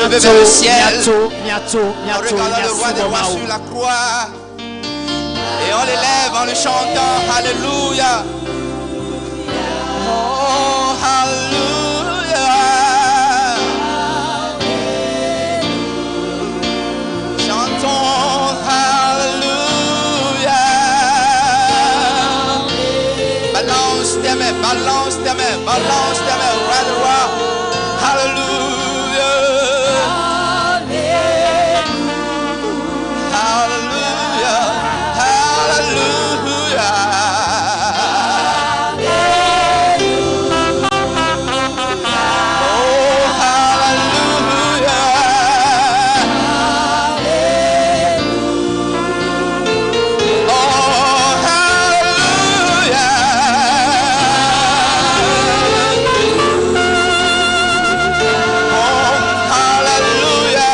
Lever vers le ciel. En regardant le roi des rois sur la croix. Et on l'élève en le chantant. Alléluia. Oh, Alléluia. Chantons Alléluia. Balance tes mains, balance tes mains, balance tes mains, roi des rois. Alléluia. Alléluia. Alléluia. Oh, Alléluia. Oh, Alléluia. Oh, Alléluia.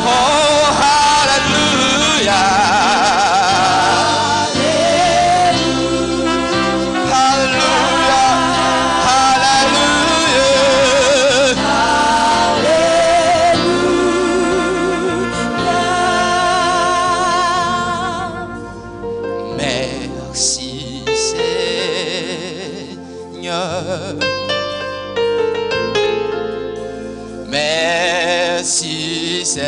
Oh, Alléluia. Alléluia. Alléluia. Merci Seigneur. Merci Seigneur.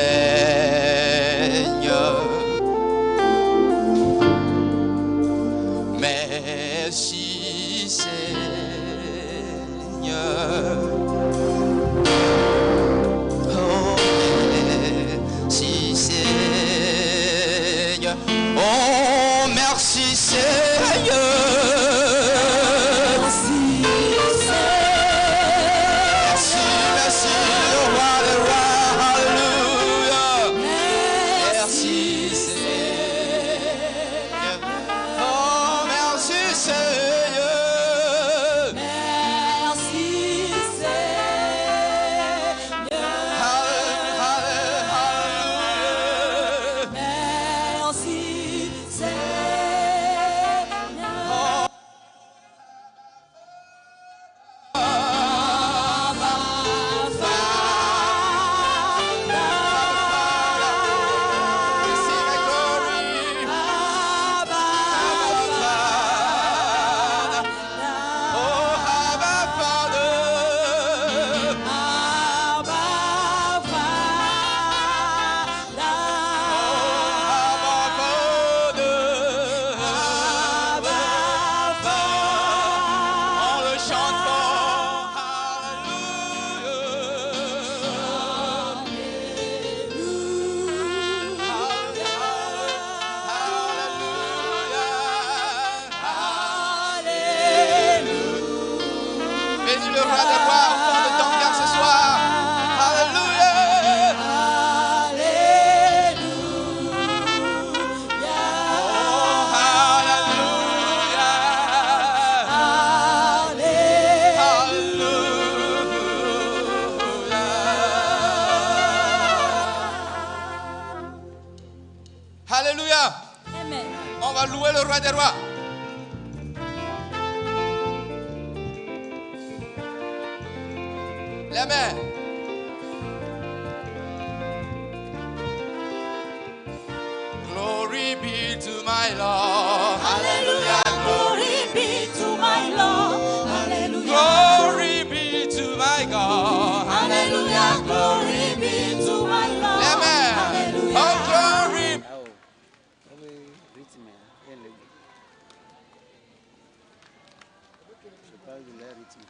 Merci Seigneur. Oh, merci Seigneur. Oh, merci Seigneur. Merci, merci, le roi des rois. Alléluia. Merci Seigneur. Oh, merci Seigneur. Merci Seigneur. Alléluia. Merci Seigneur. Receive my glory. Abba, Father. Oh, Abba Father. Abba, Father. Abba Father. Abba, En le chantant. Alléluia. Bénis le roi des rois au fond de ton cœur ce soir. Alléluia. Oh, Alléluia. Alléluia. Alléluia. Amen. On va louer le roi des rois. Les mains. Glory be to my Lord. Hallelujah, glory be to my Lord. Hallelujah. Glory be to my God. Hallelujah, glory be to my Lord. Les mains. Hallelujah. Oh, glory. Awo, wobe rythme ye le gbe. Je parle de leur rythme.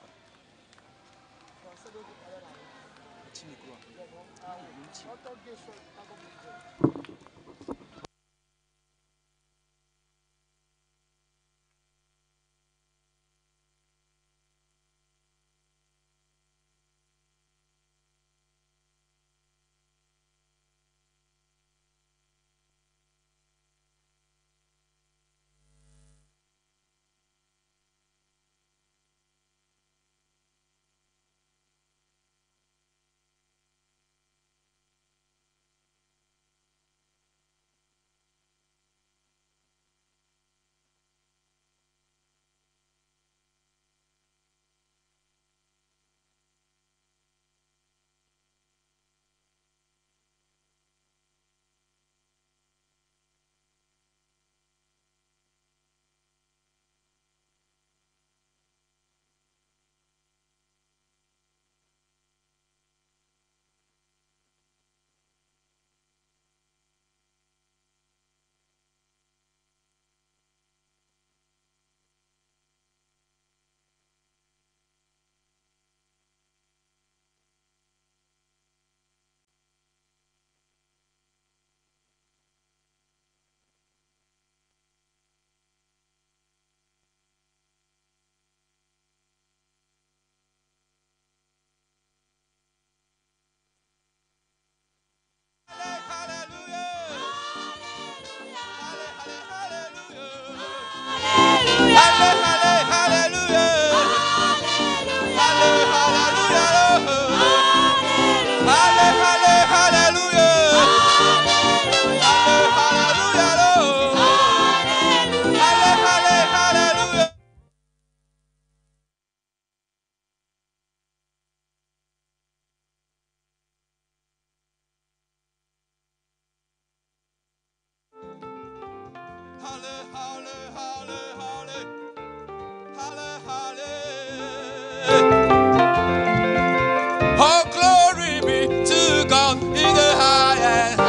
Oh, glory be to God in the highest.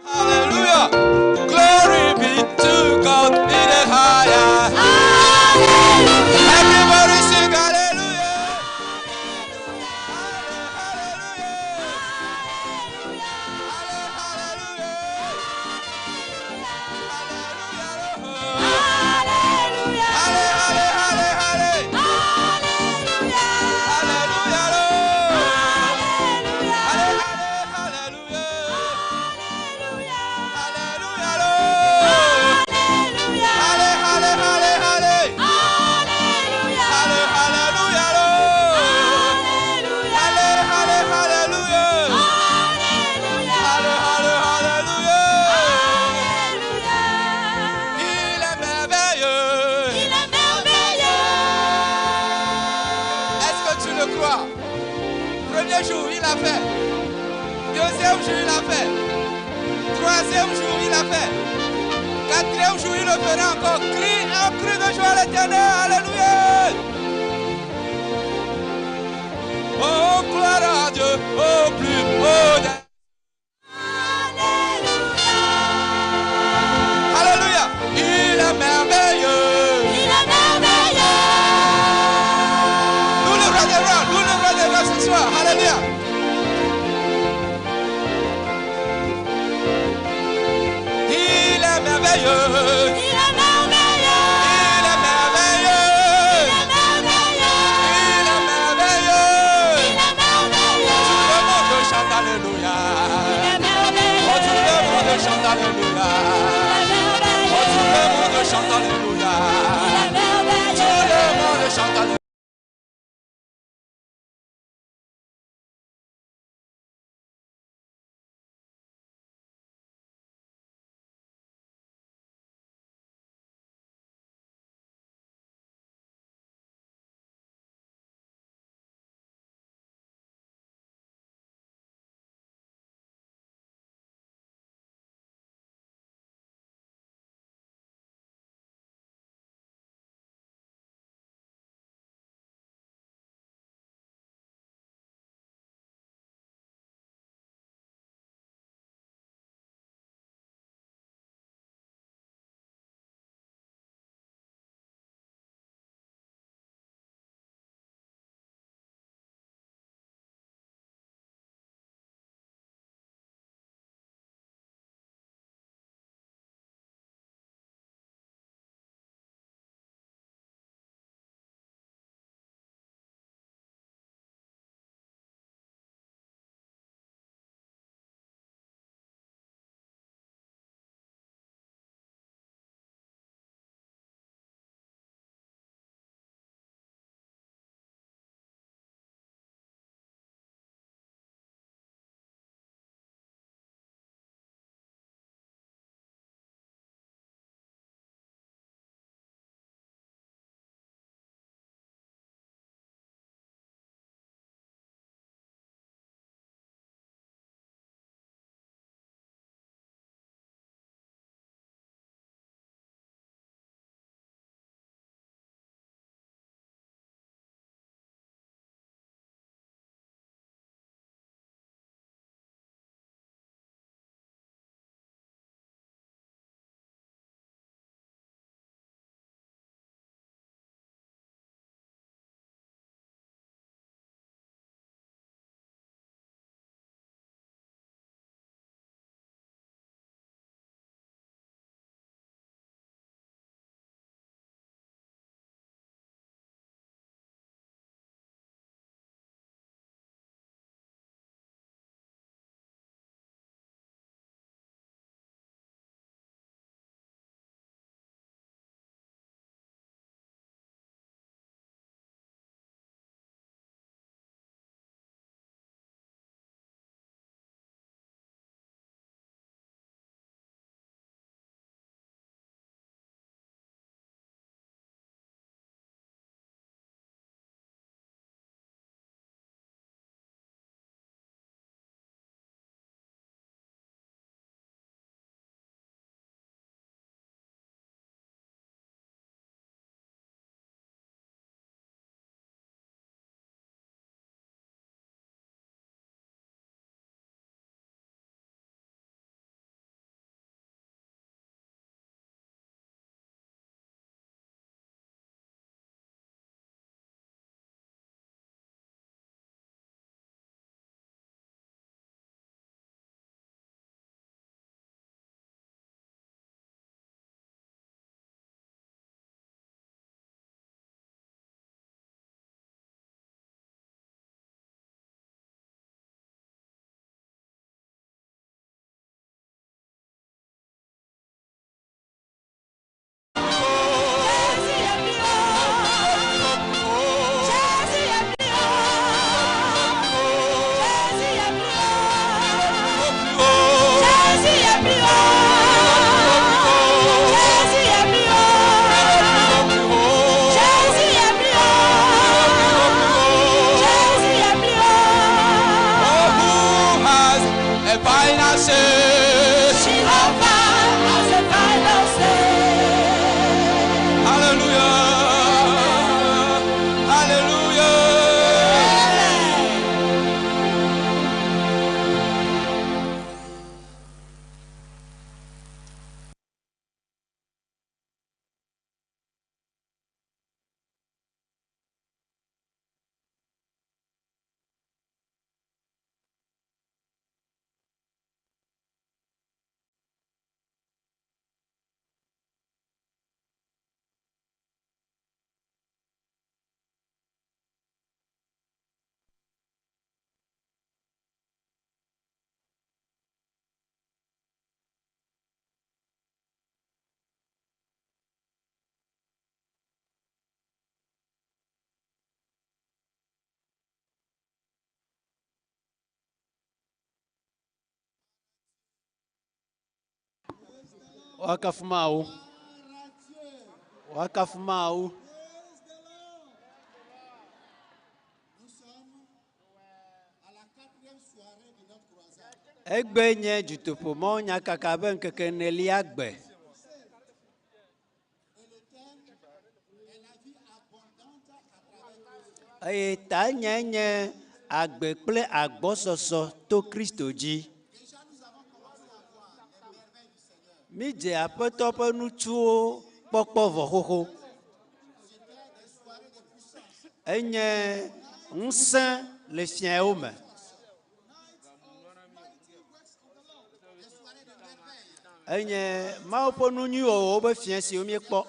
Hallelujah. Glory be to God in the highest. Everybody sing hallelujah. Il est merveilleux. Il est merveilleux. Est-ce que tu le crois? Premier jour, il a fait. Deuxième jour, il a fait. Troisième jour, il a fait. Quatrième jour, il le fera encore. Crie un cri de joie à l'Éternel. Alléluia. Oh, gloire à Dieu, au plus haut. Alléluia. Il est merveilleux. Il est merveilleux. Nous le roi des rois, nous le roi des rois ce soir. Alléluia. Il est merveilleux. Il est merveilleux. Il est merveilleux. Il est merveilleux. Il est merveilleux. Il est merveilleux. Tout le monde chante Alléluia. Il est merveilleux. Oh, tout le monde chante Alléluia. Il est merveilleux. Oh, tout le monde chante Alléluia. Il est merveilleux. Tout le monde chante Alléluia. A final say. Jehovah has a final say. Alléluia. Alléluia. Amen. Woakafu Mawu. Woakafu Mawu. Egbe nye dutoƒomɔ nyakaka be ŋkeke enelia gbe. Eye tanye nye agbe kple agbɔsɔsɔ to Kristo dzi. Mídze Aƒetɔ ƒe nutsuwo kpɔkpɔ vɔ xoxo. Enye ŋusẽ le fiawo me. Enye Mawu ƒe nu nyui wɔwɔwo ƒe fia siwo míekpɔ.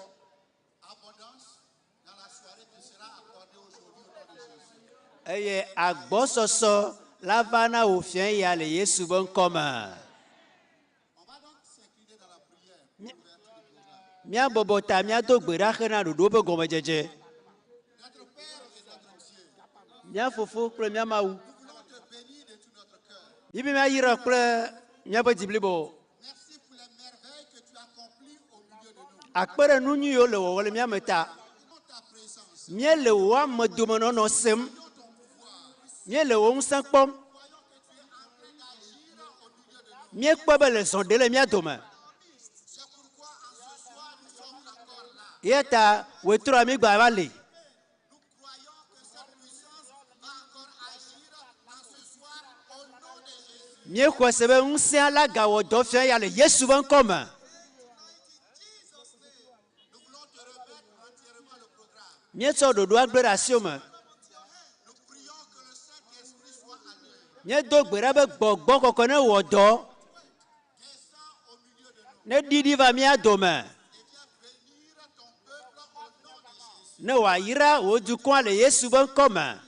Eye agbɔsɔsɔ la va na wò fia ya le Yesu ƒe ŋkɔ me. Míabɔbɔ ta míado gbe ɖa hena ɖoɖo ƒe gɔmedzedze. Mía fofo kple mía Mawu. Míbe míayra kple míaƒe dzi blibo. Akpe ɖe nu nyuiwo le wɔwɔ le mía me ta. Míele wò amedomenɔnɔ sem. Míele wò ŋusẽ kpɔm. Míekpɔe be le zɔ ɖe le mía dome. Eya ta wòetrɔ amigba va li. Míexɔe se be ŋusẽa la gawɔ dɔ fia ya le Yesu ƒe ŋkɔ me. Míetsɔ ɖoɖoa gblẽ ɖe asiwò me. Míedo gbe ɖa be gbɔgbɔ kɔkɔe ne wɔ dɔ, ne ɖiɖi va mía dome, ne wòayra wò dukɔa le Yesu ƒe ŋkɔ me.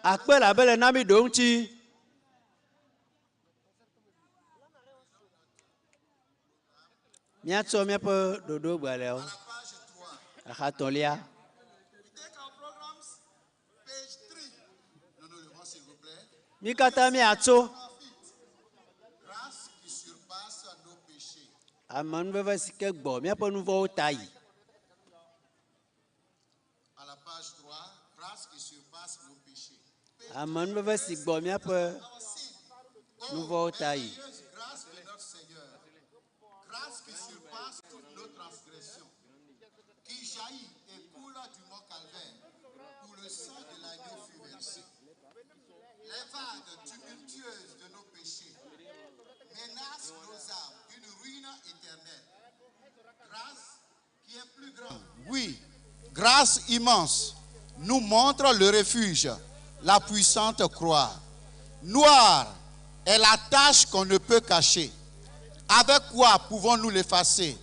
Akpe labe le na mí ɖo ŋuti. Míatsɔ míaƒe ɖoɖo gbalẽawo. Axa tɔlia. Mí katã míatso. Amenuveve si ke gbɔ míaƒe nu vɔ̃wo ta yi. Amenuveve si gbɔ míaƒe nu vɔ̃wo ta yi. Oui, grâce immense, nous montre le refuge, la puissante croix. Noire est la tache qu'on ne peut cacher. Avec quoi pouvons-nous l'effacer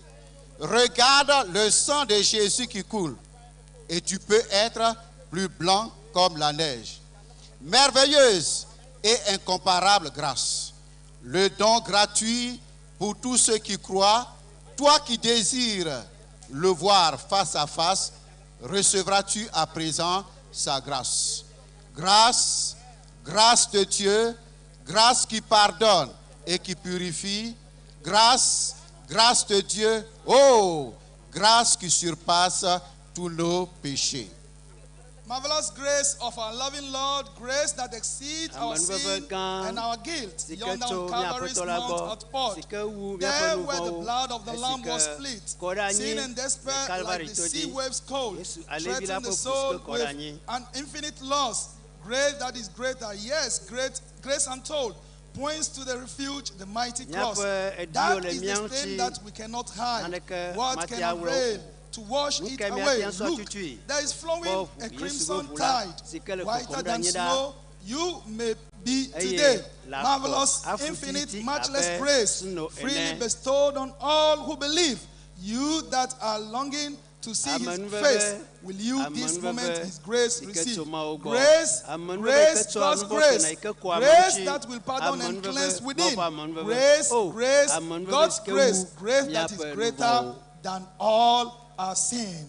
Regarde le sang de Jésus qui coule et tu peux être plus blanc comme la neige. Merveilleuse et incomparable grâce. Le don gratuit pour tous ceux qui croient, toi qui désires le voir face à face, recevras-tu à présent sa grâce. Grâce, grâce de Dieu, grâce qui pardonne et qui purifie, grâce, grâce de Dieu, oh, grâce qui surpasse tous nos péchés. Marvelous grace of our loving Lord, grace that exceeds our Amenuveve sin gã and our guilt, si ke yonder tso on mía Calvary's Aƒetɔ la mount gbɔ, at port. si ke wu míaƒe There where the nuvɔ̃wo, blood of the esi Lamb ke was split, kɔ ɖe anyi sin and le despair like Kalvari the to sea dzi. waves cold, Yesu alevi la threaten ƒe the ʋu si soul ke kɔ ɖe with anyi. an infinite loss. Grace that is greater, yes, great grace untold, points to the refuge, the mighty cross. Míaƒe ediwo That le is mía the ŋuti. stain that we cannot hide. Naneke What mate can awlɔ wo avail o. to wash Nu it ke míate away? ŋu Look, atutui? there is flowing Kpɔ a ʋu, Yesu ƒe crimson ʋu la tide, si ke le whiter kɔkɔm ɖe than anyi ɖaa. snow. You may be Eye today. le akɔ Marvelous, afu infinite, titi matchless abe grace, sno freely ene. bestowed on all who believe. You that are longing to see his Amenuveve, face, will you this amenuveve moment his grace si ke receive? tso Mawu gbɔ. Grace, Amenuveve grace, ke tsoa God's nuvɔ̃ grace, tena yi ke kɔa ame grace ŋuti. that will pardon and Amenuveve, cleanse Mawu within. ƒe amenuveve. Grace, O, grace, amenuveve God's si ke grace, wu grace that is míaƒe greater nuvɔ̃wo. than all our sin.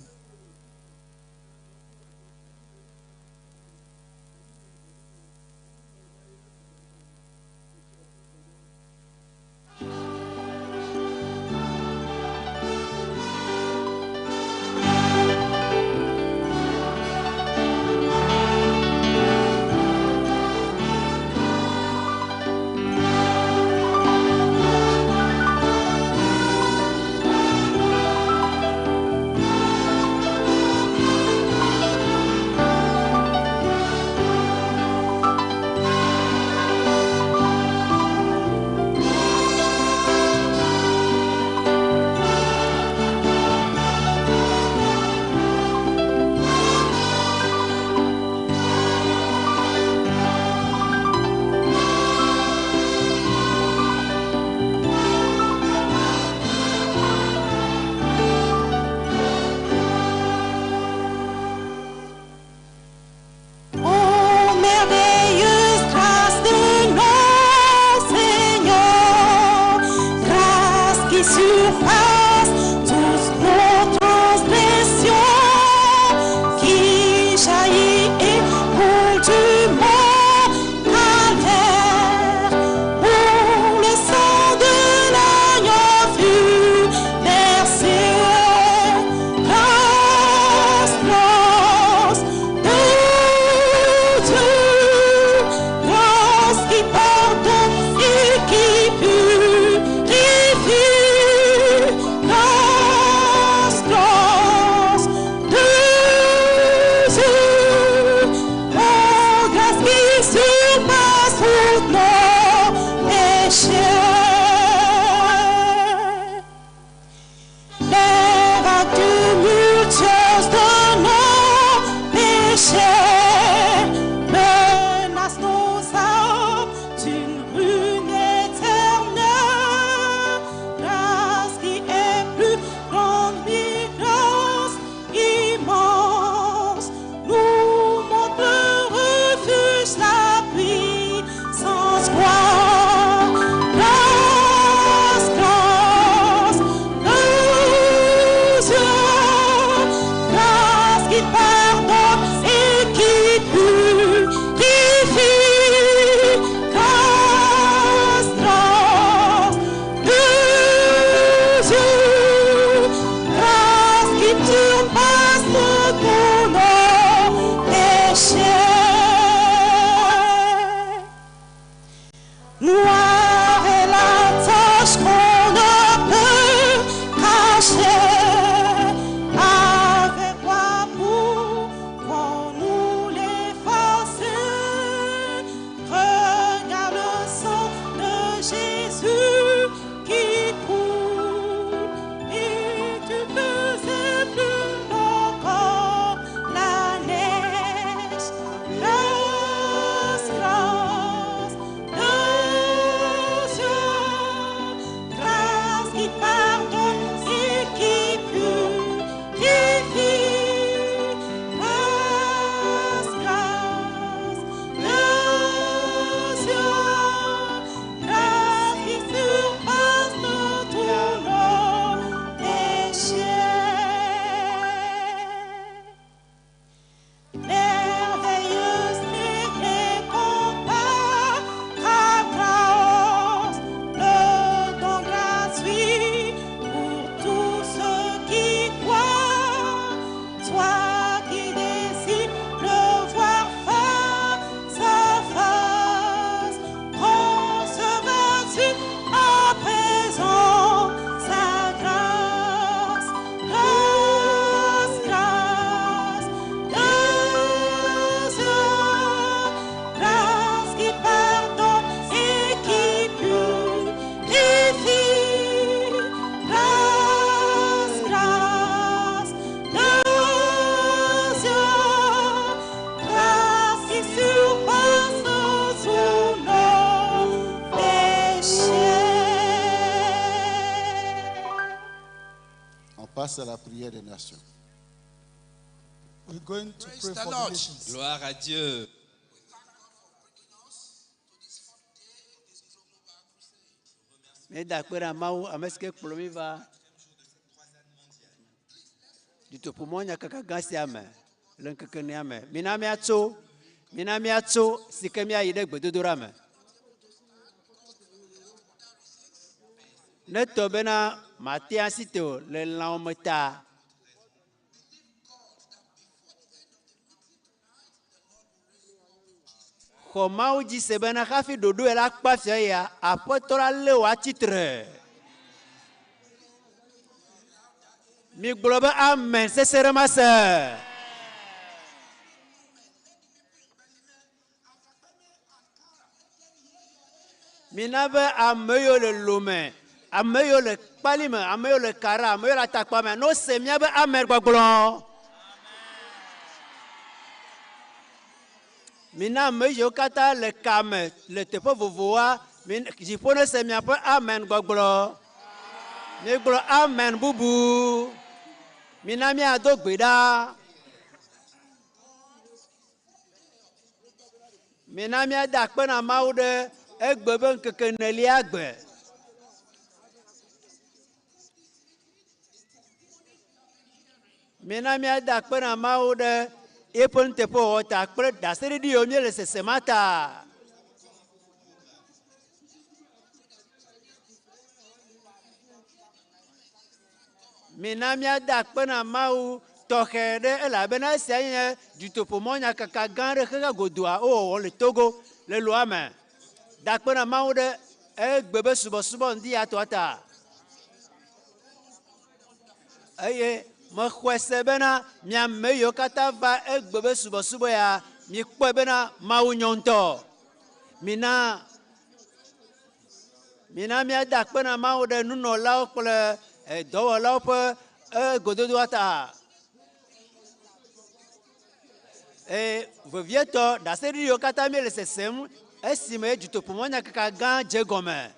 Thank passe à la prière des nations. We're going to Praise pray the for the Lord. nations. Gloire à Dieu. Míeda akpe na Mawu ame si ke kplɔ mí va dutoƒomɔ nyakaka gã sia me le ŋkeke enea me. Mina míatso, mina míatso si ke míayi ɖe gbedodoɖa me. Ne tɔ bena mate asi te o le lãwo me ta. Xɔ Mawu dzi se bena hafi ɖoɖoe la kpe afia ya, Aƒetɔ la lé wò atsitre. Migblɔ be amen sese ɖe mase. Mina be ame yiwo le Lome, ame yiwo le Kpalime, ame yiwo le Kara, ame yiwo le Atakpa me, ne wose míabe amen gbɔgblɔ. Mina ame yiwo katã le kame le teƒe vovovoa, dziƒo nese miaƒe amen gbɔgblɔ. Migblɔ amen bubu. Mina míado gbe ɖa. Mina míada akpe na Mawu ɖe egbe be ŋkeke enelia gbe. Mina míada akpe na Mawu ɖe eƒe nuteƒewɔwɔ ta kple ɖaseɖiɖi yiwo míele sesem ta. Mina míada akpe na Mawu tɔxɛ ɖe elabena esia nye dutoƒomɔ nyakaka gã aɖe xexe godoa wowɔwɔ le Togo le Loa me. Da akpe na Mawu ɖe egbe be subɔsubɔ ŋdi ya tɔa ta. Eye mexɔe se bena mi ame yiwo katã va egbe be subɔsubɔ ya, mikpɔe bena Mawu nyɔ ŋutɔ. Mina Mina míada akpe na Mawu ɖe nunɔlawo kple eh, dɔwɔlawo ƒe eh, gododoa ta. Eye vevietɔ ɖaseɖiɖi yiwo katã míele sesem esime dutoƒomɔnyakaka gã dze gɔme.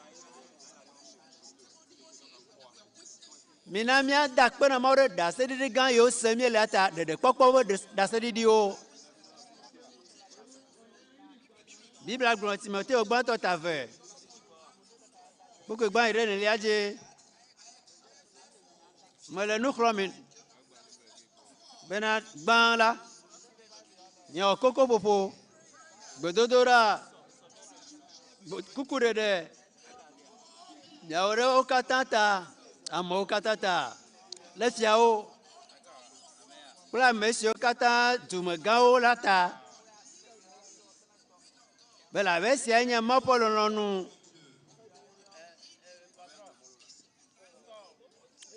Mina míada akpe na Mawu ɖe ɖaseɖiɖi gã yiwo sem míele ta, ɖeɖekpɔkpɔ ƒe ɖaseɖiɖiwo. Biblia gblɔ Timoteo gbãtɔ ta ve. Kpukpui gbã yi ɖe enelia dzi. Mele nu xlɔ̃m mi bena gbã la, miawɔ kokoƒoƒo, gbedodoɖa, kukuɖeɖe, miawɔ ɖe wo katã ta, amewo katã ta, le fiawo kple ame siwo katã dumegãwo la ta. Be le abe esiae nye Mawu ƒe lɔlɔ̃nu.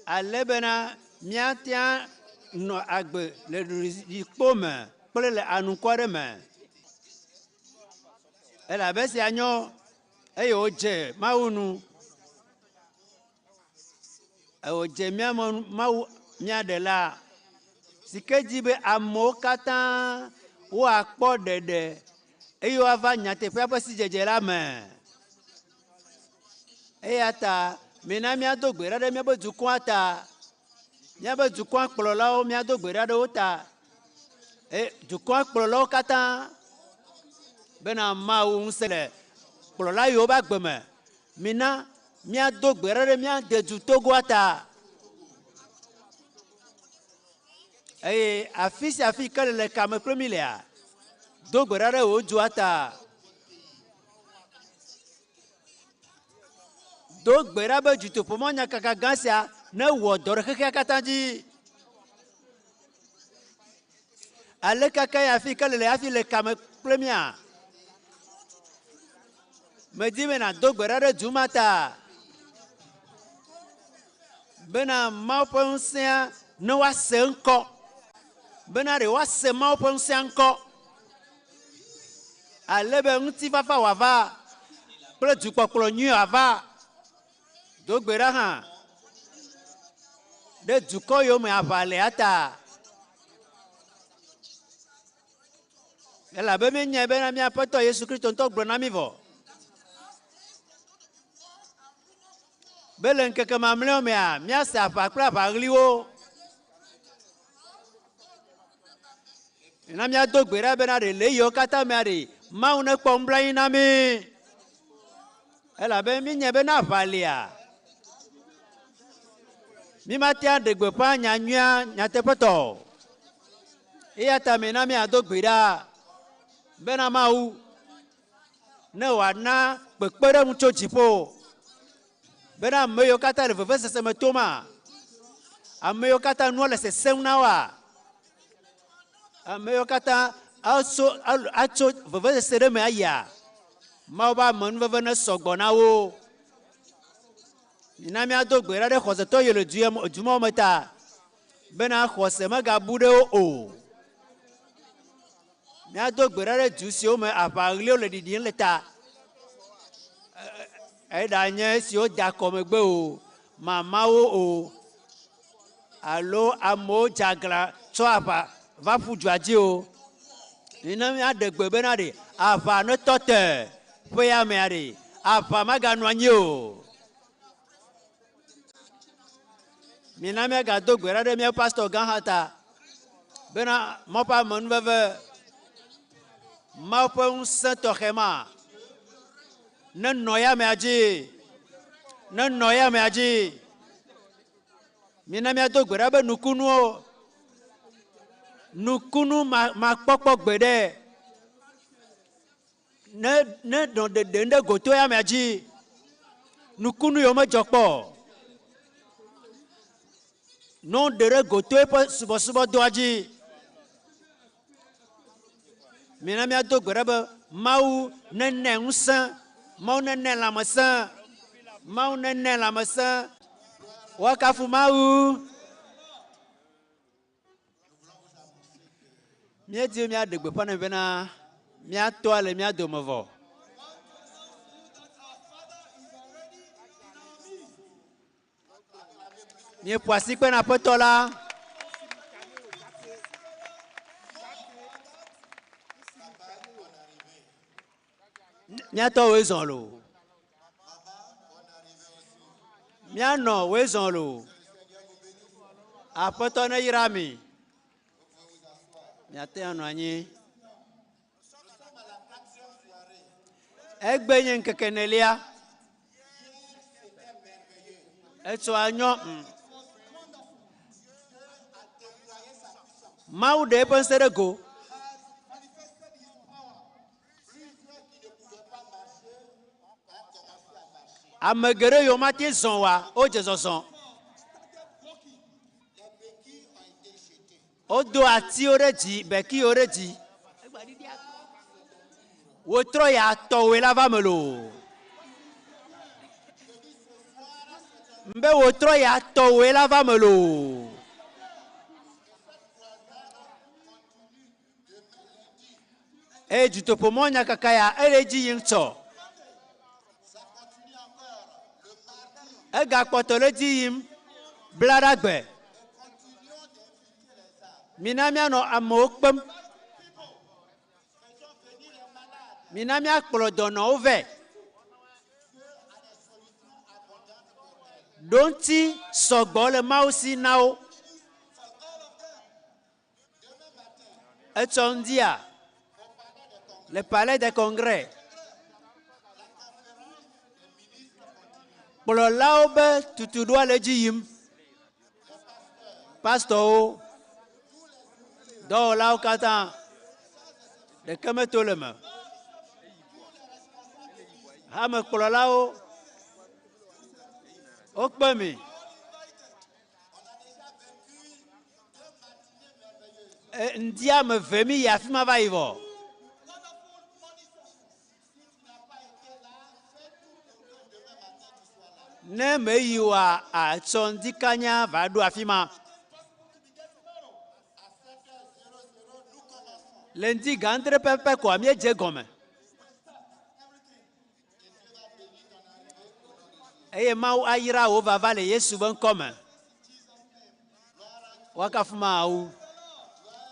Ale bena míatea nɔ agbe le ɖuɖuɖikpo me kple le anukware me. Elabe esia nyo eye wòdze Mawu nu. Wòdze mía Mawu mía Ɖela si ke di be amewo katã woakpɔ ɖeɖe eye woava nyateƒea ƒe sidzedze la me. Eya ta mina míado gbe ɖa ɖe míaƒe dukɔa ta, míaƒe dukɔa kplɔlawo míado gbe ɖa ɖe wo ta, e dukɔa kplɔlawo katã bena Mawu ŋusẽ le kplɔla yiwo ƒe agbe me. Mina míado gbe ɖa ɖe mía dedu Togoa ta. Eye afi sia afi ke le kame kple mí lea, do gbe ɖa ɖe wò dua ta. Do gbe ɖa be dutoƒomɔ nyakaka gã sia newɔ dɔ ɖe xexea katã dzi. Aleke ke afi ke le hafi le kame kple mía? Medi be nàdo gbe ɖa ɖe du ma ta bena Mawu ƒe ŋusẽa ne woase ŋkɔ, bena ɖe woase Mawu ƒe ŋusẽa ŋkɔ ale be ŋutifafa wòava kple dukpɔkplɔ nyui wòava. Do gbe ɖa hã ɖe dukɔ yiwo me aʋa lea ta. Elabe míenyae bena mía Aƒetɔ Yesu Kristo ŋutɔ gblɔ na mí vɔ be le ŋkeke mamlɛawo mea, míase aʋa kple aʋaɣliwo. Na míado gbe ɖa bena ɖe le yiwo katã mea ɖe Mawu nekpɔ nublanui na mí. Elabe míenya be ne aʋa lia, mímate aɖe gbeƒã nya nyuia nyateƒetɔ o. Eya ta mina míado gbe ɖa bena Mawu ne wòana kpekpeɖeŋu tso dziƒo bena ame yiwo katã le vevesese me toma, ame yiwo katã nua le sesẽm na woa, ame yiwo katã atso atso vevesese ɖe me ayia, Mawu ƒe amenuveve ne sɔgbɔ na wo. Mina míado gbe ɖa ɖe xɔsetɔ yiwo le du ya du mawo me ta bena xɔse megabu ɖe wo o. Míado gbe ɖa ɖe du siwo me aʋaɣliwo le ɖiɖim le ta. Eɖanye esiwo da kɔ megbe o, mamawo o, alo amewo dze aglã tsɔ aʋa va ƒu dua dzi o. Mina míaɖe gbe bena ɖe aʋa netɔ te ƒe ya mea ɖe, aʋa maganɔ anyi o. Mina míagado gbe ɖa ɖe míaƒe pastor gã hã ta bena Mawu ƒe amenuveve, Mawu ƒe ŋusẽ tɔxɛ ma nenɔ ya mea dzi, nenɔ ya mea dzi. Mina míado gbe ɖa be nukunuwo, nukunu makpɔkpɔ gbeɖe ne ne nɔ ɖeɖem ɖe goto ya mea dzi. Nukunu yiwo medzɔ kpɔ o. Ne woɖe ɖe goto eƒe subɔsubɔdɔa dzi. Mina míado gbe ɖa be Mawu nene ŋusẽ, Mawu nene lãmesẽ, Mawu nene lãmesẽ. Woakafu Mawu. Míedi be míaɖe gbeƒã nɛ bena mía tɔa le mía dome vɔ. Míeƒo asikpe na Aƒetɔ la. Mía tɔwoe zɔ loo. Mía nɔwoe zɔ loo. Aƒetɔ neyra mi. Miate anɔ anyi. Egbe nye ŋkeke enelia. Etsɔa nyɔ. Mawu ɖe eƒe ŋusẽ ɖe go. Ame geɖe yiwo mate zɔ oa, wodze zɔzɔ. Wodo atiwo ɖe dzi, bekiwo ɖe dzi. Wotrɔ ya tɔwoe la va me loo. Mbe wotrɔ ya tɔwoe la va me loo. Eye dutoƒomɔ nyakaka ya ele edzi yim tsɔ. Egakpɔtɔ le edzi yim blaɖagbe. Mina míanɔ amewo kpem. Mina míakplɔ dɔnɔwo vɛ. Ɖoŋti sɔgbɔ le Mawu si na wo. Etsɔ ŋdia le Palais des Congrès, kplɔlawo be tutuɖoa le edzi yim. Pastɔwo, dɔwɔlawo katã, ɖeke meto le eme. Hamekplɔlawo, wokpe mi. Ŋdi ame eve mi yi afi ma va yi vɔ. Ne meyi oa, atsɔ ŋdi kanya va ɖo afi ma. Le ŋdi ga adre pɛpɛpɛ koa míedze egɔme. Eye Mawu ayra wò vava le Yesu ƒe ŋkɔ me. Woakafu Mawu.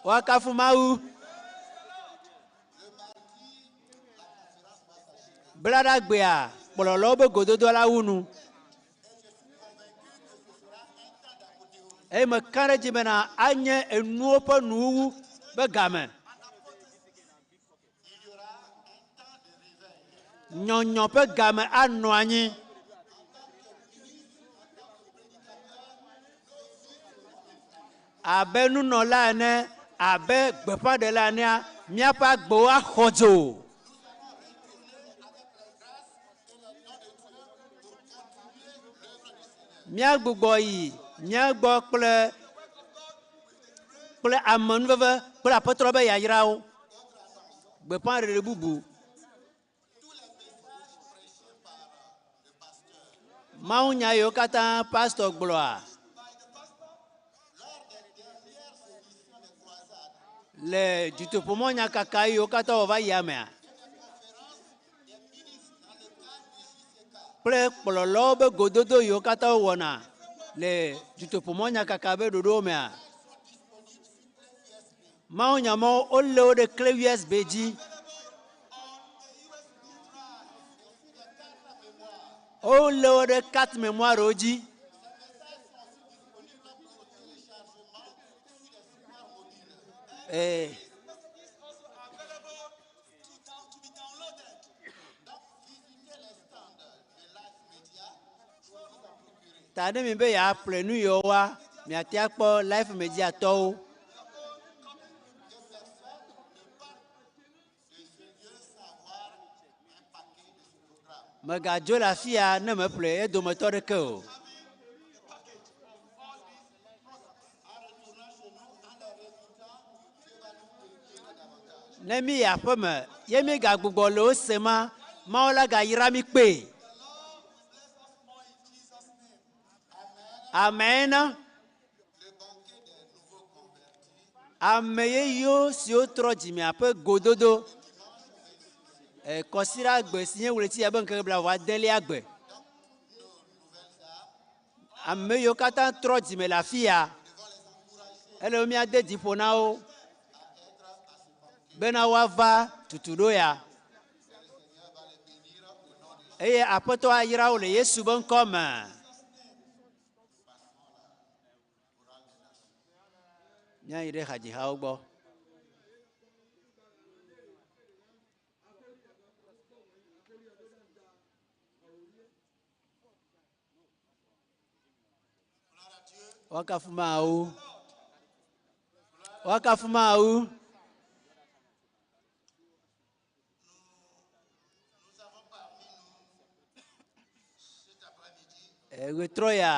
Woakafu Mawu. Blaɖagbea kplɔlawo be gododoa la wu nu. Eye meka ɖe edzi bena anye enuwo ƒe nuwuwu be game. Nyɔnyɔ ƒe game anɔ anyi. Abe nunɔla ene, abe gbeƒãɖela enea, míaƒe agbewo axɔ dzo. Míagbugbɔ yi mía gbɔ kple kple amenuveve kple Aƒetɔ la be yayrawo. Gbeƒãɖeɖe bubu. Mawunya yiwo katã pastɔ gblɔa le dutoƒomɔnyakaka yiwo katã wòva yia mea kple kplɔlawo be gododo yiwo katã wowɔna le dutoƒomɔnyakaka be ɖoɖowo mea, Mawunya mawo wolé wo ɖe kle USB dzi. Wolé wo ɖe carte mémoire wo dzi. Ee. Ta ne mi be yeaƒle nu yewoa, miate akpɔ Life Media tɔwo. Mègadzo le afi ya ne mèƒle edometɔ ɖeke o. Ne mi yi aƒe me ye mi gagbugbɔ le wo se ma, Mawu la gayra mi kpee. Amen. Ame yeyewo siwo trɔ dzimea ƒe gododo. Kɔsiɖa gbe si nye ɣleti ya be ŋkeke blaeve adelia gbe. Ame yiwo katã trɔ dzime le afi ya, ele be míade dzi ƒo na wo bena woava tutuɖo ya. Eye Aƒetɔ ayra wo le Yesu be ŋkɔ me. Míayi ɖe hadzihawo gbɔ. Woakafu Mawu. Woakafu Mawu. Ɣetrɔ ya.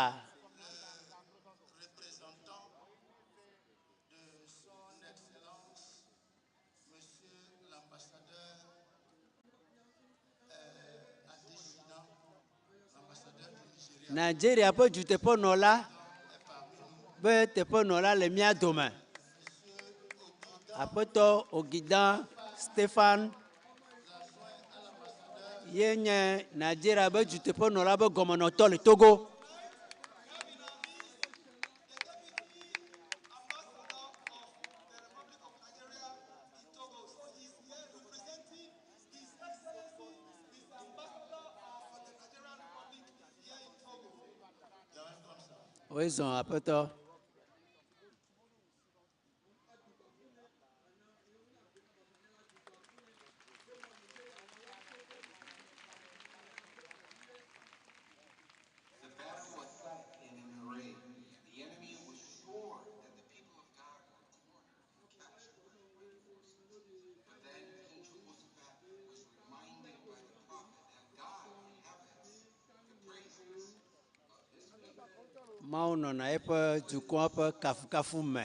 Nigeria ƒe duteƒenɔla be teƒenɔla le mía dome. Aƒetɔ Ogidan Stefan ye nye Nigeria be duteƒenɔla be gɔmenɔtɔ le Togo. Woezɔn aƒetɔ. Mawu nɔna eƒe dukɔa ƒe kafukafu me.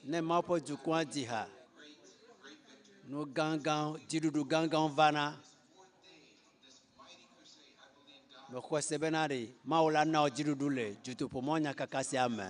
Ne Mawu ƒe dukɔa dzi ha, nu gãgã, dziɖuɖu gãgãwo vana. Mexɔe se bena ɖe Mawu la na wò dziɖuɖu le dutoƒomɔ nyakaka sia me.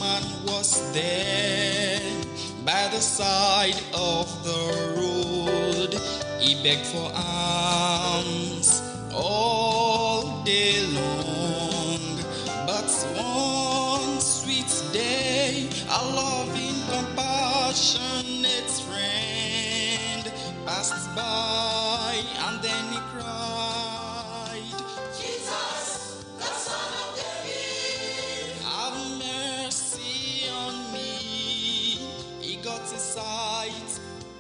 woman was there by the side of the road. He begged for alms all day long. But one sweet day, a loving, compassionate friend passed by, and then he cried, Jesus, the Son of David, Have mercy on me. He got his sight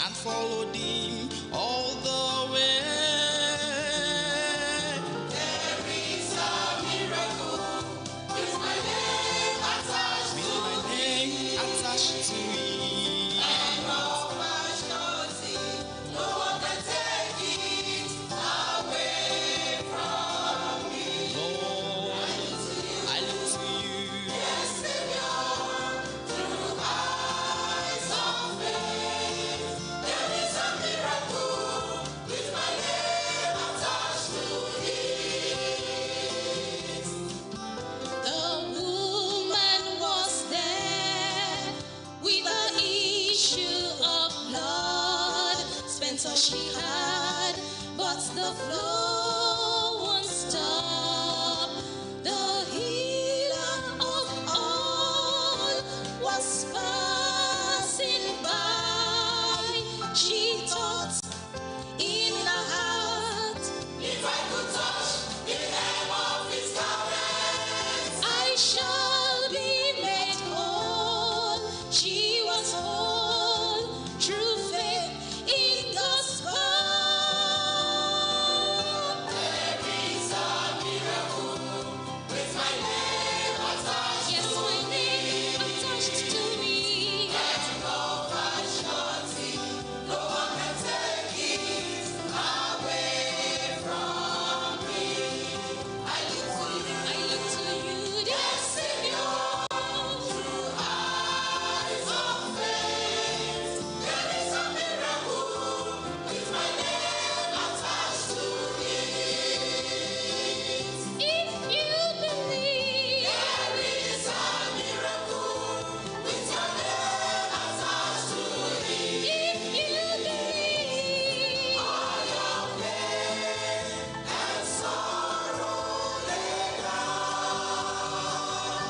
and followed him all the way. there is a miracle with my name attached With my name attached to it. and no partiality. No one can take it away from me. Lord, I look to you. Savior, through eyes of faith, there is a miracle with my name attached to it. The woman was there with the issue of blood. Spent all she had, but the flow won't stop. The healer of all was passing by. She thought in her heart, If I could touch the hem of his garment, I shall be made whole. She was whole through faith in God's power. there is a miracle with my name attached. Yes, my name attached to me. No partiality, no one can take it away from me. I look to you, I look to you, dear Savior, through eyes of faith. There is a miracle with my name attached to it. If you believe, There is a miracle with your name attached to it. if you believe, All your pain and sorrow lay down.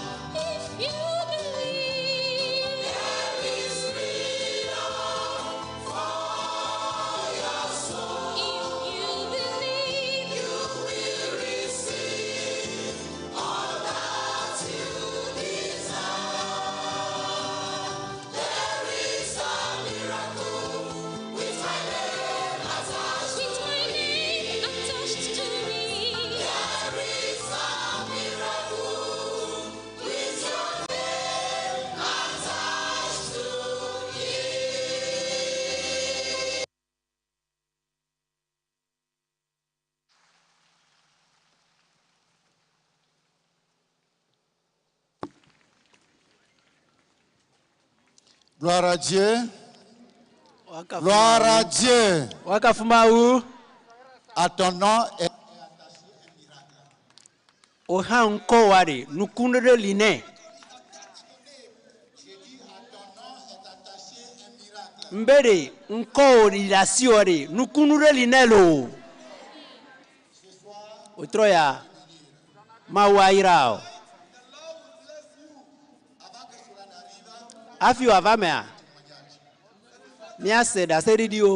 if you believe. There is freedom for your soul. If you believe, You will receive all that you desire. There is a miracle with my name attached. with my name attached to me, There is a miracle with your name attached to it. Gloire à Dieu. Gloire à Dieu. Woakafu Mawu. À ton nom est Wò hã ŋkɔwòa ɖe, nukunu ɖe li nɛ. Ŋbe ɖe ŋkɔwò li le asiwò ɖe, nukunu ɖe li nɛ loo. Wòtrɔ ya, Mawu ayra wò. Hafi wòava mea, míase ɖaseɖiɖiwo.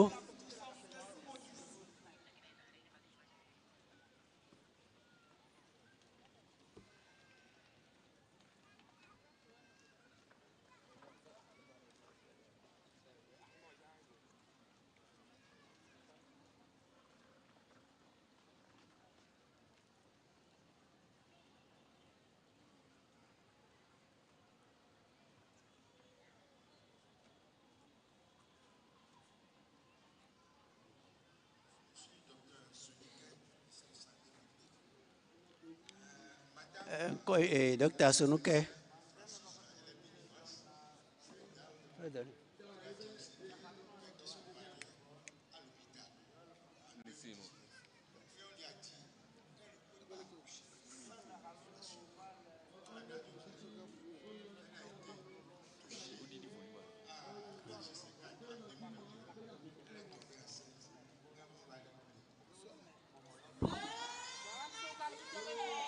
Ŋkɔ eh, Dr. Sonuke.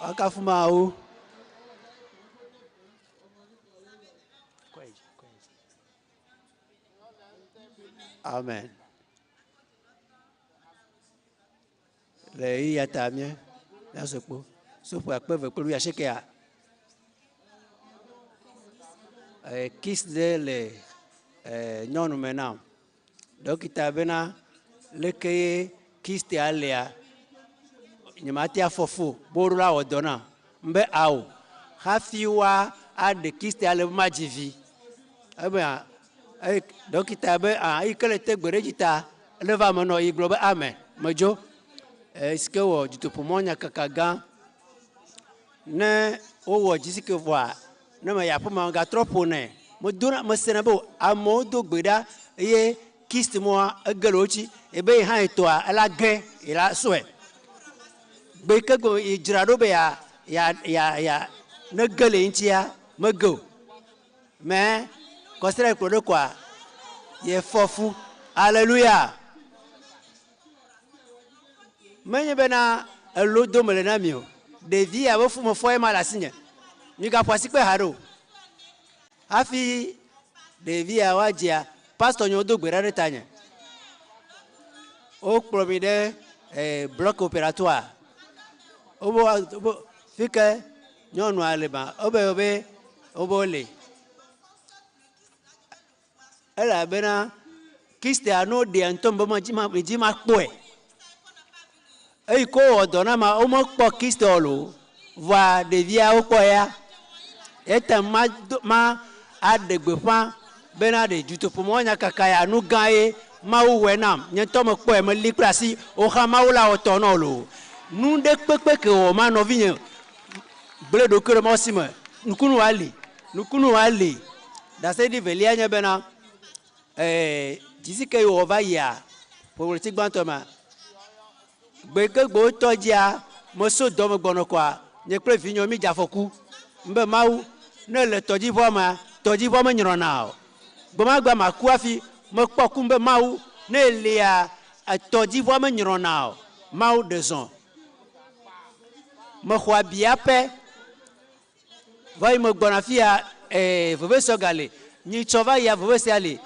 Woakafu Mawu. Amen. Le ɣeyiɣia ta mía míaso kpo. So ƒe akpe eve kple wuiasiekɛa, eh, kiss ɖe le eh, nyɔnu me nam. Ɖɔkita bena leke ye kistia lea, nyemate afɔ fu o, be woɖo la wɔ dɔ nam. Mbe ao, hafi woa aɖe kistia le be madzi vi. Ebe eye ɖɔkita be a eyi ke le te gbe ɖe edzi ta, ne va eme nɔ yi gblɔ be amen, medzo. Esi ke wɔ dutoƒomɔ nyakaka gã. Ne wowɔ dzisike vɔa, ne meyi aƒeme megatrɔ ƒonɛ. Medona, mesena be amewo do gbe ɖa eye kist mɔa ege le wo dzi ebe yi hã yi tɔa ela ge yi la sɔe. Gbe yi ke gbe yi dzra ɖo be ya ya ya ya ne ge le ŋutia mege o. Mɛ kɔsiɖa yi kplɔ ɖo koa ye fɔ fu. Aleluya. Menye bena elo do mele na mi o. Ɖevi ya be fu mefɔ ye ma le asinye. Migaƒo asikpe haɖe o. Hafi ɖevi ya woadzia, pastor nyewo do gbe ɖa ɖe tanye. Wokplɔ mi ɖe eh, bloc opératoire. Wobe, wobe, fi ke nyɔnua le ma, wobe be wobe wole. Elabena Kristia no ɖea ŋutɔ be medzi ma medzi ma kpɔe. Eyi ko wɔ dɔ na ma womekpɔ Kristia o loo. Vɔa ɖeviawo kpɔ ya. Ete ma do ma aɖe gbeƒã bena ɖe dutoƒomɔ nyakaka ya nu gã ye Mawu wɔe nam. Nye ŋutɔ mekpɔe meli kple asi. Woxa Mawu la wɔ tɔ nɔ loo. Nu ɖe kpekpe ke wɔ ma nɔvinye gblẽ ɖokui ɖe Mawu si me. Nukunu ali. Nukunu ali. Ɖaseɖiɖi velia nye bena, ee, dzisi ke wòwɔ va yia ƒe ɣleti gbãtɔ mea, gbe ke gbe wotɔ dzia, meso dɔ me gbɔnɔ kɔa, nye kple vinyewo mídze afɔku. Mbe Mawu, ne le tɔdziʋua mea, tɔdziʋua menyrɔna o. Gbemagbea maku hafi mekpɔ ku mbe Mawu, ne elia, tɔdziʋua menyrɔna o. Mawu ɖe zɔ. Mexɔ abia pɛ. Va yi megbɔna afi ya ee vevesɔ gali. Nyitsɔ va yia vevesea li.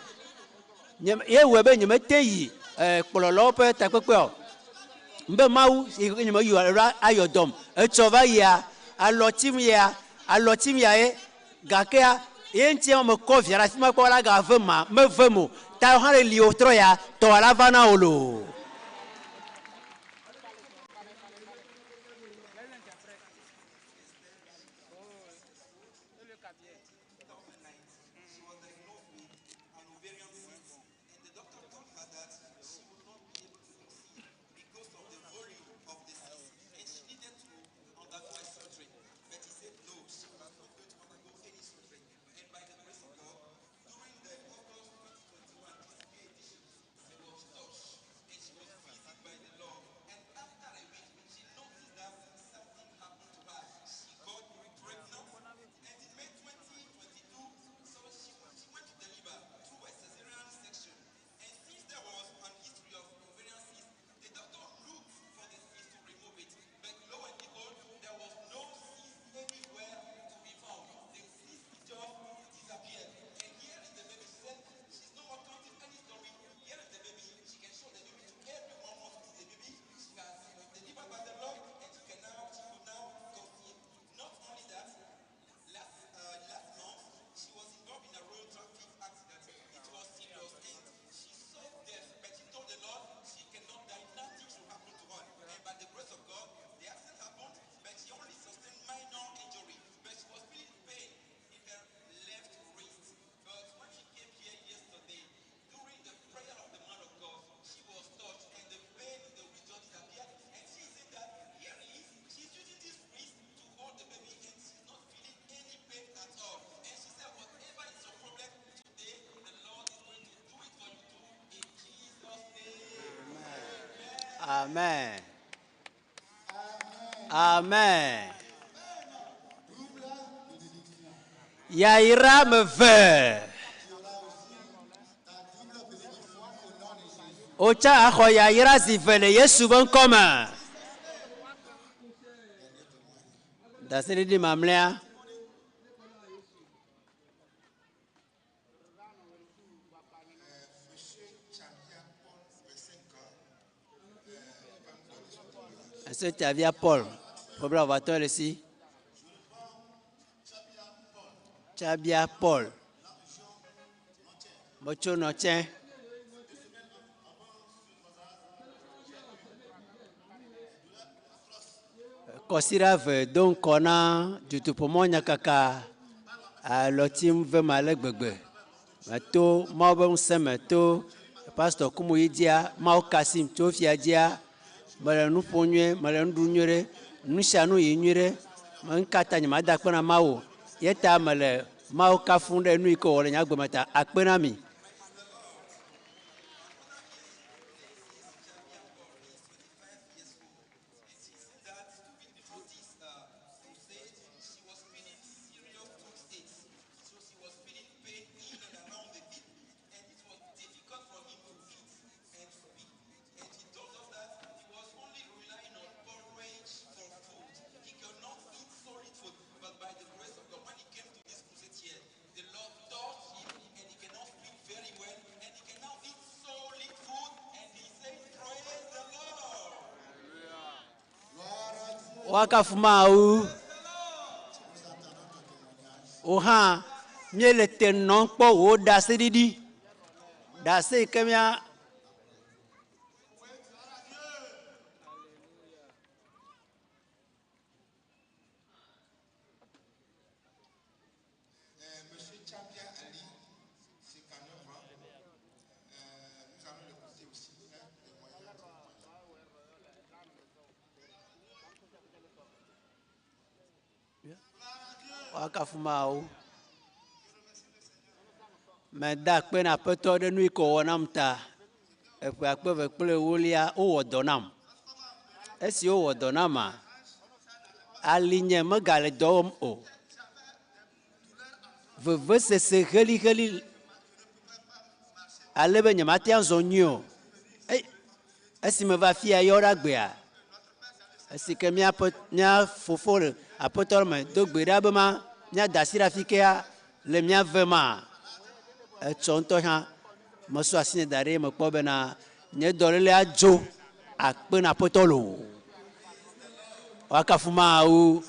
Nye ye wɔe be nyemete yi ee kplɔlawo ƒe takpekpea o. Mbe Mawu si ke nyeme yi o la ayɔ dɔm. Etsɔ va yia alɔ tim ya alɔ tim ya ye gakea ye ŋutia mekɔ via ɖe afi ma kpɔ la gave ma mevem o. Ta hã le li wòtrɔ ya tɔwɔ la va na wò loo. Amen. Amen. Yayra me ve. Wotsa axɔ yayra zi ve le Yesu ƒe ŋkɔ me. Ɖaseɖiɖi mamlɛa. Monsieur Tavia Paul, problème va le si. Tchabia Paul. Metso nɔtsɛ. Kɔsiɖa ve do ŋkɔ na dutoƒomɔ nyakaka alɔtim vem ale gbegbe. Meto Mawu be ŋusẽ me to Pastor Kumuyi dzia, Mawu kasim tso fia dzia, mele nu ƒom nyuie, mele nu ɖum nyuie ɖe, nu sia nu yi nyuie ɖe. Ŋka ta nyemada akpe na Mawu o. Ye ta mele Mawu kafum ɖe nu yi ke wòwɔ le nye agbe me ta. Akpe na mi. Woakafu Mawu. Wò hã míele te nɔm kpɔ wò ɖaseɖiɖi. Ɖase yi ke mía Monsieur Tchabia Ali, 59 ans. Nous allons l'écouter aussi. Un témoignage. Woakafu Mawu. Meda akpe na Aƒetɔ ɖe nu yi ke wòwɔ nam ta. Eƒe akpe eve kple ewolia wowɔ dɔ nam. Esi wowɔ dɔ nama, alinye megale dɔ wɔm o. Vevesese heliheli ale be nyemate azɔ nyuie o. Esi meva fia yɔ ɖe agbea, esi ke míaƒe mía fofo le aƒetɔ me do gbe ɖa be ma míada asi ɖe afi kea le mía ve ma, etsɔ ŋutɔ hã mesɔ asi da ɖe mekpɔ bena nye dɔlélea dzo akpe na aƒetɔ loo. Woakafu Mawu.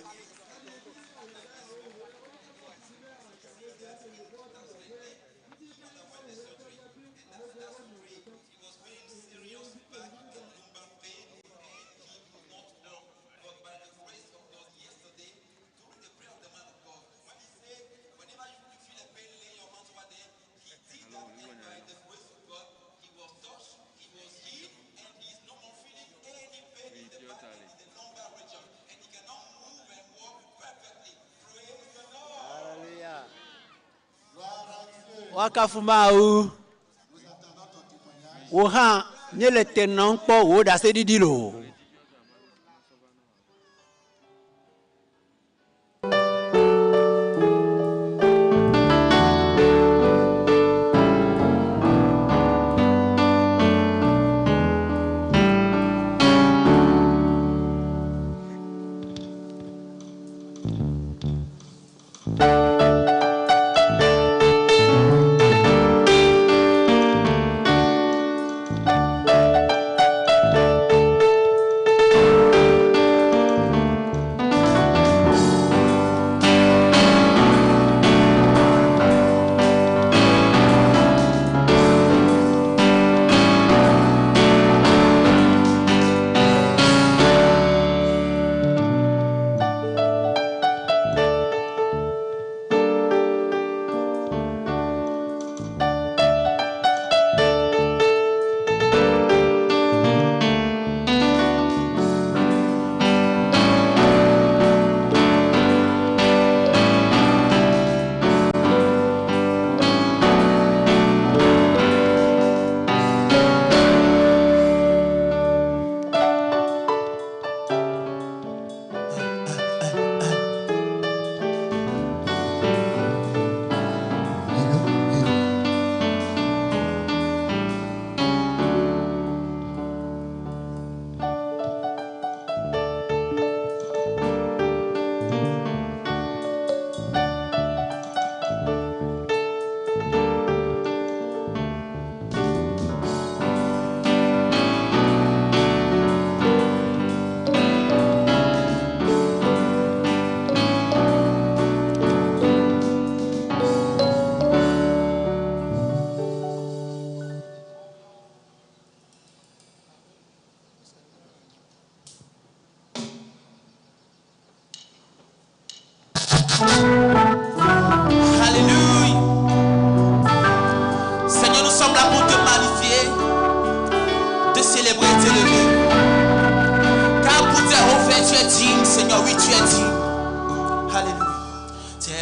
Woakafu Mawu. Wò hã míele te nɔm kpɔ wò ɖaseɖiɖi loo.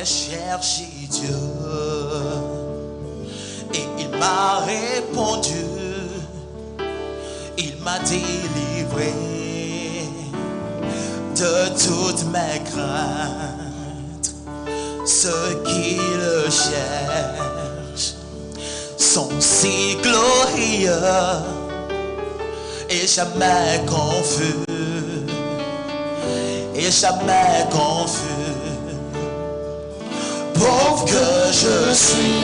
J'ai cherché Dieu et il m'a répondu. Il m'a délivré de toutes mes craintes. Ceux qui le cherchent sont si glorieux et jamais confus, et jamais confus. Pauvre que je suis,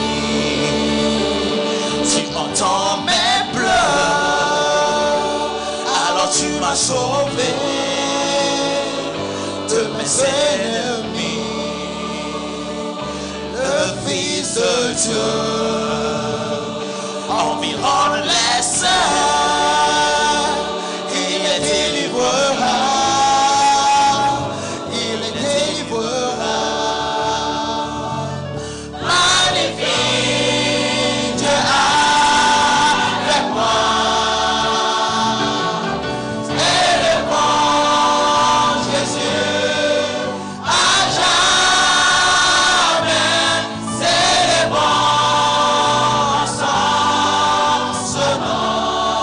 tu entends mes pleurs, alors tu m'as sauvé de mes ennemis. Le Fils de Dieu environne les saints, il les délivrera, il les délivrera. Magnifique Dieu avec moi, et le bon Jésus à jamais, célébrons son nom.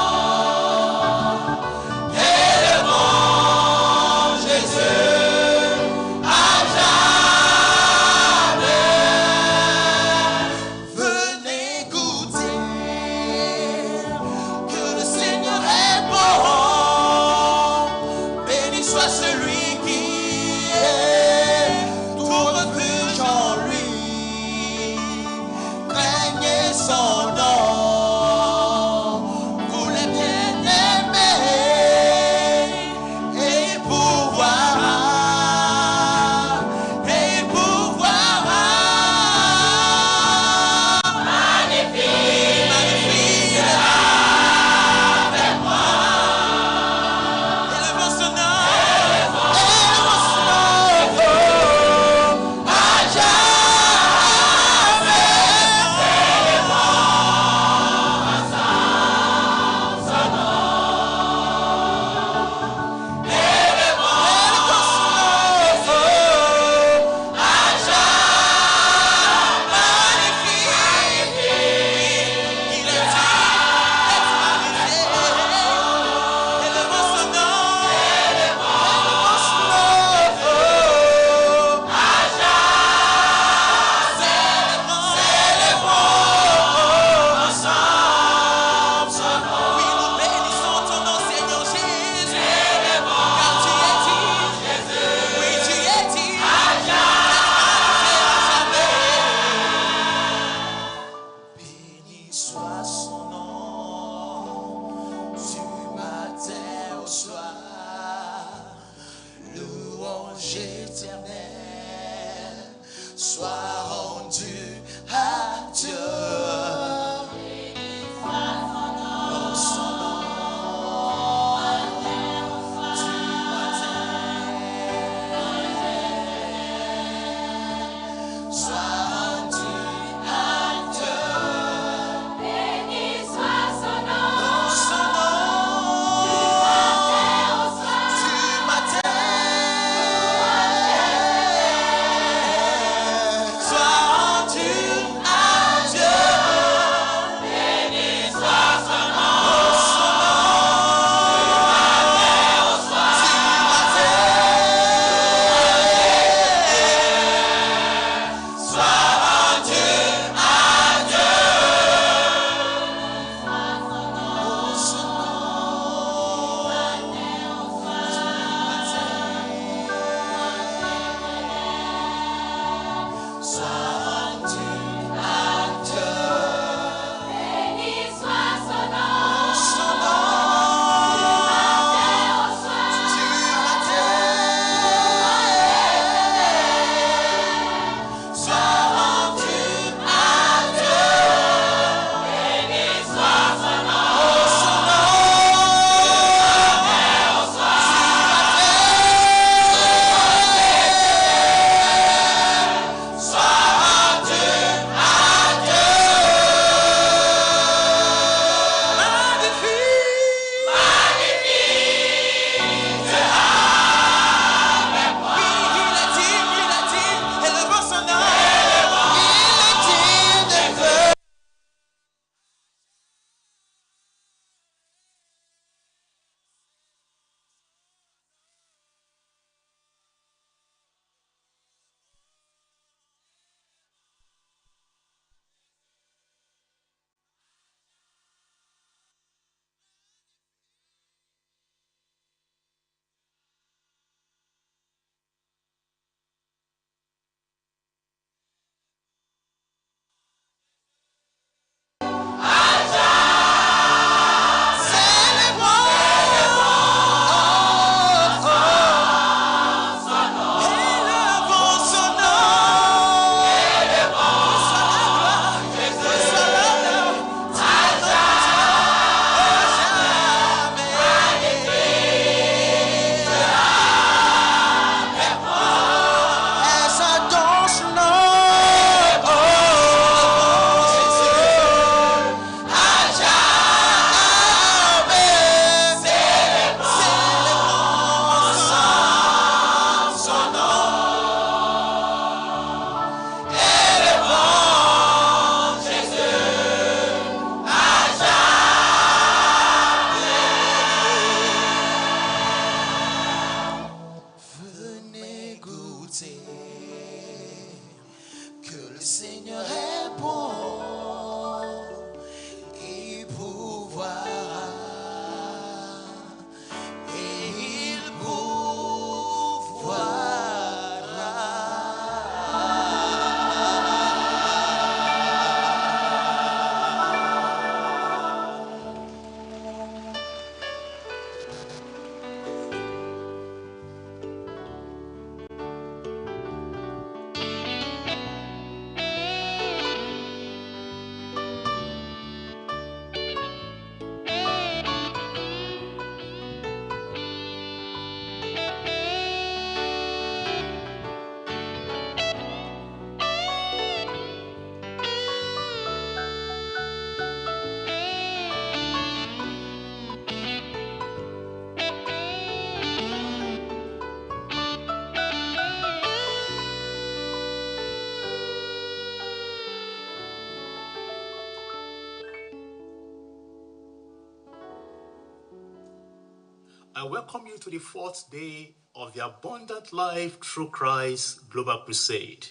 I welcome you to the fourth day of the Abundant Life Through Christ Global Crusade.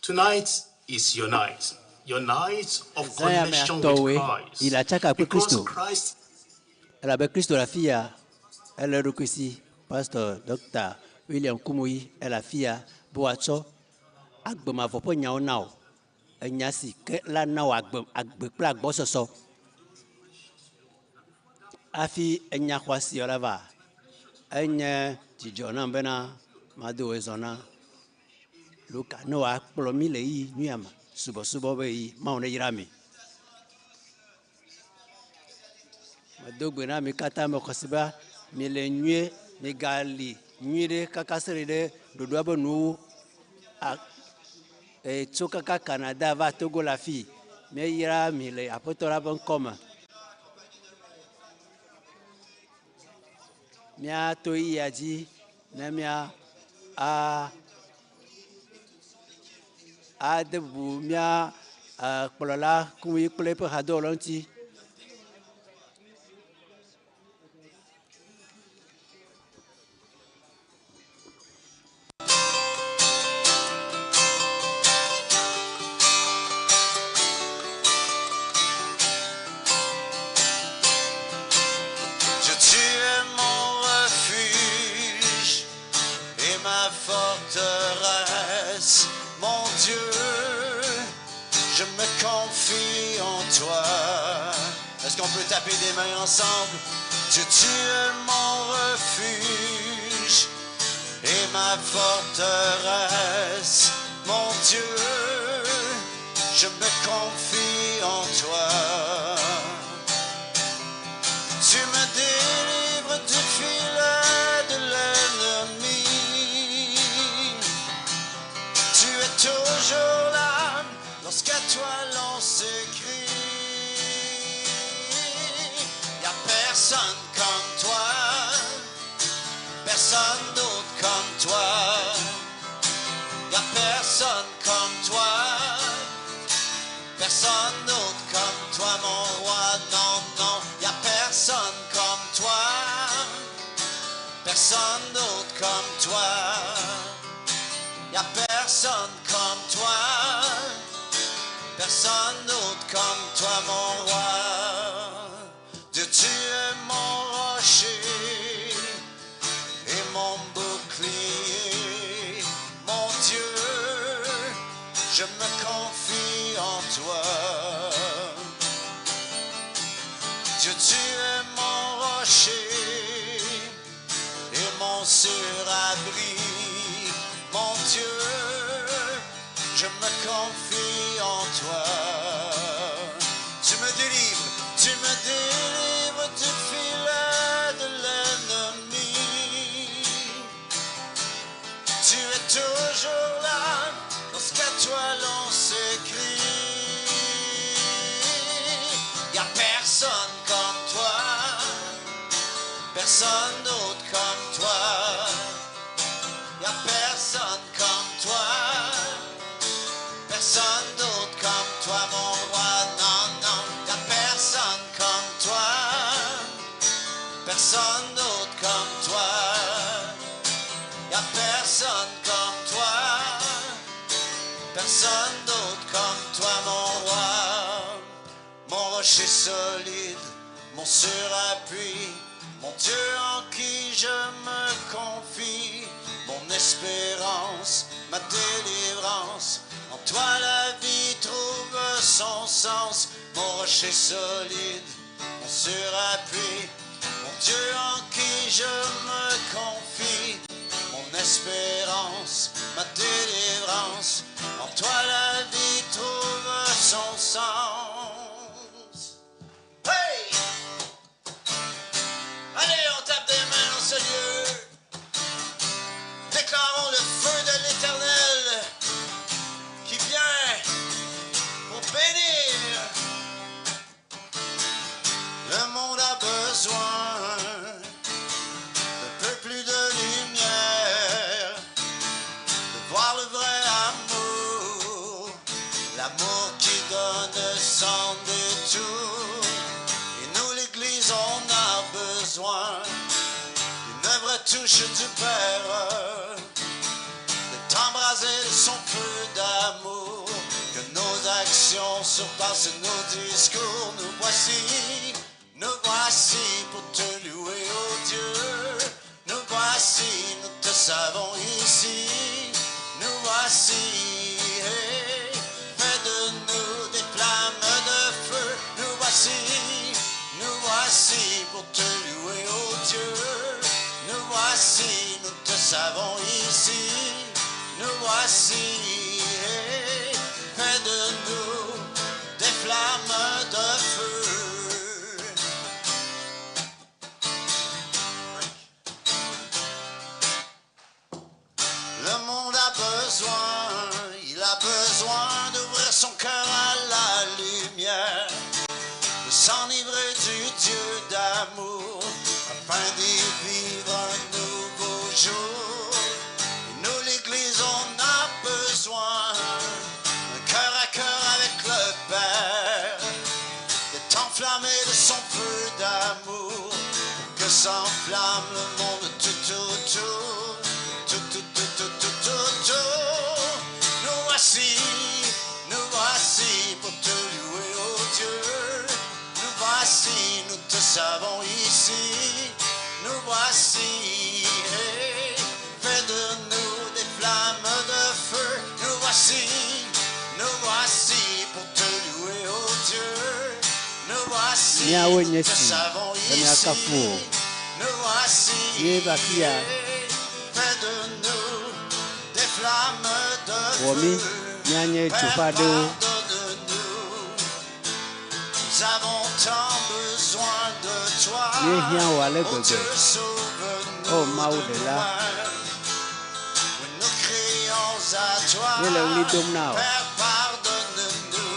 Tonight is your night, your night of Zã ya mea connection tɔwoe with Christ. yi le atsaka kple Because Kristo. Christ Elabe Kristo le afi ya, ele eɖokui si. Pastor Dr. William Kumuyi ele afi ya be wòatsɔ agbemavɔ ƒe nyawo na wò. Enya si ke la na wò agbe, agbe kple agbɔsɔsɔ. Hafi enya xɔasi la va, enye dzidzɔ nam bena mado wò zɔ na Luka ne wòakplɔ mí le ɣeyiɣi nyuia me. Subɔsubɔ be ɣeyiɣi. Mawu neyra mi. Medo gbe na mi katã me xɔse be miele nyuie, migali nyuie ɖe kaka se ɖe ɖe ɖoɖoa be nuwo a e, tso kaka Canada va Togo le afii. Míeyra mi le Aƒetɔ la ƒe ŋkɔ me. Míato ɣeyiɣia dzi ne mía a ade bubu mía kplɔla Kumuyi kple eƒe hadɔwɔlawo ŋuti. Dieu, tu es mon refuge et ma forteresse, mon Dieu, je me confie en toi. Est-ce qu'on peut taper des mains ensemble? Dieu, tu es mon refuge et ma forteresse, mon Dieu, je me confie en toi. Tu me délivres du filet de l'ennemi. Tu es toujours là lorsqu'à toi l'on s'écrie. Y a personne comme toi, personne d'autre comme toi. Y a personne comme toi, personne d'autre comme toi, mon roi. Non, non, y a personne comme toi, personne d'autre comme toi. Y a personne comme toi, personne d'autre comme toi, mon roi. Dieu, tu es mon rocher et mon bouclier, mon Dieu, je me confie en toi. Dieu, tu es mon rocher et mon sûr abri, mon Dieu, je me confie en toi. Tu me délivres du filet de l'ennemi. Tu es toujours là lorsqu'à toi l'on s'écrie. Y a personne comme toi, personne d'autre comme toi. Y a personne comme toi, personne d'autre comme toi, mon roi. Non, non, y a personne comme toi, personne d'autre comme toi. Y a personne comme toi, personne d'autre comme toi, mon roi. Mon rocher solide, mon sûr appui, mon Dieu en qui je me confie, mon espérance, ma délivrance. En toi la vie trouve son sens, mon rocher solide, mon sûr appui, mon Dieu en qui je me confie, mon espérance, ma délivrance. En toi la vie trouve son sens. Hey! Allez, on tape des mains dans ce lieu. Déclarons le feu de l'Éternel qui vient pour bénir. Le monde a besoin d'un peu plus de lumière, de voir le vrai amour, l'amour qui donne sans détour. Et nous, l'Église, on a besoin touche du Père, d'être embrasé de son feu d'amour, que nos actions surpassent nos discours. Nous voici pour te louer, ô Dieu. Nous voici, nous te savons ici. Nous voici, hey, fais de nous des flammes de feu. Nous voici, nous voici pour te louer, ô Dieu. Nous voici, nous te savons ici. Nous voici, hey, fais de nous des flammes de feu. Le monde a besoin, il a besoin d'ouvrir son cœur à la lumière, de s'enivrer du Dieu d'amour, afin d'y vivre un nouveau jour. Et nous, l'Église, on a besoin d'un cœur à cœur avec le Père, d'être enflammé de son feu d'amour, pour que s'enflamme le monde tout autour. Tout, tout, tout, tout, tout, tout, tout. Nous voici, nous voici pour te louer, ô Dieu. Nous voici, nous te savons ici. Nous voici, hey, fais de nous des flammes de feu. Nous voici, nous voici pour te louer, ô Dieu. Nous voici, Míawoe nous nye te si savons be ici. míakafu wò. Nous voici, Míeva fia. hey, fais de nous des flammes de Wɔ mí feu. míanye Père, dzoƒe aɖewo. pardonne-nous. Nous avons tant besoin de toi. Míehiã wò ale Oh gbegbe. Dieu, sauve-nous Oh, Mawu de ɖela. nous-mêmes. Oui, nous crions à toi. Míele ɣli dom na wò. Père, pardonne-nous.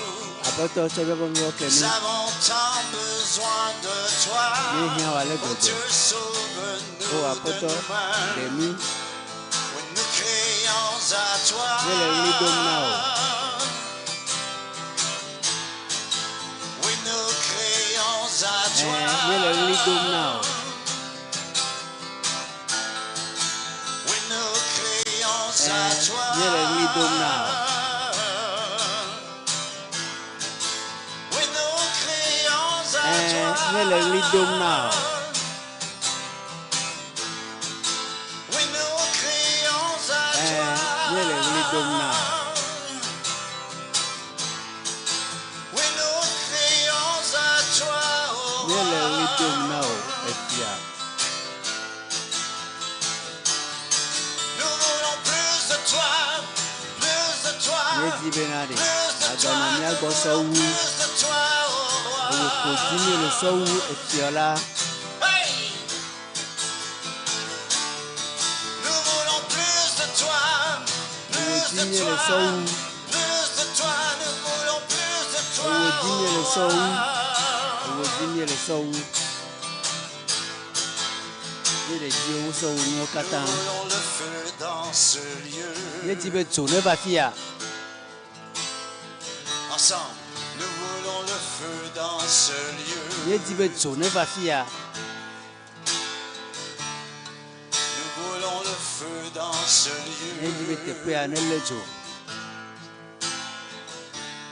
Aƒetɔ tsɔ míaƒe nuwo ke Nous mí. avons tant besoin de toi. Míehiã wò ale Oh gbegbe. Dieu, sauve-nous O de Aƒetɔ, nous-mêmes. ɖe mí. Oui, nous crions à toi. Míele ɣli dom na wò. Oui, nous crions à toi. Ɛ̃, míele ɣli dom na wò. Oui, nous crions à Ɛ̃, toi. míele ɣli dom na wò. Oui, nous crions à Ɛ̃, toi. míele ɣli dom na wò. Oui, nous crions à Ɛ̃, toi. míele ɣli dom na wò. Oui, nous crions à toi, oh Míele ɣli dom roi. na wò efia. Nous voulons plus de toi, plus de toi, Míedi bena ɖe plus de toi, aganɔ mía nous gbɔ voulons sɔwu. plus de toi, oh roi. Wò ko dim míele sɔwu efia la. Hey! Nous voulons plus de toi, Wò plus dim de míele toi, sɔwu. plus de toi, nous voulons plus de toi, Wò dim míele oh sɔwu. roi. Wò dim míele sɔwu. Míele di wò sɔwu nuwo Nous katã. voulons le feu dans ce lieu. Míedi be dzo neva fia. Ensemble, nous voulons le feu dans ce lieu. Míedi be dzo neva fia. Nous voulons le feu dans ce Míedi be lieu. teƒea nelé dzo.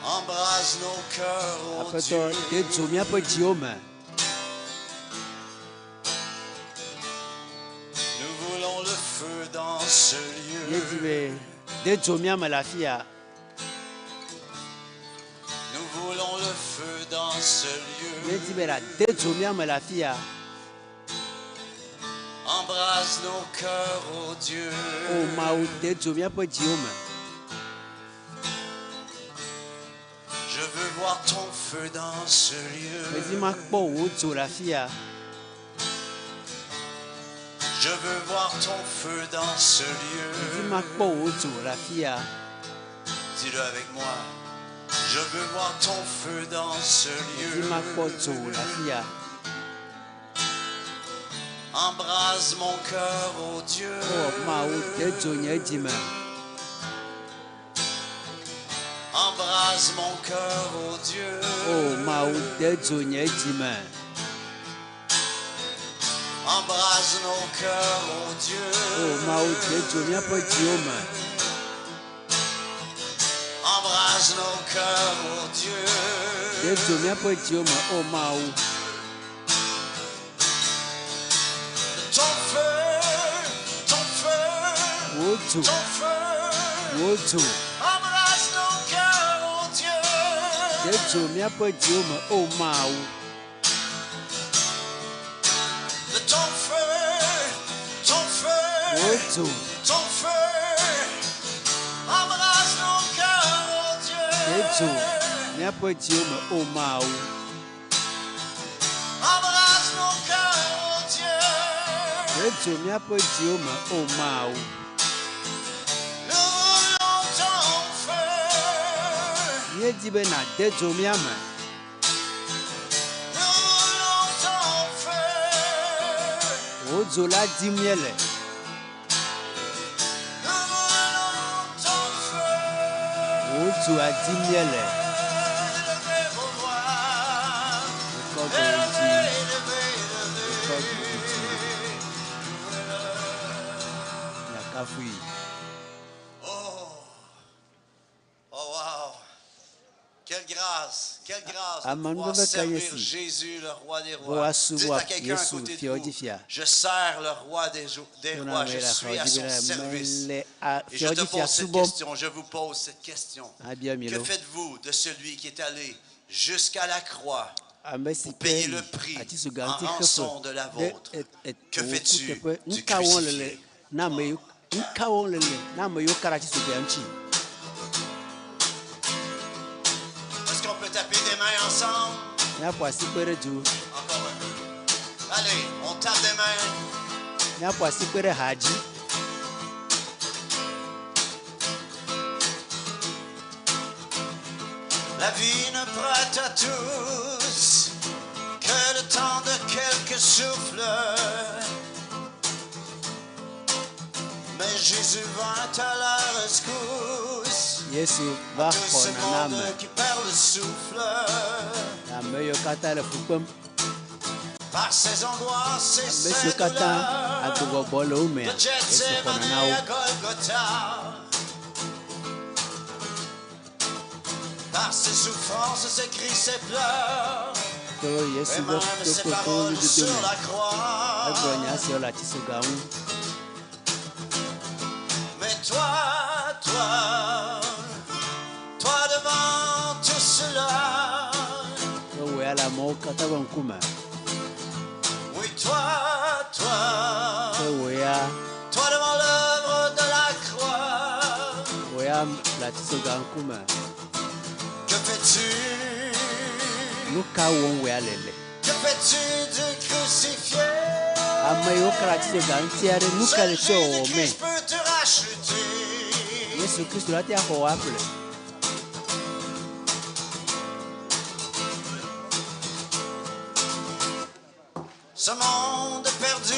Embrase nos cœurs, ô Aƒetɔ, de Dieu. dzo míaƒe dziwo me. Nous voulons le feu dans ce Míedi lieu. be de dzo mía me le afia. Nous voulons le feu dans ce Míedi lieu. be la de dzo mía me le afia. Embrase nos cœurs, ô Dieu. O Mawu, de dzo míaƒe dziwo me. Je veux voir ton feu dans ce Medi lieu. makpɔ wò dzo le afia. Je veux voir ton feu dans ce Medi lieu. makpɔ wò dzo le afia. Dis-le avec moi. Je veux voir ton feu dans ce Medi lieu. makpɔ dzo le afia. Embrase mon cœur, ô Dieu. O Mawu, de dzo nye dzi me. Embrase mon cœur, ô Dieu. O Mawu, de dzo nye dzi me. Embrase Embrase nos cœurs, ô Dieu. O Mawu de dzo míaƒe dziwo me. Embrase nos cœurs, ô Dieu. De dzo míaƒe dziwo me, o Mawu. Ton feu, ton feu, Wò dzo, ton feu. wò dzo. Embrase nos cœurs, ô Dieu. De dzo míaƒe dziwo me, o Mawu. De ton feu, ton feu, Wò dzo, ton feu. Embrase nos cœurs, ô Dieu. de dzo míaƒe dziwo me, o Mawu. Embrase nos cœurs, ô Dieu. De dzo míaƒe dziwo me, o Mawu. Nous voulons ton feu. Míedi be nàde dzo mía me. Nous voulons ton feu. Wò dzo la dim míele. Nous voulons ton feu. Wò dzoa dim míele. Élevez vos voix. Kɔ gbe dzi. Élevez, élevez, Kɔ gbe dzi. élevez. Miakafui. Oh, oh wow. Quelle grâce, quelle grâce de Amen. pouvoir Nous servir devons Jésus, le roi des Voa rois. Dites subɔ à quelqu'un à Yesu côté de fiawo vous, dzi fia. je sers le roi des Tona rois, me je la suis à xɔ dzi son bena service. mele a Et je fiawo te dzi fia pose cette subɔm. question, je vous pose cette question. Abia mi Que lo. faites-vous de celui qui est allé jusqu'à la croix Ame si pour ke payer yi le prix atisoga en ŋuti xefe rançon de la ɖe vôtre? e- e- Que wò fais-tu kuteƒe. du Nu ka wɔm le le crucifié? na ame yiwo nu ka wɔm le le na ame yiwo ka ɖe atisoga ŋuti? Est-ce qu'on peut taper des mains ensemble? Míaƒo asi kpe ɖe du. Encore un peu. Allez, on tape des mains. Míaƒo asi kpe ɖe ha dzi. La vie ne prête à tous que le temps de quelques souffles. Mais Jésus vint à la rescousse. Yesu va Tout ce xɔ na ame. monde qui perd le souffle. Ame yiwo katã le fu kpem. Par ses angoisses et Ame ses siwo katã douleurs. agbegbɔgbɔ le wo mea, De Yesu xɔna na Gethsemane wo. à Golgotha. Par ses souffrances, ses cris, ses pleurs. To Yesu Et ƒe même ses kpekpe paroles nudodo sur me. la croix. Egblɔ nya siawo le atisoga ŋu. Mais toi, toi, toi devant tout cela. Ke wò ya le amewo katã ƒe ŋkume. Oui, toi, toi, Ke wò ya toi devant l'œuvre de la croix. wò ya le atisoga ŋkume. Que fais-tu? Nu ka wɔm wò ya le le? Que fais-tu du crucifié? Ame yiwo ka ɖe atisoga ŋutia ɖe nu ka Seul le tsɔ wɔmee? Jésus-Christ peut te racheter. Yesu Kristo la te axɔ wò aƒle. Ce monde perdu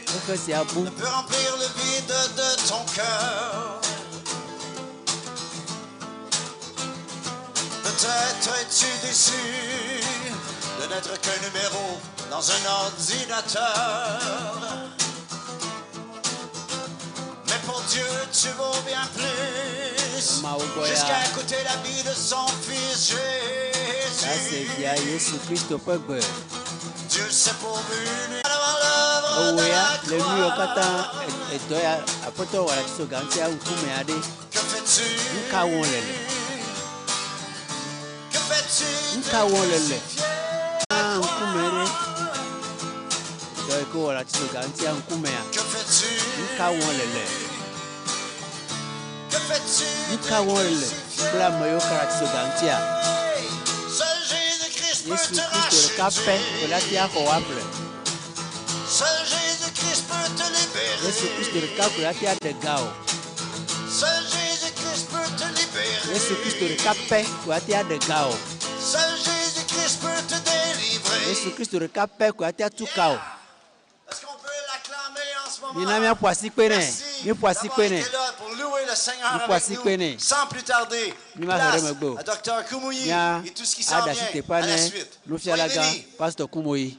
Xexe sia bu. ne peut remplir le vide de ton cœur. Peut-être es-tu déçu de n'être qu'un numéro dans un ordinateur. Mais pour Dieu, tu vaux bien plus. Mawu gbɔ ya. Jusqu'à écouter la vie de son fils Ase Jésus. via Yesu Kristo ƒe gbe. Dieu s'est pourvu lui devant l'œuvre Ewɔ de ya la le nu yiwo katã croix. e- edɔ ya aƒetɔ wɔ le atisoga ŋutia ŋkume aɖe. Que fais-tu? Nu ka wɔm le le? Que fais-tu Nu du ka wɔm le le? crucifié? Hã ŋkume ɖe. Dɔ yi ke wɔ le atisoga ŋutia ŋkumea. Que fais-tu? Nu ka wɔm le le? Que fais-tu Nu du ka wɔm le le crucifié? kple ame yiwo ka ɖe atisoga ŋutia? Seul Jésus-Christ peut Yesu te Kristo ɖeka pɛ racheter. ko la te axɔ wò aƒle. Seul Jésus-Christ peut te libérer. Yesu Kristo ɖeka ko la te aɖe ga wò. Seul Jésus-Christ peut te libérer. Yesu Kristo ɖeka pɛ ko la te aɖe ga wò. Seul Jésus-Christ peut te délivrer. Yesu Kristo ɖeka pɛ ko la te atu ka wò. Est-ce qu'on peut l'acclamer en ce moment? Mina míaƒo asikpe nɛ. Merci Míaƒo asikpe d'avoir nɛ. été là pour louer le Seigneur Míaƒo avec asikpe nɛ. nous. Sans plus tarder, Mi ma place xɔ ɖe megbe o. à Dr Kumuyi Mía et tout ce qui s'en aɖe asi vient teƒea à la nɛ suite. nufialagã Soyez bénis. Pastor Kumoyi.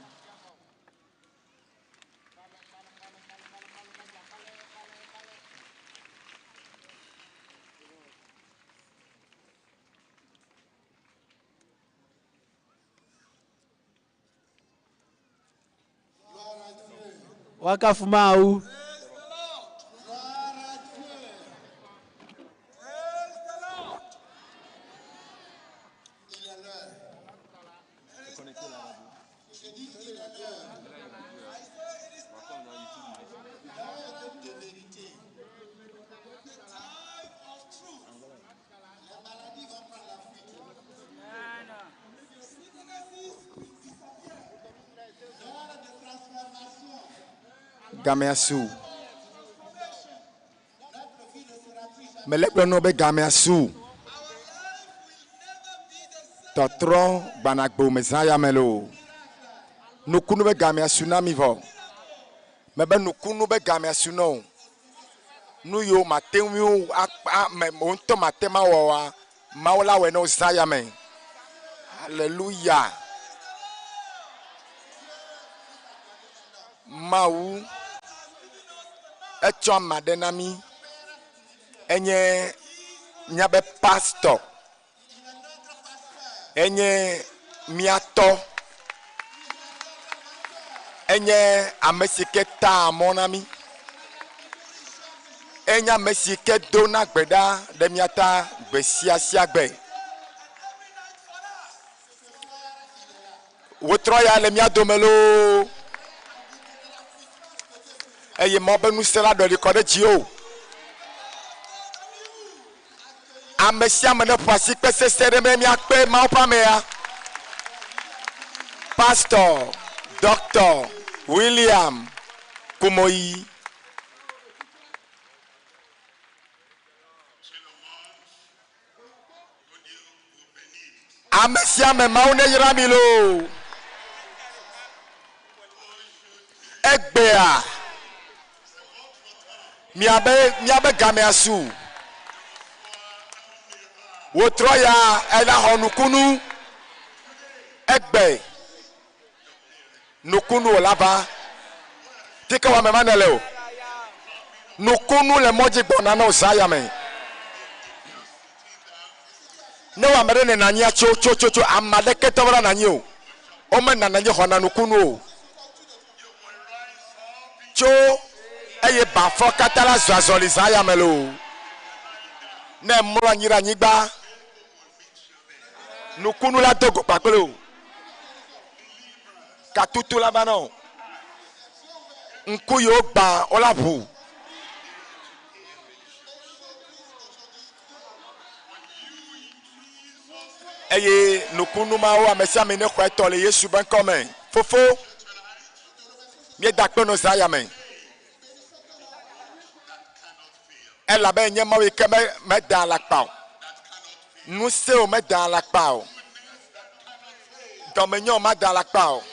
Woakafu Mawu. Gamea su. Mele gblɔ nɔ be gamea su. Tɔtrɔ gbanagbe me zã ya me loo. Nukunu be gamea su na mi vɔ. Mebe nukunu be gamea su na o. Nu yiwo mate ŋui akpa me wo ŋutɔ mate ma wɔ oa, Mawu la wɔe na wo zã ya me. Hallelujah. Mawu etsɔ ame aɖe na mí. Enye míaƒe pastor. Enye mía tɔ. Enye ame si ke taa mɔ na mí. Enye ame si ke dona gbe ɖa ɖe mía ta gbe sia sia gbe. Wotrɔ ya le mía dome loo. Eye Mawu ƒe ŋusẽ la ɖɔli kɔ ɖe dziwò. Ame sia ame neƒo asikpe sesẽ ɖe be míakpe Mawu ƒe amea. Pastor Doctor William Kumoyi. Ame sia ame Mawu neyra mi loo. Egbea miabe miabe gamea su. Wotrɔ ya ela xɔ nukunu. Egbe nukunu wòla va. Tike wɔ ame ma nele o. Nukunu le mɔdzi gbɔna na wo zã ya me. Ne wɔ ame ɖe nena anyia tso tso tso tso ame aɖeke tɔ va nanyi o. Wome nana anyi xɔna nukunu o. Tso eye bafɔ katã la zɔ azɔli zã ya me loo. Ne emlɔ anyi ɖe anyigba, nukunu la do go kpakple o. Katutu la va na o. Ŋku yiwo gbã wola ʋu. Eye nukunu mawo ame sia ame nexɔe tɔ le Yesu ƒe ŋkɔ me. Fofo, míeda akpe nɔ zã ya me. Elabe enye Mawu yi ke me, meda alakpa o. Ŋusẽwò meda alakpa o. Dɔmenyɔwò mada alakpa o.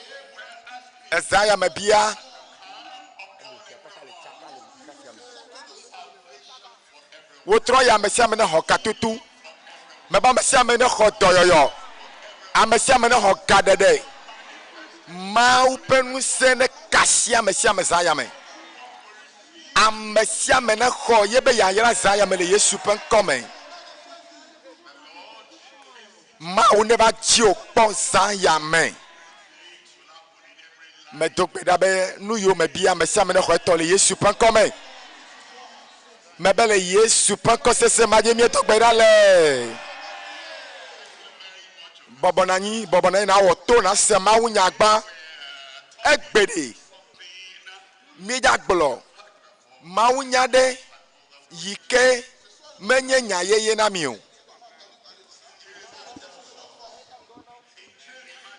Ezã ya me bia. Wotrɔ yi ame sia ame nexɔ katutu. Mebe ame sia ame nexɔ dɔyɔyɔ. Ame sia ame nexɔ gaɖeɖe. Mawu ƒe ŋusẽ neka asi ame sia ame zã ya me. Ame sia ame nexɔ yebe yayra zã ya me le Yesu ƒe ŋkɔ me. Mawu neva dziwò kpɔ zã ya me. Medo gbe ɖa be nu yiwo mebia ame sia ame nexɔ etɔ le Yesu ƒe ŋkɔ me. Mebe le Yesu ƒe ŋkɔ sese ma dzi míedo gbe ɖa le. Bɔbɔ nɔ anyi, bɔbɔ nɔ anyi nawɔ to nase mawunya gbã. Egbe ɖe míedzagblɔ mawunya ɖe yi ke menye nya yeye na mi o.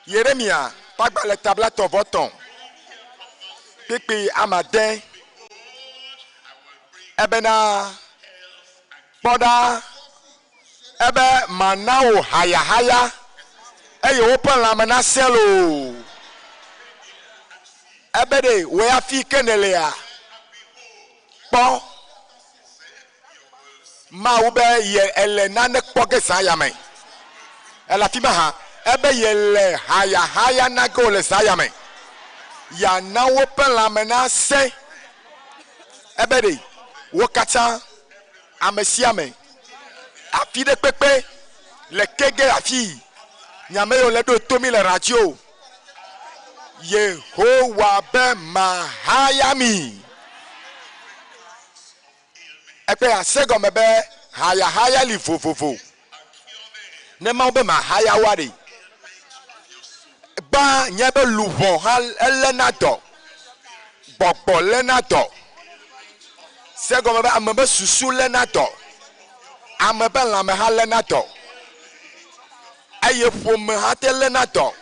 Yeremia ƒe agbalẽ ta blaetɔ̃-vɔ-etɔ̃, kpukpui ame ade, ebena, Kpɔ ɖa, ebe mana wò hayahaya, eye woƒe lãme nasẽ loo. Ebe ɖe wò ya fi ke nèlea? Kpɔ, Mawu be ye ele nane kpɔ ge zã ya me. Ele afi ma hã. Ebe yele hayahaya na ge wòle zã ya me. Yeana woƒe lãme nasẽ. Ebe ɖe wo katã, ame sia ame, afi ɖe kpekpe le ke ge afii. Nya me yiwo le ɖo to mí le radio. Yehowa be mahaya mi. Ekpe ase gɔme be hayahaya li vovovo. Ne Mawu be mahaya woa ɖe, gbã nye be luʋɔ hã eléna dɔ, gbɔgbɔ léna dɔ. Se gɔme be ame be susu léna dɔ, ame be lãme hã léna dɔ, eye ƒome hã te léna dɔ.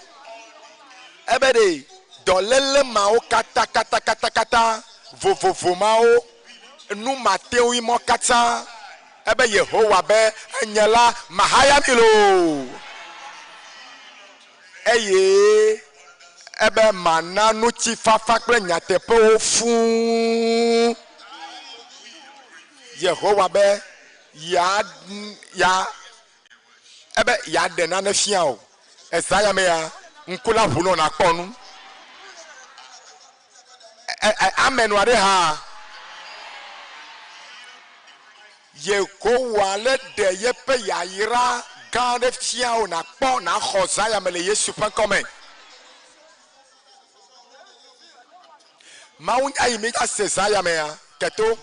Ebe ɖe dɔléle mawo katã katã katã katã vovovo mawo nu mate ŋui mɔ katã. Ebe Yehowa be, Enye la mahaya mi loo, eye ebe mana ŋutifafa kple nyateƒewo fũu. Yehowa be ya ya ebe yeaɖe nane fia wò. Ezã ya mea, ŋku la ʋu nɔ nàkpɔ nu. Ɛ ɛ amen nua ɖe hã. Yehowa le ɖe yeƒe yayra gã aɖe fia wò nàkpɔ nàxɔ zã ya me le Yesu ƒe ŋkɔ me. Mawu nya yi mídza se zã ya mea, keto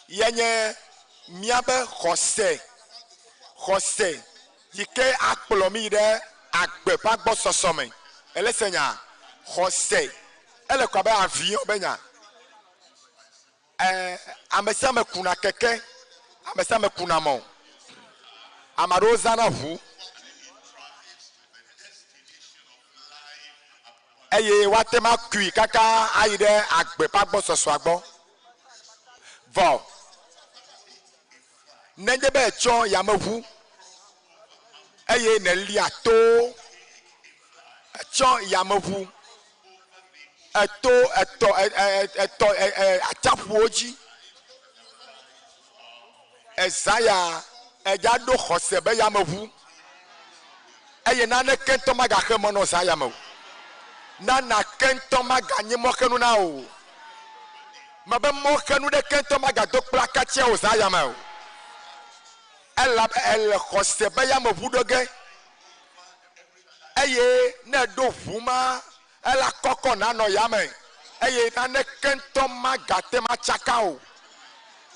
ye nye míabe xɔse, xɔse yi ke akplɔ mí yi ɖe agbe ƒe agbɔsɔsɔ me. Ele se nya? Xɔse ele ko abe avion be nya. Ɛ, ame sia ame kuna keke, ame sia ame kuna mɔ. Ame aɖewo zãna ʋu eye woate ŋu akui kaka ayi ɖe agbe ƒe agbɔsɔsɔa gbɔ. Vɔ nenye be ètsɔ yameʋu eye nèlia towo, ètsɔ yameʋu eto etɔ etɔ atsiaƒuwo dzi, ezã ya edza ɖo xɔse be yameʋu eye naneke ŋutɔ magaxe mɔ nɔ zã ya me o. Nanake ŋutɔ maganyi mɔxenu na wò o. Mebe mɔxenu ɖeke ŋutɔ magado kplakatsia wò zã ya me o. Elabe èle xɔse be yameʋu ɖo ge eye ne èɖo ʋu ma ela kɔkɔ nanɔ yame eye naneke ŋutɔ magate ŋu atsaka o.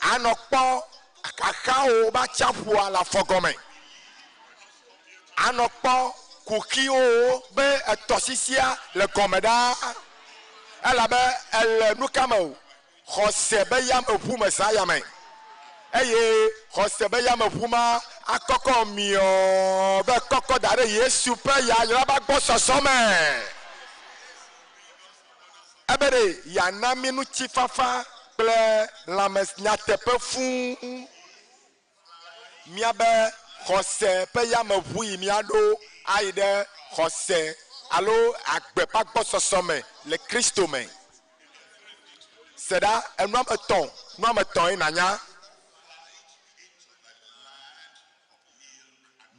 Anɔ kpɔ xaxawo be atsiaƒua le afɔ gɔme. Anɔ kpɔ kuxiwo be etɔsisia le gɔme ɖaa. Elabe ele nuka me o? Xɔse be yameʋu me zã yame. Eye xɔse be yameʋu ma akɔkɔ miɔɔ be kɔkɔ da ɖe Yesu ƒe yayra be agbɔsɔsɔ me. Ebe ɖe yeana mí ŋutifafa kple lãme nyateƒe fũu. Míabe xɔse ƒe yameʋu yi míaɖo ayi ɖe xɔse alo agbe ƒe agbɔsɔsɔ me le Kristo me. Se ɖa, enu ame etɔ̃, nu ame etɔ̃ ye nànya.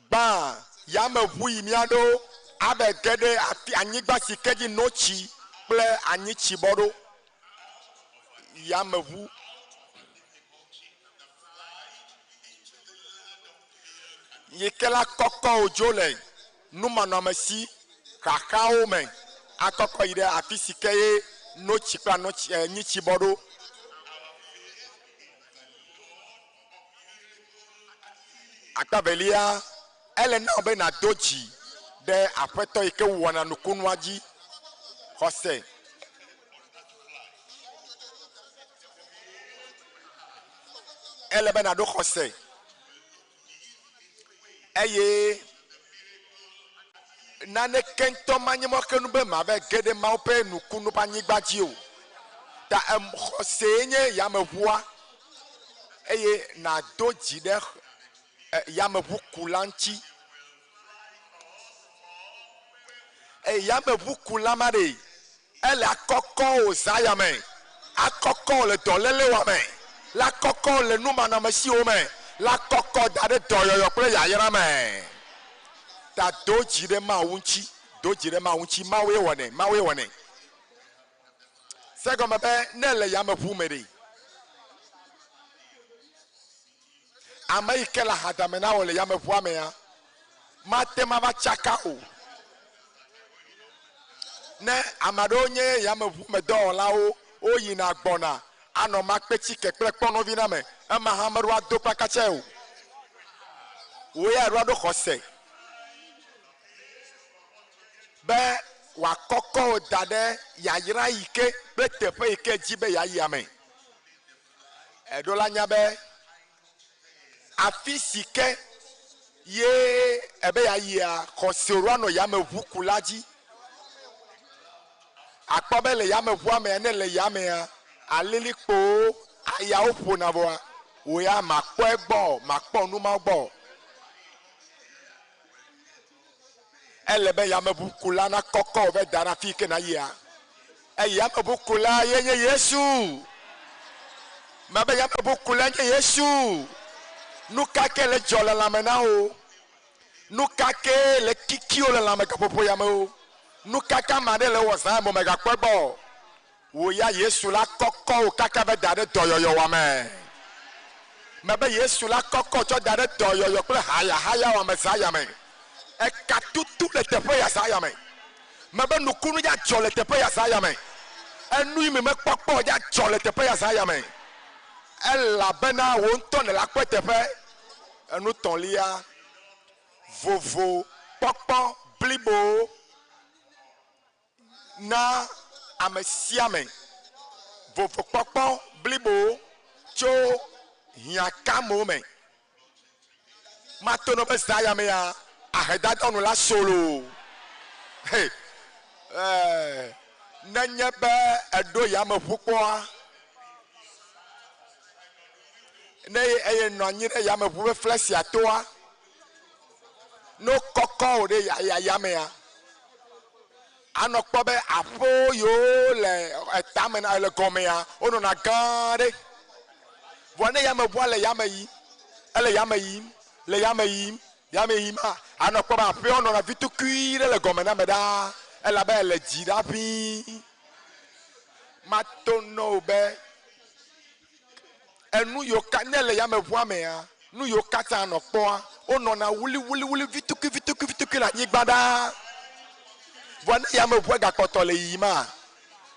Gbã, yameʋu yi míaɖo abe ge ɖe afi anyigba si ke dzi notsi kple anyitsi bɔ ɖo. Yameʋu. Yi ke la kɔkɔ wò dzo le numanɔamesi xaxawo me akɔkɔ yi ɖe afi si ke ye notsi kple anotsi, eh, nyitsi bɔ ɖo. Akpa velia, ele na wò be nàdo dzi ɖe Aƒetɔ yi ke wɔna nukunua dzi xɔse. Ele be nàɖo xɔse eye naneke ŋutɔ manye mɔxenu be mava ge ɖe Mawu ƒe nukunu ƒe anyigba dzi o. Ta em xɔsee nye yameʋua eye nàdo dzi ɖe yameʋukula ŋuti. Eye yameʋukula ma ɖe, ele akɔkɔ wò zã ya me, akɔkɔ wò le dɔlélewoa me, la kɔkɔ wò le numanɔamesiwo me, la kɔkɔ da ɖe dɔyɔyɔ kple yayra me. Ta do dzi ɖe Mawu ŋuti, do dzi ɖe Mawu ŋuti. Mawue wɔnɛ, Mawue wɔnɛ. Se egɔme be ne ele yameʋu me ɖe, ame yi ke le ahadame na wò le yameʋua mea, mate ŋu ava tsaka o. Ne ame aɖewo nye yameʋumedɔwɔlawo, woyina gbɔna anɔ makpetsike kple kpɔnɔvi na me, ema hã meɖo ado kplakatsɛ o. Wò ya ɖo aɖo xɔse be wòakɔkɔ wò da ɖe yayra yi ke kple teƒe yi ke dzi be yeayia me. Eɖo la nya be afi si ke ye ebe yeayia, xɔse ɖo anɔ yameʋukula dzi. Akpɔ be le yameʋua mea, ne le yamea, alilikpowo, ayawo ƒona vɔa, wò ya makpɔ egbɔ o, makpɔ nu mawo gbɔ o. Ele be yameʋukula nakɔkɔ wò be da ɖe afi yi ke nayia. Eye yameʋukula ye nye Yesu. Mebe yameʋukula nye Yesu. Nu ka ke le dzɔ le lãme na wò? Nu ka ke le kiki wò le lãme gaƒoƒo ya me o? Nu ka ke ame aɖe le wɔ zã ya me o, mègakpɔ egbɔ o. Wò ya Yesu la kɔkɔ wò kaka be da ɖe dɔyɔyɔ wɔ me. Mebe Yesu la kɔkɔ tsɔ da ɖe dɔyɔyɔ kple hayahaya wɔ me zã ya me. Eka tutu le teƒe ya zã ya me. Mebe nukunu ya dzɔ le teƒe ya zã ya me. Enu yi mi mekpɔ kpɔ ya dzɔ le teƒe ya zã ya me. Elabena wò ŋutɔ nèle akpɔe teƒe. Enu tɔ̃lia, vovo kpɔkpɔ blibo na ame sia ame. Vovokpɔkpɔ blibo tso hiãkamewo me. Mato nɔ be zã ya mea, ahedada nu la solo. He, eh, nenye be eɖo yameʋu kpɔa, ne eye nɔ anyi ɖe yameʋu ƒe flɛsia toa, ne wokɔkɔ wò ɖe yayamea, anɔ kpɔ be aƒewo yiwo le etame na le gɔmea, wonɔna gã ɖe. Vɔ ne yameʋua le yame yim, ele yame yim, le yame yim, yame yima, anɔ kpɔ be aƒeawo nɔna vi tukui ɖe le gɔme na me ɖaa, elabe ele dzi ɖa ʋĩi. Mato nɔ wò be enu yiwo ka ne le yameʋua mea, nu yiwo katã nɔ kpɔa, wonɔna wuliwuliwuli vitukui vitukui vitukui le anyigba ɖaa. Vɔ ne yameʋua gakpɔtɔ le yiyima,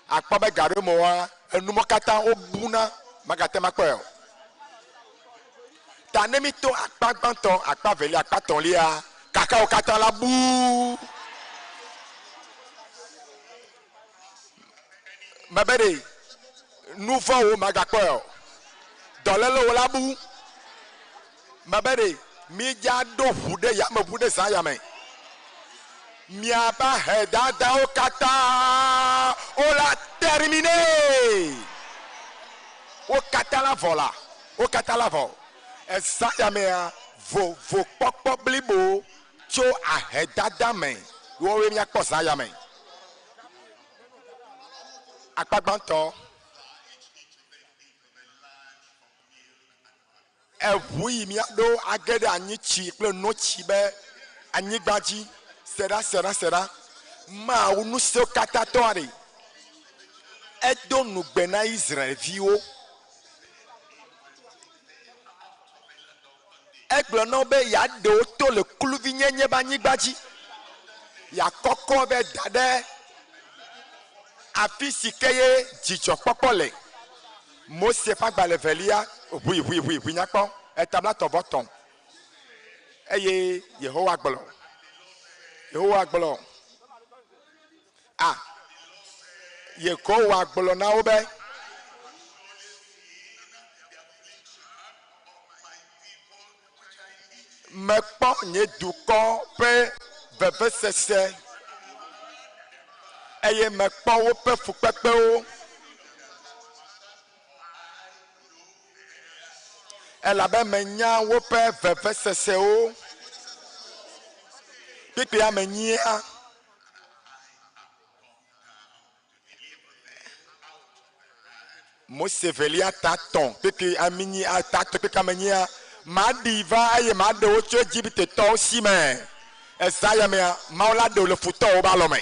akpɔ be ga ɖo me woa, enu mɔ katã wobuna, magate ŋu akpɔe o. Ta ne mito akpa gbãtɔ, akpa velia, akpa tɔ̃lia, kaka wo katã la bu. Mebe ɖe nu vɔ̃wo magakpɔe o. Dɔlélewo la bu. Mebe ɖe mídza ɖo ʋu ɖe yameʋu ɖe zã ya me. Miaƒe ahedadawo katã wola termine. Wo katã la vɔ la. Wo katã la vɔ. Ezã ya mea, vovokpɔkpɔ blibo tso ahedada me woawoe míakpɔ zã ya me. Akpa gbãtɔ, eʋu yi míaɖo age ɖe anyitsi kple notsi be anyigba dzi. Se ɖa, se ɖa, se ɖa. Mawu ŋusẽwo katã tɔ aɖe. Edo nugbe na Israelviwo. Egblɔ na wo be yeaɖe wo to le kluvinyenye be anyigba dzi. Yeakɔkɔ be da ɖe afi si ke ye dzidzɔkpɔkpɔ le. Mose ƒe agbalẽ velia, ʋui, ʋui, ʋui, ʋui nyakpɔ, eta blatɔ̃ vɔ tɔ̃. Eye Yehowa gblɔ, Yehowa gblɔ, a, Yehowa gblɔ na wo be, Mekpɔ nye dukɔ ƒe vevesese, eye mekpɔ woƒe fukpekpewo. Elabe menya woƒe vevesesewo. Kpukpuia me nyia. Mose velia ta tɔ̃ kpekpe aminyi ta tɔ̃ kpekpe amenyia maɖi va eye maɖe wo tso Egiptetɔwo si me. Eza ya mea, Mawu la ɖe wo le futɔwo be alɔme.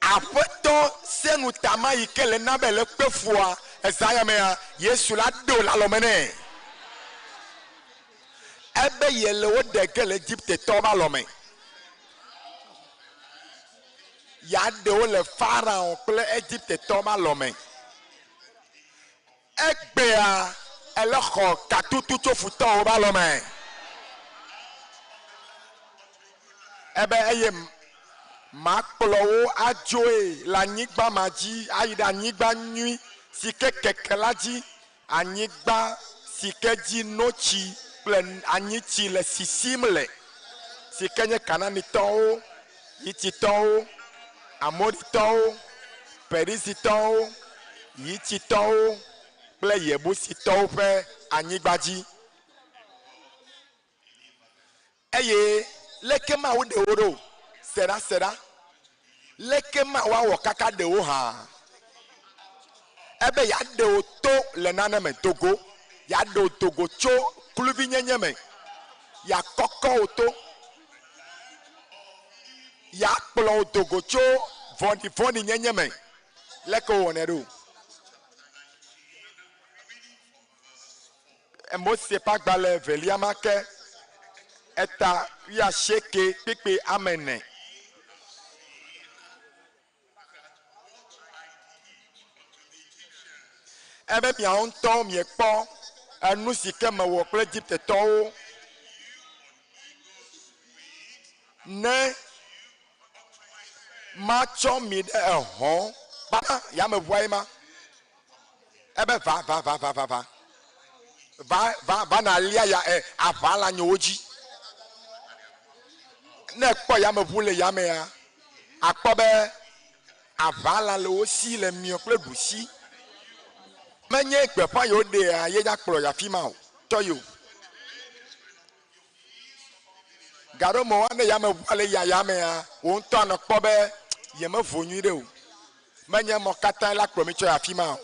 Aƒetɔ se nu ta ma yi ke le na be le kpe fua eza ya mea, Yesu la ɖe wo le alɔme nɛ. Ebe yele wo ɖe ge le Egiptetɔwo be alɔme. Yeaɖe wo le Farao kple Egiptetɔwo be alɔme. Egbea ele xɔ katutu tso futɔwo be alɔme. Ebe eye makplɔ wo adzoe le anyigba ma dzi ayi ɖe anyigba nyui si ke keke la dzi, anyigba si ke dzi notsi kple anyitsi le sisim le, si ke nye Kanaanitɔwo, Hititɔwo, Amoritɔwo, Perizitɔwo, Hititɔwo kple Yebusitɔwo ƒe anyigba dzi. Eye leke Mawu ɖe wo ɖo? Se ɖa, se ɖa. Leke Mawu awɔ kaka ɖe wo hã? Ebe yeaɖe wò to le nane me do go, yeaɖe wò do go tso kluvinyenye me, yeakɔkɔ wò to, yeakplɔ wò do go tso vɔ̃ɖivɔ̃ɖinyenye me. Leke wowɔnɛ ɖo? Mose ƒe agbalẽ evelia ma ke, eta wuiasieke kpukpui ame ene. Ebe miawo ŋutɔwo miekpɔ enu si ke mewɔ kple Egiptetɔwo ne matsɔ mi ɖe ehɔ̃ kpana yameʋua ye ma. Ebe va va va va va va va va va nalia ya e aʋa le anyewo dzi. Ne ekpɔ yameʋu le yamea, akpɔ be aʋala le wo si le miɔ kple ɖusi. Menye gbeƒã yewo ɖea ye ya kplɔ yi afi ma o. Tɔ yi o. Gaɖome ne yameʋua le ya yamea, wò ŋutɔ anɔ kpɔ be yemevo nyui ɖe o. Menye mɔ katãe la kplɔ mi tsɔ yi afi ma o.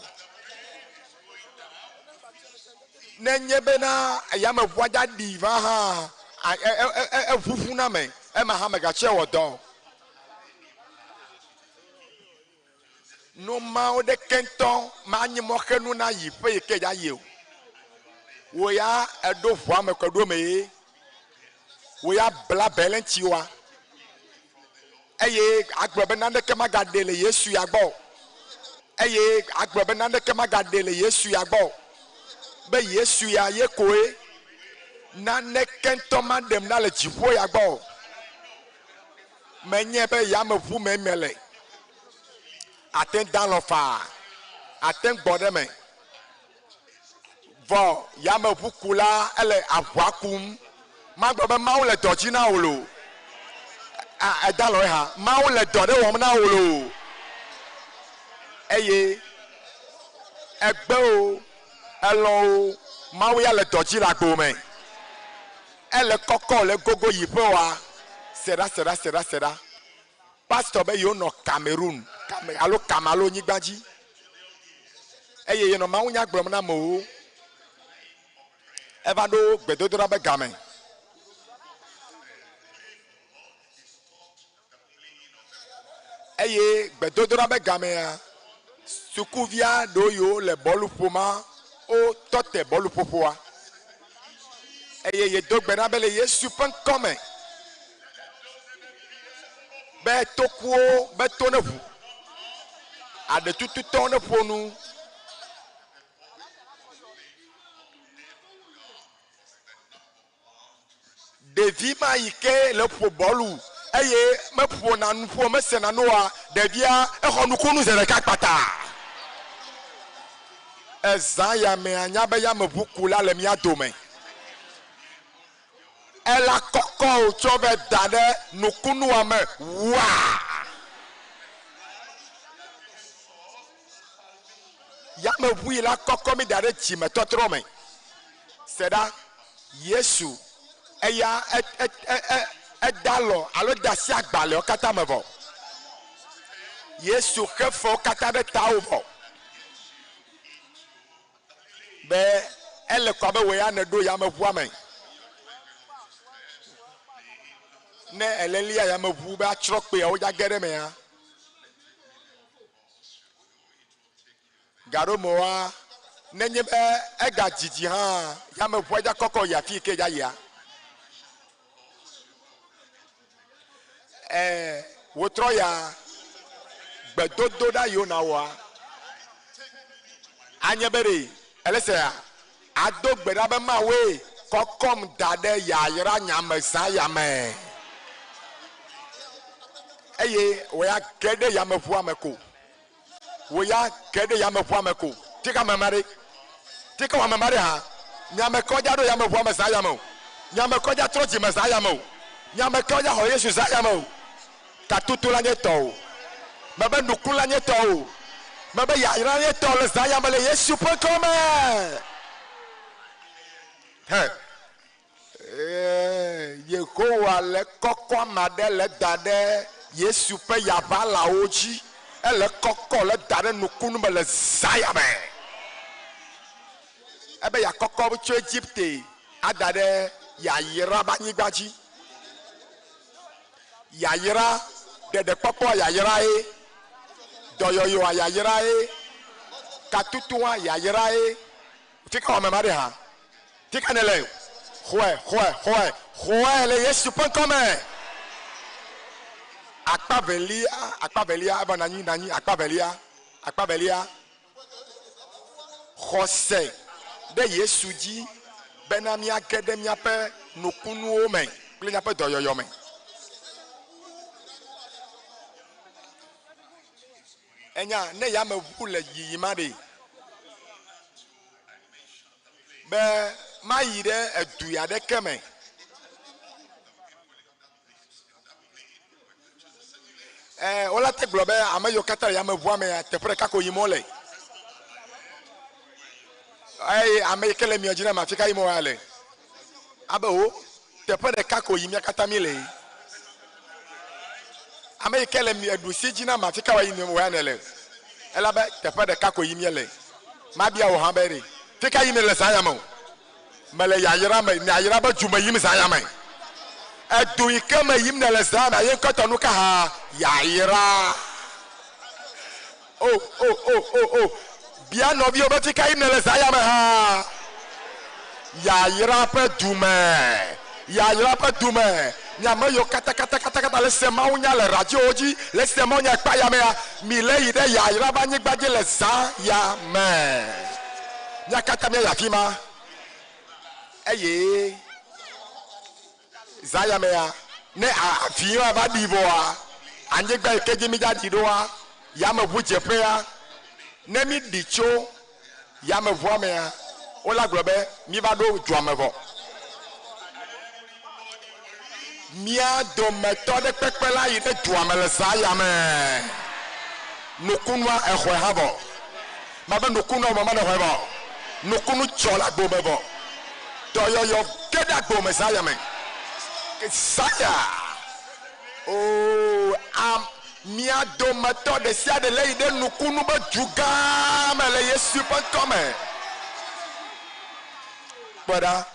Nenye bena yameʋua dza ɖi va hã, eʋuʋu na ame, ema hã megatsɔe wɔ dɔ o. Nu mawo ɖeke ŋutɔ manyi mɔxenu na yi ƒe yi ke dza yi o. Wò ya eɖo ʋua me kɔ ɖo eme ye. Wò ya bla be le ŋutiwòa. Eye agblɔ be naneke magaɖee le Yesu ya gbɔ o. Eye agblɔ be naneke magaɖee le Yesu ya gbɔ o. Be Yesu ya ye koe. Naneke ŋutɔ maɖem ɖa le dziƒo ya gbɔ o. Menye be yameʋu mee mele. Ate ŋu da alɔ̃ faa. Ate ŋu gbɔ ɖe eme. Vɔ yameʋukula ele aʋua kum. Magblɔ be Mawu le dɔ dzi na wò loo. A, eda alɔ eha. Mawu le dɔ ɖe wɔm na wò loo. Eye egbe o, elɔ̃ o, Mawu ya le dɔ dzi le agbo me. Ele kɔkɔ le gogo yi ƒe oa? Se ɖa, se ɖa, se ɖa, se ɖa. Pastor be yewonɔ Cameroon, Kame, alo Kamalo nyigba dzi. Eye yenɔ mawunya gblɔm na amewo. Eva ɖo gbedodoɖa be game. Eye gbedodoɖa be gamea, sukuvia ɖewo yiwo le bɔlu ƒoma, wotɔ te bɔluƒoƒoa. Eye yedo gbe na be le Yesu ƒe ŋkɔ me be tokuwo be to ne ʋu, aɖetututɔwo ne ƒo nu. Ɖevi ma yi ke le ƒo bɔlu eye meƒona nu ƒo mesena nu oa, ɖevia exɔ nukunu zi ɖeka kpata. Ezã ya mea nya be yameʋukula le mía dome. Ela kɔkɔ wò tsɔ vɛ da ɖe nukunua me waa. Yameʋu yi la kɔkɔ mi da ɖe dzimetɔtrɔ me. Se ɖa, Yesu, eya e, e, e, e, eda alɔ alo de asi agbalẽwo katã me vɔ. Yesu xe fewo katã ɖe tawò vɔ. Be ele kɔ abe wò ya nèɖo yameʋua me. Ne èle lia yameʋu be atsrɔ̃ kpeawo dza ge ɖe emea, Gaɖomewoa, nenye be ega dzidzi hã, yameʋua dza kɔkɔ yi afi yi ke dza yia. Ɛɛ, wòtrɔ ya gbedodoɖa yiwo nàwɔa, anye be ɖe ele sea, ado gbe ɖa be Mawue kɔkɔm da ɖe yayra nya me zã ya me. Eye wò ya ge ɖe yameʋua me ko. Wò ya ge ɖe yameʋua me ko. Tika ame ma ɖe. Tika wò ame ma ɖe hã. Nye ame kewo dza ɖo yameʋua me zã ya me o. Nye ame kewo dza trɔ dzime zã ya me o. Nye ame kewo dza xɔ Yesu zã ya me o. Katutu la nye tɔwò. Mebe nuku la nye tɔwò. Mebe yayra nye tɔwò le zã ya me le Yesu ƒe ŋkɔ me. He. Yehowa le kɔkɔ ame aɖe le da ɖe Yesu ƒe yaʋalawo dzi. Ele kɔkɔ le da ɖe nukunu me le zã ya me. Ebe yeakɔkɔ tso Egipte ada ɖe yayra be anyigba dzi. Yayra, ɖeɖekpɔkpɔa yayrae, dɔyɔyɔa yayrae, katutua yayrae. Fika wɔ ame ma ɖe hã? Fika nèle? Xɔe, xɔe, xɔe, xɔe le Yesu ƒe ŋkɔ me. Akpa velia, akpa velia, eva nɔ anyi, nɔ anyi, akpa velia, akpa velia. Xɔse ɖe Yesu dzi bena míage ɖe míaƒe nukunuwo me kple míaƒe dɔyɔyɔ me. Enya, ne yameʋu le yiyim aɖee, be mayi ɖe edu aɖeke me, Ɛ, wola te gblɔ be ame yiwo katã le yameʋua mea, teƒe ɖeka ko yim wole. Eye ame yi ke le mia dzi na me, afi ka yim woale? Abe wo, teƒe ɖeka ko yim mía katã míle. Ame yi ke le mia ɖusi dzi na me, afi ka yim wòya nèle? Elabe teƒe ɖeka ko yim míele. Mabia wò hã be ɖe, fi ka yim nèle zã ya me o? Mele yayra me, yayra be du me yim zã ya me. Edu yi ke me yim nèle zã ya me, ye ŋkɔtɔ nu ka hã? Yayra. O, o, o, o, o. Bia nɔviwò be fi ka yim nèle zã ya me hã? Yayra ƒe du me. Yayra ƒe du me. Mi ame yiwo katakatakata le se mawunya le radiowo dzi, le se mawunya kpa ya mea, mi le yi ɖe yayra ƒe anyigba dzi le zã ya me. Mía katã míayi afi ma. Eye zã ya mea, ne aviwo va ɖi vɔa, anyigba yi ke dzi mídza ɖi ɖoa, yameʋudzeƒea, ne míɖi tso yameʋua mea, wola gblɔ be míva ɖo dua me vɔ. Mía dometɔ ɖe kpekpe la yi ɖe dua me le zã ya me. Nukunua exɔe hã vɔ. Mabe nukunua mama nexɔe vɔ. Nukunu dzɔ le agbo me vɔ. Dɔyɔyɔ ge ɖe agbo me zã ya me. Zã ya. Oo, am, mía dometɔ ɖe sia ɖe le yi ɖe nukunu be du gã me le Yesu ƒe ŋkɔ me. Kpɔe ɖa.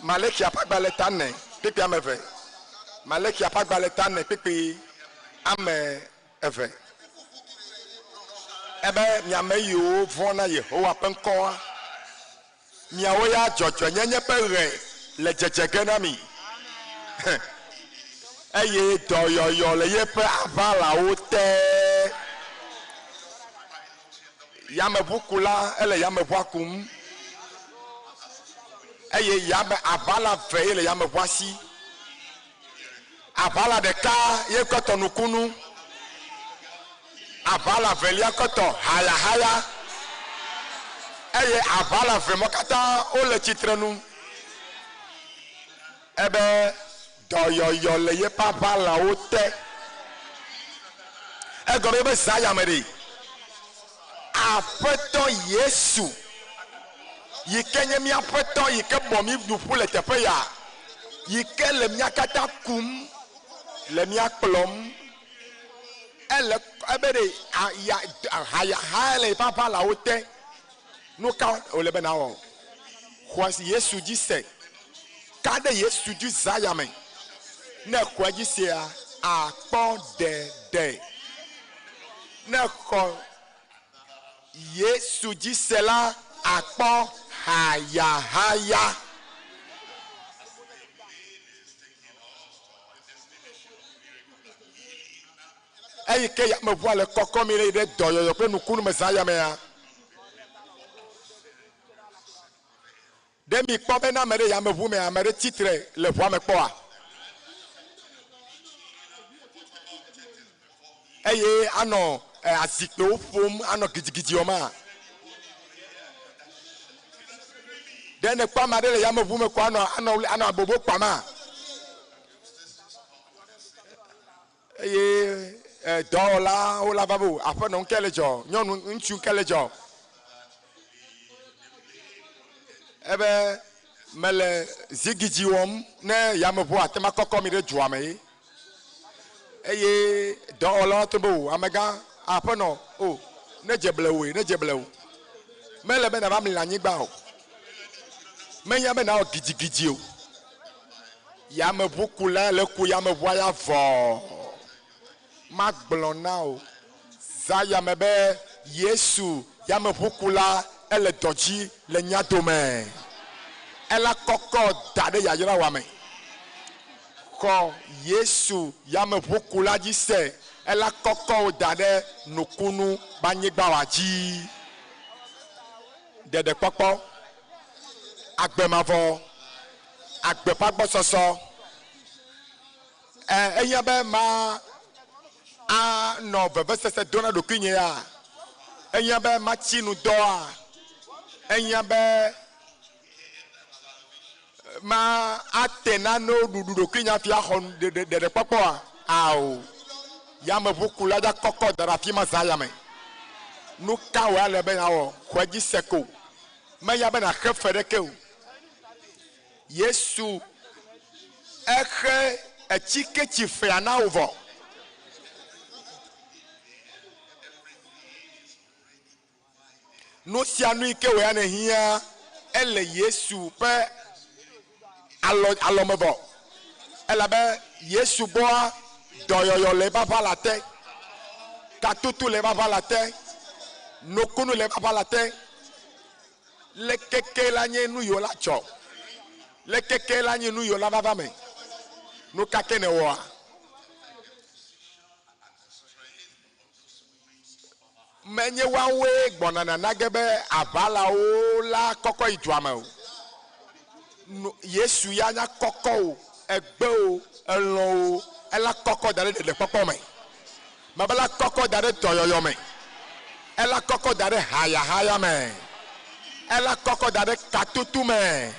Malekia ƒe agbalẽ ta ene kpukpui ame eve. Malekia ƒe agbalẽ ta ene kpukpui ame eve. Ebe mi ame yiwo vɔ̃ na Yehowa ƒe ŋkɔa, miawo ya dzɔdzɔenyenye ƒe ɣe le dzedze ge na mi. Eye dɔyɔyɔ le yeƒe aʋalawo te. Yameʋukula ele yameʋua kum eye yame aʋala ve ye le yameʋua si. Aʋala ɖeka ye kɔtɔ nukunu, aʋala velia kɔtɔ hayahaya eye aʋala ve mɔ katã wole tsitrenu. Ebe dɔyɔyɔ le yeƒe aʋalawo te. Egɔme be zã ya me ɖe. Aƒetɔ Yesu yi ke nye mía Ƒetɔ yi ke bɔ mí nu ƒu le teƒe ya, yi ke le mía katã kum, le mía kplɔm. Ele ebe ɖe ya hayaha le yeƒe aʋalawo te. Nuka wòle be nawɔ? Xɔ Yesu dzi se. Ka ɖe Yesu dzi zã ya me. Ne èxɔe dzi sea, àkpɔ ɖeɖe. Ne èxɔ Yesu dzi se la, àkpɔ hayahaya. Eyi ke yameʋua le kɔkɔm yi ɖe yi ɖe dɔyɔyɔ kple nukunu me zã ya mea. Ɖe mi kpɔ be ne ame ɖe yameʋu mea, ame ɖe tsitre le ʋua me kpɔa? Eye anɔ azikpuiwo ƒom, anɔ gidigidi wɔma? Ɖe nèkpɔ ame aɖe le yameʋu me ko anɔ anɔ anɔ abobo kpama? Eye dɔwɔlawo la va be o, aƒenɔ ŋke le dzɔ, nyɔnu ŋutsu ŋke le dzɔ. Ebe mele zigidzi wɔm ne yameʋua ate ma kɔkɔ mi ɖe dua me ye. Eye dɔwɔlawo to be o, amegã, aƒenɔ, o, ne dze blewoe, ne dze blewo. Mele be nava mli le anyigba o. Menya be nawɔ gidigidi o. Yameʋukula le ku yameʋua ya vɔ. Magblɔ na wò zã ya me be Yesu yameʋukula ele dɔ dzi le mía dome. Ela kɔkɔ da ɖe yayra wa me. Xɔ Yesu yameʋukula dzi se, ela kɔkɔ wò da ɖe nukunu be anyigba wa dzi. Ɖeɖekpɔkpɔ, agbe mavɔ, agbe ƒe agbɔsɔsɔ. Ẽ, ehiã be ma anɔ vevesese do na ɖokuinye ya? Ehiã be matsi nu dɔa? Ehiã be ma ate nanewo ɖuɖu ɖokuinye hafi axɔ ɖeɖekpɔkpɔa? Ao. Yameʋukula dza kɔkɔ da ɖe afi ma zã ya me. Nu ka wòe ale be nàwɔ? Xɔe dzi se ko. Mehiã be nàxe fe ɖeke o. Yesu exe etsike tsi fea na wò vɔ. Nu sia nu yi ke wò ya nèhiã ele Yesu ƒe alɔ alɔme vɔ. Elabe Yesu gbɔa dɔyɔyɔ le eƒe aʋala te, katutu le eƒe aʋala te, nukunu le eƒe aʋala te. Le keke la nye nu yiwo la dzɔ. Le keke la nye nu yiwo la vava me. Nu ka ke nèwɔa? Menye woawoe gbɔna nana ge be aʋalawo la kɔkɔ yi dua me o. Nu, Yesu ya nya kɔkɔ o, egbe o, elɔ̃ o, ela kɔkɔ da ɖe ɖeɖekpɔkpɔ me. Mebe la kɔkɔ da ɖe dɔyɔyɔ me. Ela kɔkɔ da ɖe hayahaya me. Ela kɔkɔ da ɖe katutu me.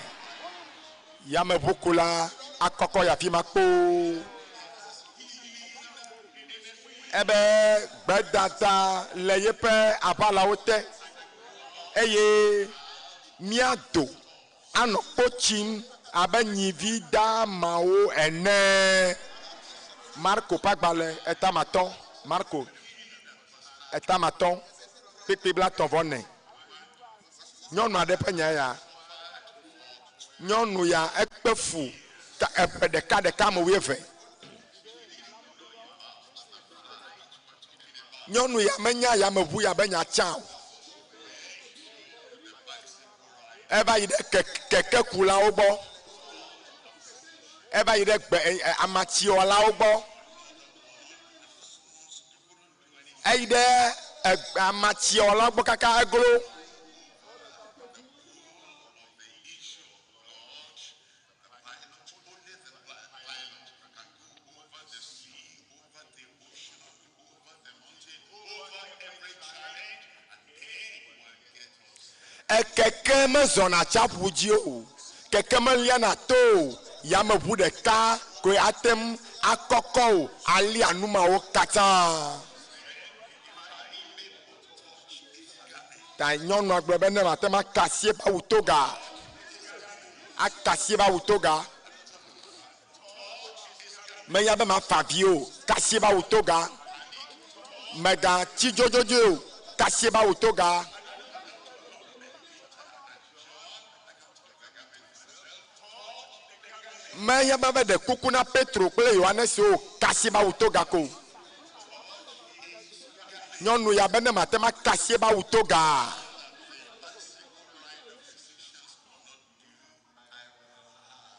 Yameʋukula akɔkɔ yi afi ma kpoo. Ebe gbedada le yeƒe aʋalawo te eye míado anɔ kpo tsim abe nyivi damawo ene. Marko ƒe agbalẽ etamatɔ, Marko etamatɔ, kpukpui blaetɔ̃ vɔ ene. Nyɔnu aɖe ƒe nya ya. Nyɔnu ya ekpe fu eƒe ɖekaɖeka ame wuieve. Nyɔnu ya menya yameʋu ya be nya tsã o. Eva yi ɖe kekekulawo gbɔ. Eva yi ɖe gbe amatsiwɔlawo gbɔ. Eyi ɖe amatsiwɔlawo gbɔ kaka eglo. Ekeke mezɔna atsiaƒu dzi o, keke meliana to o, yameʋu ɖeka koe ate ŋu akɔkɔ wò alia nu mawo katã. Ta nyɔnua gblɔ be ne mate ŋu aka asi eƒe awu toga, aka asi eƒe awu toga. Menya be mafa avi o, kasi ebe awu toga. Megatsi dzodzodzoe o, kasi ebe awu toga. Menya be meɖe kuku na Petro kple Yohanes o, kasi ebe awu toga ko. Nyɔnu ya be ne mate ŋu akasi ebe awu toga.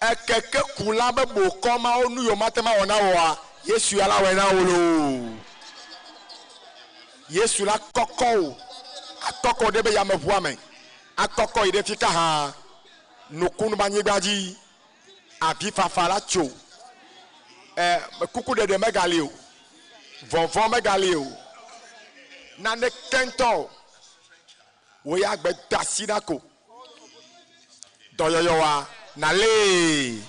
Ekeke ku la be bokɔ mawo nu yiwo mate ŋu awɔ na wòa, Yesu ya la wɔe na wò loo. Yesu la kɔkɔ wò, akɔkɔ wò ɖe be yameʋua me, akɔkɔ yi ɖe fika hã, nukunu be anyigba dzi. Avifafa la tso. Ɛ, kukuɖeɖe megali o. Vɔvɔ̃ megali o. Naneke ŋutɔ o. Wò ya gbe do asi ɖa ko. Dɔyɔyɔ wa, nàlée.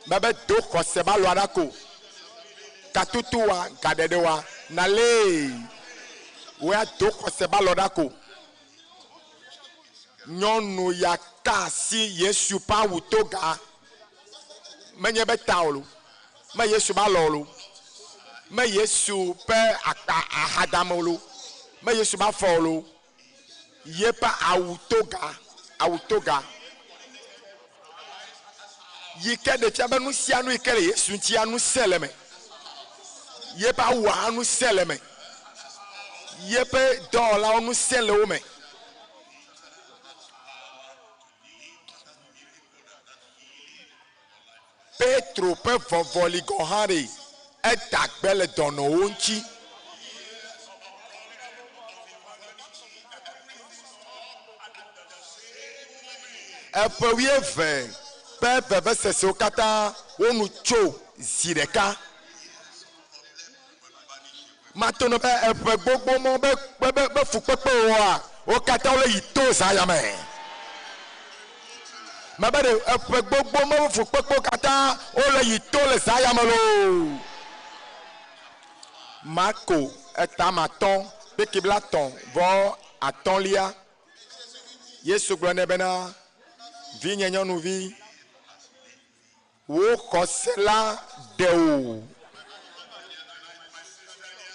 Mebe do xɔse be alɔa ɖa ko. Katutu wa, gaɖeɖe wa, nàlée. Wò ya do xɔse be alɔ ɖa ko. Nyɔnu ya ka asi Yesu ƒe awu toga. Menye be ta o lo, me Yesu be alɔ o lo, me Yesu ƒe axadame o lo, me Yesu be afɔ o lo, yeƒe awu toga, awu toga. Yi ke ɖe fia be nu sia nu yi ke le Yesu ŋutia, ŋusẽ le eme. Yeƒe awua hã ŋusẽ le eme. Yeƒe dɔwɔlawo ŋusẽ le wo me. Petro ƒe vɔvɔli gɔ̃ hã ɖe, eda gbe le dɔnɔwo ŋuti. Eƒe wuieve ƒe vevesesewo katã wonu tso zi ɖeka. Mato nɔ be eƒe gbogbo mɔ be be be fukpekpe woa wo katã wole yi to zã ya me. Mebe ɖe eƒe gbogbo mɔ be fukpekpewo katã wole yi to le zã ya me loo. Marko etama tɔ̃ kpekpe blatɔ̃ vɔ atɔ̃lia. Yesu gblɔ nɛ bena, Vinye nyɔnuvi, Wò xɔse la ɖe wò.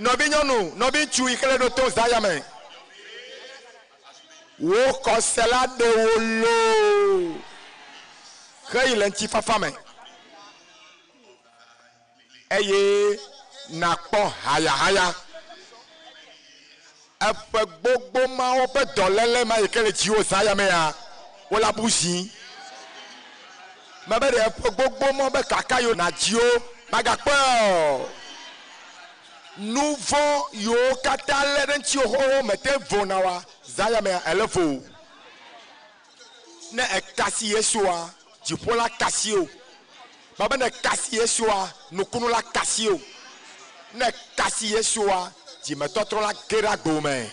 Nɔvinyɔnu, nɔviŋutsu yi ke le ɖo to zã ya me, wò xɔse la ɖe wò loo heyi le ŋutifafa me, eye nàkpɔ hayahaya. Eƒe gbogbo mawo ƒe dɔléle ma yi ke le dziwò zã ya mea, wole abu zi. Mebe ɖe eƒe gbogbo mɔ be kaka yiwo nàdzi wo magakpɔe o. Nu vɔ̃ yiwo katã lé ɖe ŋutiwò xoxo mete vo na woa, zã ya mea, èle vo. Ne èkasi Yesua, dziƒo la kasi wò. Mebe ne èkasi Yesua, nukunu la kasi wò. Ne èkasi Yesua, dzimetɔtrɔ la ge ɖe agbo me.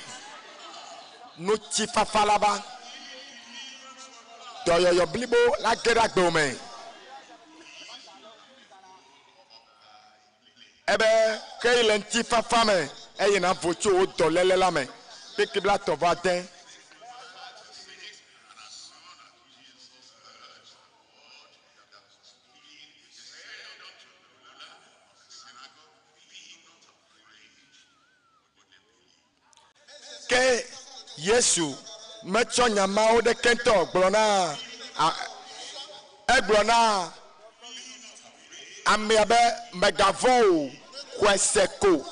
Ŋutifafa la va. Dɔyɔyɔ blibo la ge ɖe agbo me. Ebe, Xeyi le ŋutifafa me, eye nàvo tso wò dɔléle la me. Kpekpe blaetɔ̃ vɔ ade. Ke Yesu metsɔ nya mawo ɖeke ŋutɔ gblɔ na egblɔ na amea be mègavɔ̃ o, xɔe se ko.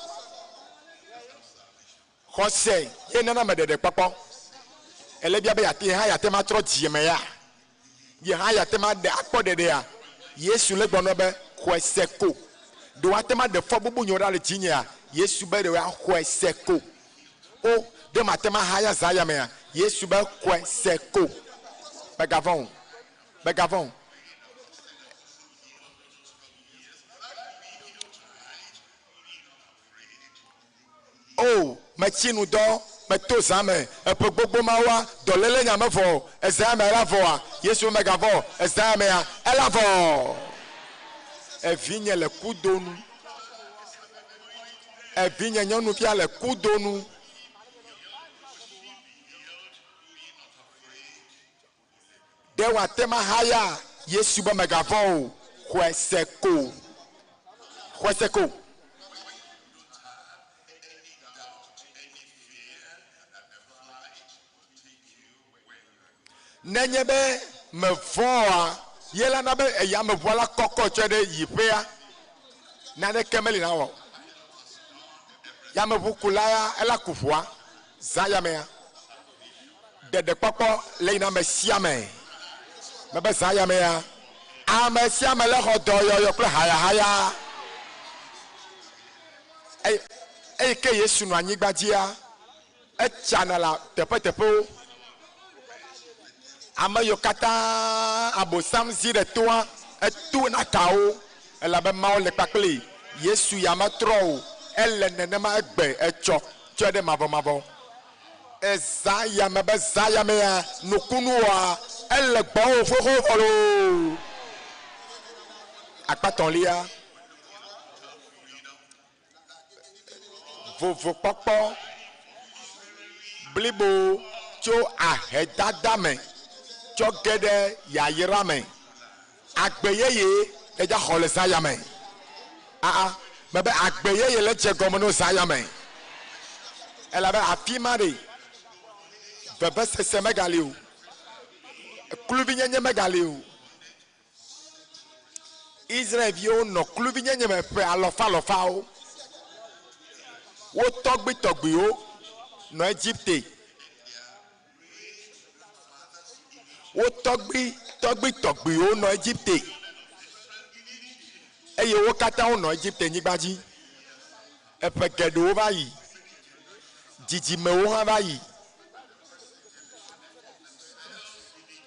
Xɔse ye nana ame ɖeɖekpɔkpɔ. Ele bia be yeate ye hã yeate ŋu atrɔ dzime ya? Ye hã yeate ŋu aɖe akpɔ ɖeɖea? Yesu le gblɔ nɔ be, Xɔe se ko. Ɖe woate ŋu aɖe fɔbubu nyo ɖa le dzinyea? Yesu be, Ɖe woaxɔe se ko. O, ɖe mate ŋu ahaya zã ya mea? Yesu be, Xɔe se ko. Mègavɔ̃ o. Mègavɔ̃ o. O, metsi nu dɔ, meto zã me, eƒe gbogbo mawoa, dɔléle nya mevɔ o, ezã ya me ela vɔa? Yesu be megavɔ o, ezã ya mea, ela vɔ. Evinye le kudo nu. Evinye nyɔnuvia le kudo nu. Ɖe wòate ŋu ahaya Yesu be megavɔ̃ o? Xɔe se ko. Xɔe se ko. Nenye be mevɔ̃ oa, ye la na be eyameʋua la kɔkɔ tsɔe ɖe yiƒea. Naneke meli nawɔ o. Yameʋukula ya ela ku ʋua zã yamea. Ɖeɖekpɔkpɔ le yi na ame sia ame. Mebe zã ya mea, ame sia ame le xɔ dɔyɔyɔ kple hayahaya. Eyi ke Yesu nɔ anyigba dzia, etsana le teƒeteƒewo. Ame yiwo katã Abosam zi ɖe toa, eto na ka wo elabe Mawu le kpakpli. Yesu ya metrɔ o, ele nenema egbe, etsɔ, tsɔe ɖe mavɔmavɔ. Ezã ya me be zã ya mea, nukunuwoa, ele gbɔwò xoxo vɔ loo. Akpa tɔ̃lia, vovokpɔkpɔ blibo tso ahedada me tsɔ ge ɖe yayra me. Agbe yeye le dza xɔ le zã ya me. Aa, mebe agbe yeye le dze gɔme no zã ya me. Elabe afi ma ɖe, vevesese megali o, kluvinyenye megali o. Israelviwo nɔ kluvinyenye me ƒe alɔfalɔfawo. Wo tɔgbuitɔgbuiwo nɔ Egipte. Wo tɔgbui tɔgbuitɔgbuiwo nɔ Egipte eye wo katã wonɔ Egipte nyigba dzi. Eƒe geɖewo va yi, dzidzimewo hã va yi.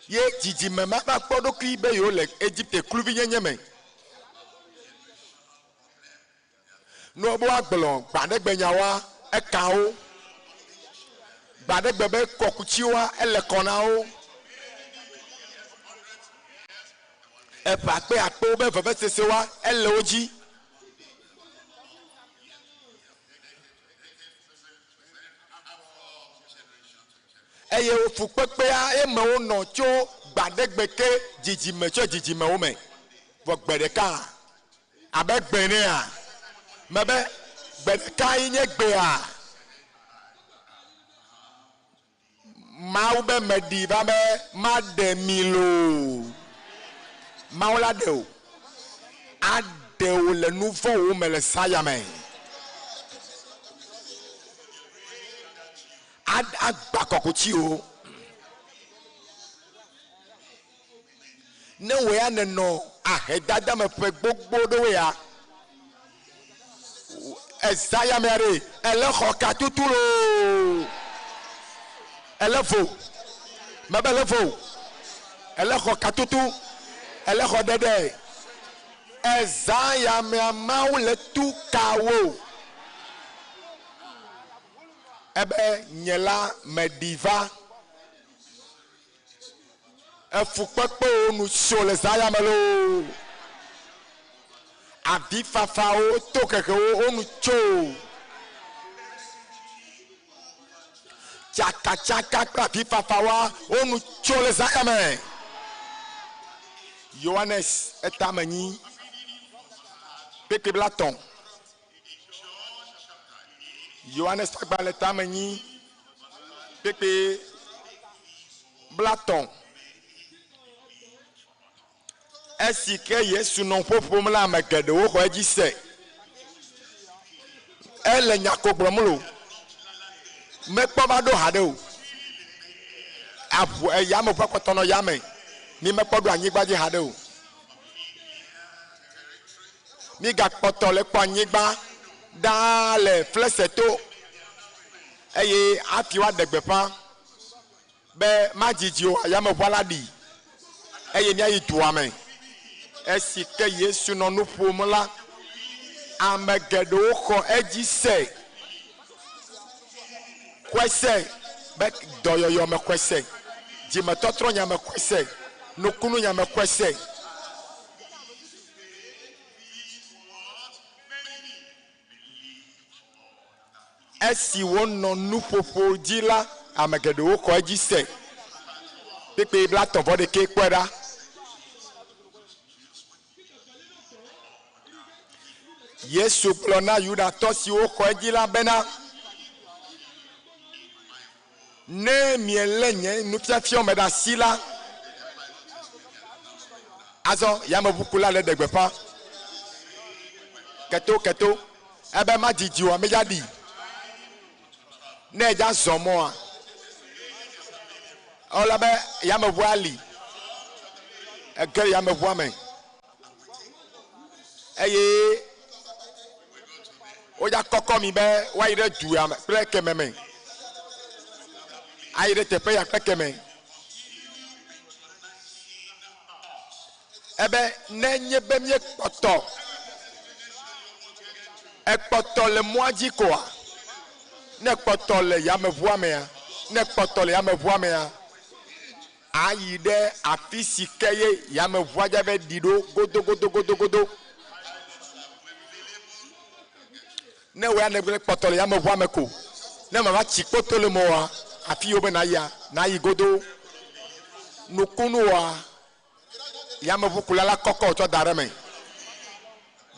Ye dzidzime ma va kpɔ ɖokui be yewo le Egipte kluvinyenye me. Ne wobe woagblɔ gbaɖegbenyawoa, eka wo. Gbaɖegbe be kɔkutsiwoa, ele kɔ na wo. Eƒe akpe akpewo be vevesesewoa, ele wo dzi. Eye fukpekpea eme wonɔ tso gbaɖegbe ke dzidzime tso dzidzimewo me. Vɔ gbe ɖeka abe gbe enea, mebe gbe ɖeka yi nye gbea. Mawu be meɖi va be maɖe mi loo. Mawu la ɖe wò. Aɖe wò le nu vɔ̃wo me le zã ya me. Agba kɔkuti wò. Ne wò ya nènɔ ahedada me ƒe gbogbo ɖewo ya, ezã ya mea ɖe, ele xɔ ka tutu loo. Ele vo. Mebe ele vo. Ele xɔ ka tutu. Ele xɔ ɖeɖe. Ezã ya mea Mawu le tu ka wo. Ebe nye la meɖi va. Efukpekpewo nu tso le zã ya me loo. Avifafawo, tohehewo wo nu tso. Tsakatsaka kple avifafawoa wo nu tso le zã ya me. Yohanes etame nyi kpekpe blatɔ̃. Yohanes ƒe agbalẽ tame nyi kpekpe blatɔ̃. Esi ke Yesu nɔ ƒo ƒom la, ame geɖewo xɔ edzi se. Ele nya ko gblɔm lo. Mekpɔ va ɖo haɖe o. Aʋu eyame ƒe kpɔtɔ nɔ yame. Mi mekpɔ ɖo anyigba dzi haɖe o. Mi gakpɔtɔ le kpɔ anyigba ɖaa le flese to eye hafi woaɖe gbeƒã be madzidzi o, ayameʋua la ɖi eye míayi dua me. Esi ke Yesu nɔ nu ƒom la, ame geɖewo xɔ edzi se, xɔe se be dɔyɔyɔ me xɔe se, dzimetɔtrɔ nya me xɔe se, nukunu nya me xɔe se. Esi wonɔ nuƒoƒo dzi la, ame geɖewo xɔ edzi se. Kpukpui blatɔ̃ vɔ ɖekɛ kpɔe ɖa. Yesu gblɔ na Yudatɔ siwo xɔ edzi la bena, Ne mielé nye nufiafiawo me ɖe asi la, azɔ yameʋukula le ɖe gbeƒã keto keto ebe madzidzi o, amedza ɖi. Ne edza zɔ mɔa, ewɔla be yameʋua li. Ege ɖe yameʋua me eye Wodza kɔkɔ mi be woayi ɖe du ya me kple keme me. Ayi ɖe teƒe ya kple keme. Ebe ne nye be míekpɔtɔ ekpɔtɔ le mɔa dzi koa, ne kpɔtɔ le yameʋua mea, ne kpɔtɔ le yameʋua mea, ayi ɖe afi si ke ye yameʋua dza be ɖi ɖo godogodogodogodo. Ne wò ya nègblẽ kpɔtɔ le yameʋua me ko, ne mava tsi kpoto le mewòa, afi yi wobe nàyia, nàyi godoo. Nukunuwoa, yameʋukula la kɔkɔ tsɔ da ɖe eme.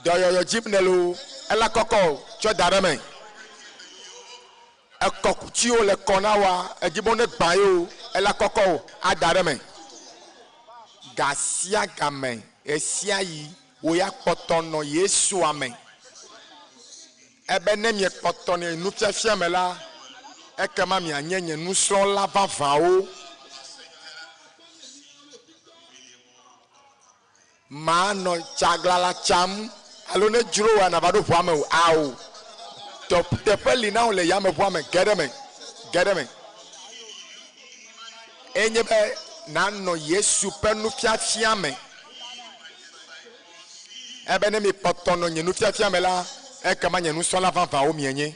Dɔyɔyɔ dzim nèle o, ela kɔkɔ tsɔ da ɖe eme. Ekɔkutiwo le kɔ na woa, edzi be wonegbã ye o, ela kɔkɔ wò ada ɖe eme. Gasiagame, ɣesiaɣi, wò ya kpɔtɔ nɔ Yesua me. Ebe ne miekpɔtɔ nɔ nufiafia me la, ekema mianye nye nusrɔ̃la vavãwo. Manɔ tsaglãla tsam alo ne dzro wòa nàva ɖo ʋua me o. Ao. Tɔ, teƒe li na wò le yameʋua me. Ge ɖe eme. Ge ɖe eme. Enye be nànɔ Yesu ƒe nufiafia me. Ebe ne mikpɔtɔ nɔ nye nufiafia me la, ekema nye nusrɔ̃la vavãwo mienye.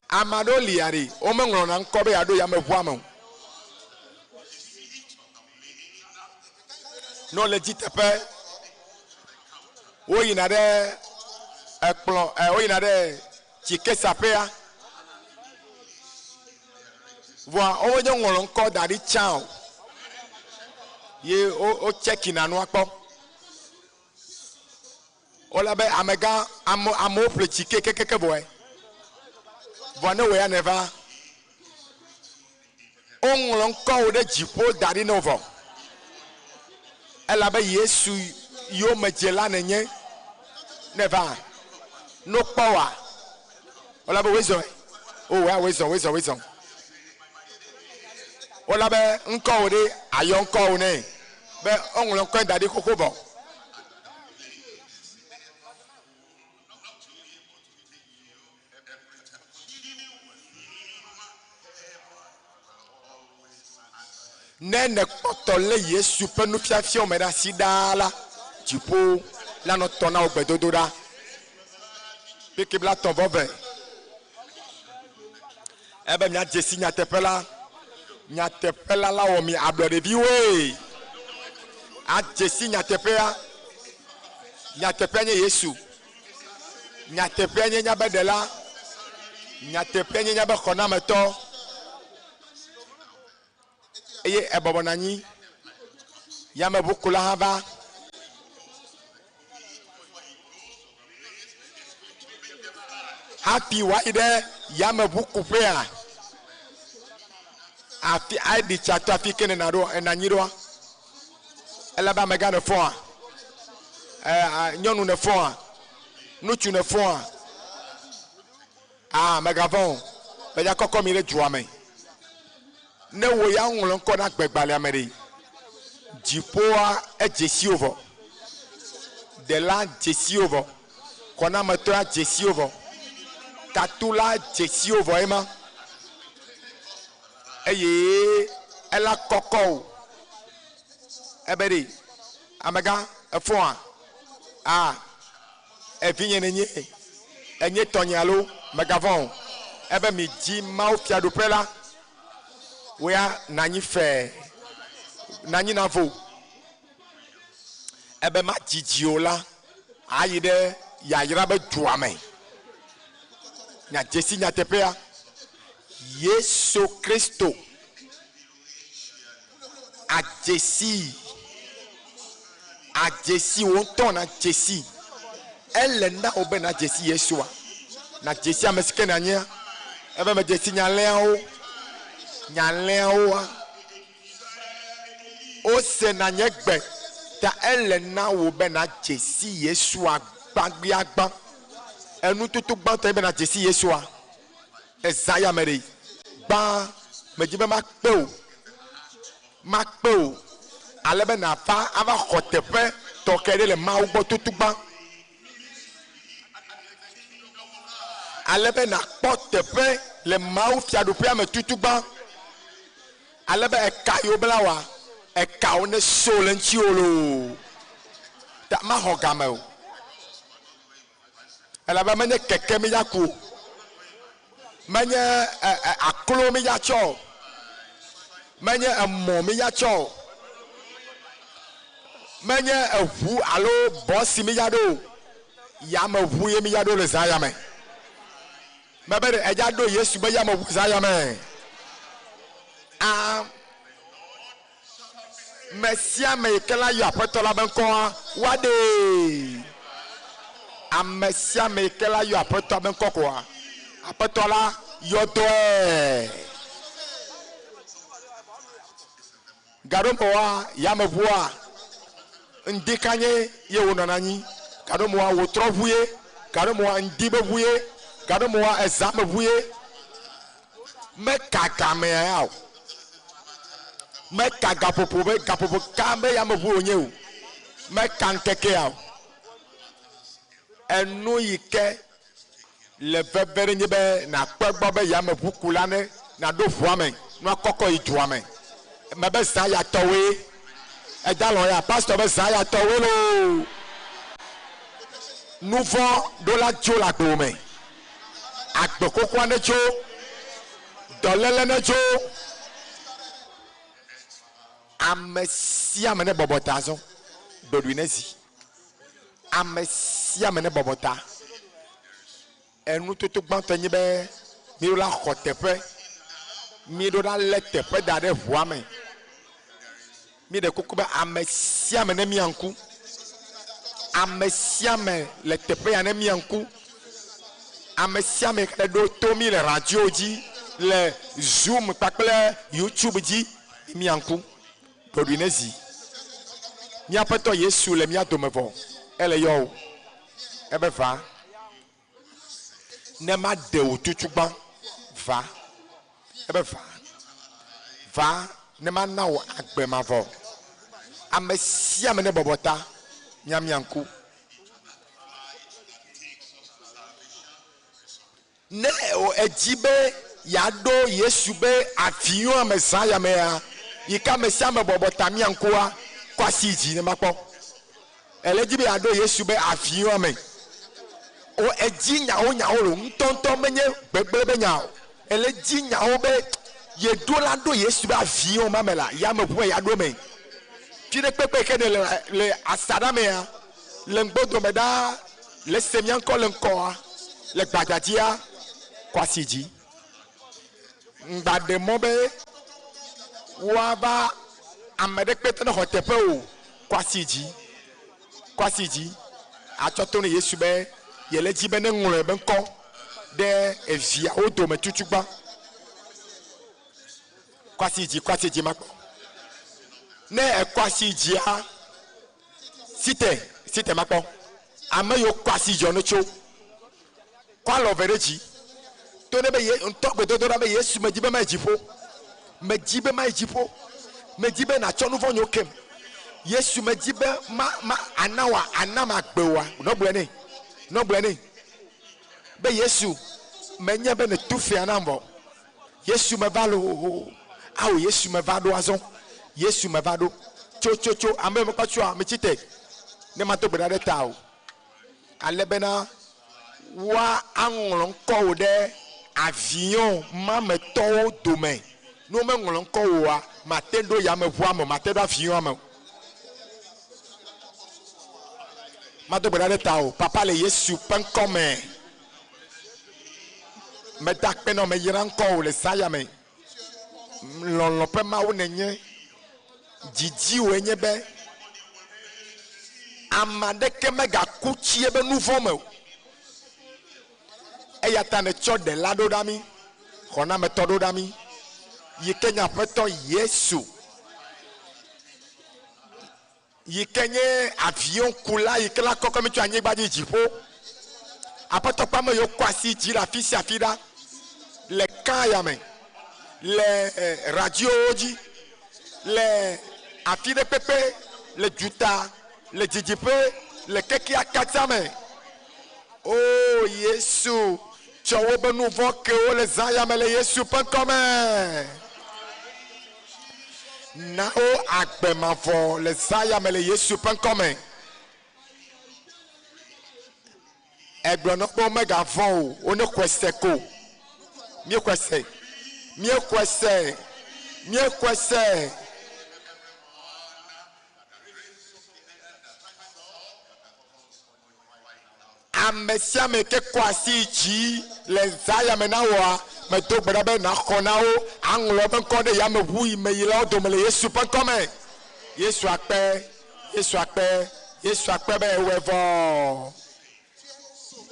Ame aɖewo lia ɖi, womeŋlɔna ŋkɔ be yeaɖo yameʋua me o. Ne wole dzi teƒe, woyina ɖe ekplɔ, ɛ woyina ɖe tsikesaƒea. Vɔa womenye ŋlɔ ŋkɔ da ɖi tsã o. Ye wo wotsɛkina nua kpɔ. Wole be amegã ame amewo ƒle tsike kekeke vɔe. Vɔa ne wò ya nèva, woŋlɔ ŋkɔwò ɖe dziƒo da ɖi na wò vɔ. Elabe Yesu yomedzela nènye. Ne va, ne wokpɔ wòa, wole be woezɔe. O wòya woezɔ, woezɔ, woezɔ. Wole be ŋkɔwò ɖe ayɔ ŋkɔwò nɛ be woŋlɔ ŋkɔe da ɖi xoxo vɔ. Ne nèkpɔtɔ lé Yesu ƒe nufiafiawo me ɖe asi ɖaa la, dziƒo la nɔ tɔ na wò gbedodoɖa. Kpekpe blatɔ̃ vɔ ve. Ebe miadze si nyateƒe la, nyateƒe la lawɔ mi ablɔɖeviwoe. Adze si nyateƒea. Nyateƒea nye Yesu. Nyateƒea nye míaƒe Ɖela. Nyateƒea nye míaƒe Xɔnametɔ. Eye ebɔbɔ nɔ anyi. Yameʋukula hã va. Hafi wòayi ɖe yameʋukuƒea, afi aɖi tsa to afi ke nèna ɖo, nènɔ anyi ɖoa, ele be amegã nèfɔa, e, nyɔnu nèfɔa, ŋutsu nèfɔa. Aa, mègavɔ̃ o, medza kɔkɔ mi ɖe dua me. Ne wò ya ŋlɔ ŋkɔ na gbegbalẽa me ɖe, dziƒoa edze si wò vɔ, ɖela dze si wò vɔ, xɔnametɔa dze si wò vɔ, tatula dze si wò vɔ ema, eye ela kɔkɔ wò. Ebe ɖe, amegã, èfɔa? Aa, evinye nènye, ènye tɔnye alo? Mègavɔ̃ o. Ebe midzi Mawu Fiaɖuƒe la, wò ya nanyi fɛɛ, nanyi navo. Ebe madzidzi o la, ayi ɖe yayra be dua me. Miadze si nyateƒea. Yesu Kristo adze sii. Adze si wò ŋutɔ nàdze sii. Ele na wò be nàdze si Yesua, nàdze si ame si ke nànyea. Ebe medze si nye alẽawo. Nye alẽawoa, wosena nye gbe. Ta ele na wò be nàdze si Yesua gbãgbiagbã. Enututu gbãtɔ ye be nàdze si Yesua. Ezã ya me ɖe, gbã medi be makpe wò. Makpe wò ale be nàva ava xɔ teƒe tɔxɛ ɖe le Mawu gbɔ tutugbã. Ale be nàkpɔ teƒe le Mawu Fiaɖuƒea me tutugbã. Ale be eka yi wobla wòa, ekawo neso le ŋutiwò loo. Ta maxɔ game o. Elabe menye keke míaku o. Menye e, e, aklo míatsɔ o. Menye emɔ míatsɔ o. Menye eʋu alo bɔsi míaɖo o. Yameʋu ye míaɖo le zã ya me. Mebe ɖe edza ɖo Yesu be yameʋu zã ya me. A Me sia ame yi ke la yɔ Aƒetɔ la be ŋkɔa, woaɖee. Ame sia ame yi ke la yɔ Aƒetɔa be ŋkɔ koa, Aƒetɔ la yɔ dɔe. Gaɖomewoa, yameʋua, ŋdi kanye ye wònɔna anyi. Gaɖomewoa, wòtrɔ ʋu ye. Gaɖomewoa, ŋdi be ʋu ye. Gaɖomewoa, ezã me ʋu ye. Meka gamea ya o. Meka gaƒoƒo be gaƒoƒo ka be yameʋu wònye o. Meka ŋkekea o. Enu yi ke le veve ɖe nye be nàkpɔ egbɔ be yameʋukula ne nàɖo ʋua me nua kɔkɔ yi dua me. Mebe zã ya tɔwoe. Eda lɔ̃ ya pastor be zã ya tɔwoe loo. Nuvɔ̃ ɖo la dzo le agbewò me. Agbe xoxoa netso, dɔléle netso. Ame sia ame nebɔbɔ ta azɔ, ɖoɖoe nezi. Ame sia ame nebɔbɔ ta. Enutoto gbãtɔe nye be míɖo la xɔ teƒe, míɖo la lé teƒe da ɖe ʋua me. Míɖe kuku be ame sia ame nemia ŋku. Ame sia ame le teƒe ya nemia ŋku. Ame sia ame yi ke ɖo to mí le radio dzi, le Zoom kpakple YouTube dzi, mia ŋku. Ɖoɖoe nezi. Mía Aƒetɔ Yesu le mía dome vɔ. Ele yɔ wò. Ebe va. Ne maɖe wò tutugbã, va. Ebe va. Va ne mana wò agbe mavɔ. Ame sia ame nebɔbɔ ta, miamia ŋku. Ne èdi be yeaɖo Yesu be avion me zã ya mea, yi ke ame sia ame bɔbɔ ta mia ŋkua, kɔ asi yi dzi ne makpɔ. Èle edzi be yeaɖo Yesu be avion me. O, èdi nyawo nyawo lo, ŋutɔŋutɔ menye gbegblẽ be nya o. Èle edzi nyawo be yeɖo la ɖo Yesu be avion ma me la, yameʋu me yeaɖo eme. Fiɖe kpekpe yi ke nèle le asaɖa mea, le ŋgbodome ɖaa, le se mía ŋkɔ le ŋkɔa, le gbadzadzia, kɔ asi dzi. Ŋgba ɖe mɔ be woava ame ɖe kpete ne xɔ teƒe o, kɔ asi dzi. Kɔ asi dzi atsɔ to ne Yesu be yele edzi be ne ŋlɔ ebe ŋkɔ ɖe eviawo dome tutugbã. Kɔ asi dzi, kɔ asi dzi makpɔ. Ne ekɔ asi dzia, Site, site makpɔ. Ame yiwo kɔ asi dzɔ no tso. Kɔ alɔ ve ɖe dzi. To ne be ye ŋutɔ gbedodoɖa be Yesu medi be mayi dziƒo. Medi be mayi dziƒo. Medi be nàtsɔ nu vɔ̃ nyewo kem. Yesu medi be ma ma ana wòa ana magbe wòa. Nɔ gblɔe nɛ. Nɔ gblɔe nɛ be Yesu menye be nètu fea nam vɔ. Yesu meva loo. Ao Yesu meva ɖo azɔ. Yesu meva ɖo. Tso tso tso ame yiwo mekpɔ tsoa metsi te ne mado gbe ɖa ɖe ta o. Ale bena woa aŋlɔ ŋkɔwò ɖe avion ma me tɔwo dome. Ne womeŋlɔ ŋkɔwò oa, mate ɖo yameʋua me o, mate ɖo avion me o. Mado gbe ɖa ɖe ta o, Papa le Yesu ƒe ŋkɔ me. Meda akpe na wò, meyra ŋkɔwò le zã ya me. Lɔlɔ̃ ƒe Mawu nènye. Didiwòe nye be ame aɖeke megaku tsi eƒe nu vɔ̃ me o. Eya ta nètsɔ Ɖela ɖo ɖa mí, Xɔnametɔ ɖo ɖa mí, yi ke nye Aƒetɔ Yesu, yi ke nye aviɔnkula yi ke la kɔkɔ mí tso anyigba dzi dziƒo. Aƒetɔ kpɔ ame yiwo kɔ asi dzi le afi sia afi ɖa, le kã ya me, le eh, radiowo dzi, le afi ɖe kpekpe, le duta, le didiƒe, le kekea katã me. O Yesu, Tsɔ wobe nu vɔ̃ ke wo le zã ya me le Yesu ƒe ŋkɔ me. Na wo agbe mavɔ le zã ya me le Yesu ƒe ŋkɔ me. Egblɔ na wo be womegavɔ̃ o, wonexɔe se ko. Míexɔe se. Míexɔe se. Míexɔe se. Ame sia ame ke kɔ asi yi dzi le zã ya me na wòa, medo gbe ɖa be nàxɔ na wo, aŋlɔ woƒe ŋkɔ ɖe yameʋu yi me yilawo dome le Yesu ƒe ŋkɔ me. Yesu akpe, Yesu akpe, Yesu akpe be ewɔe vɔ.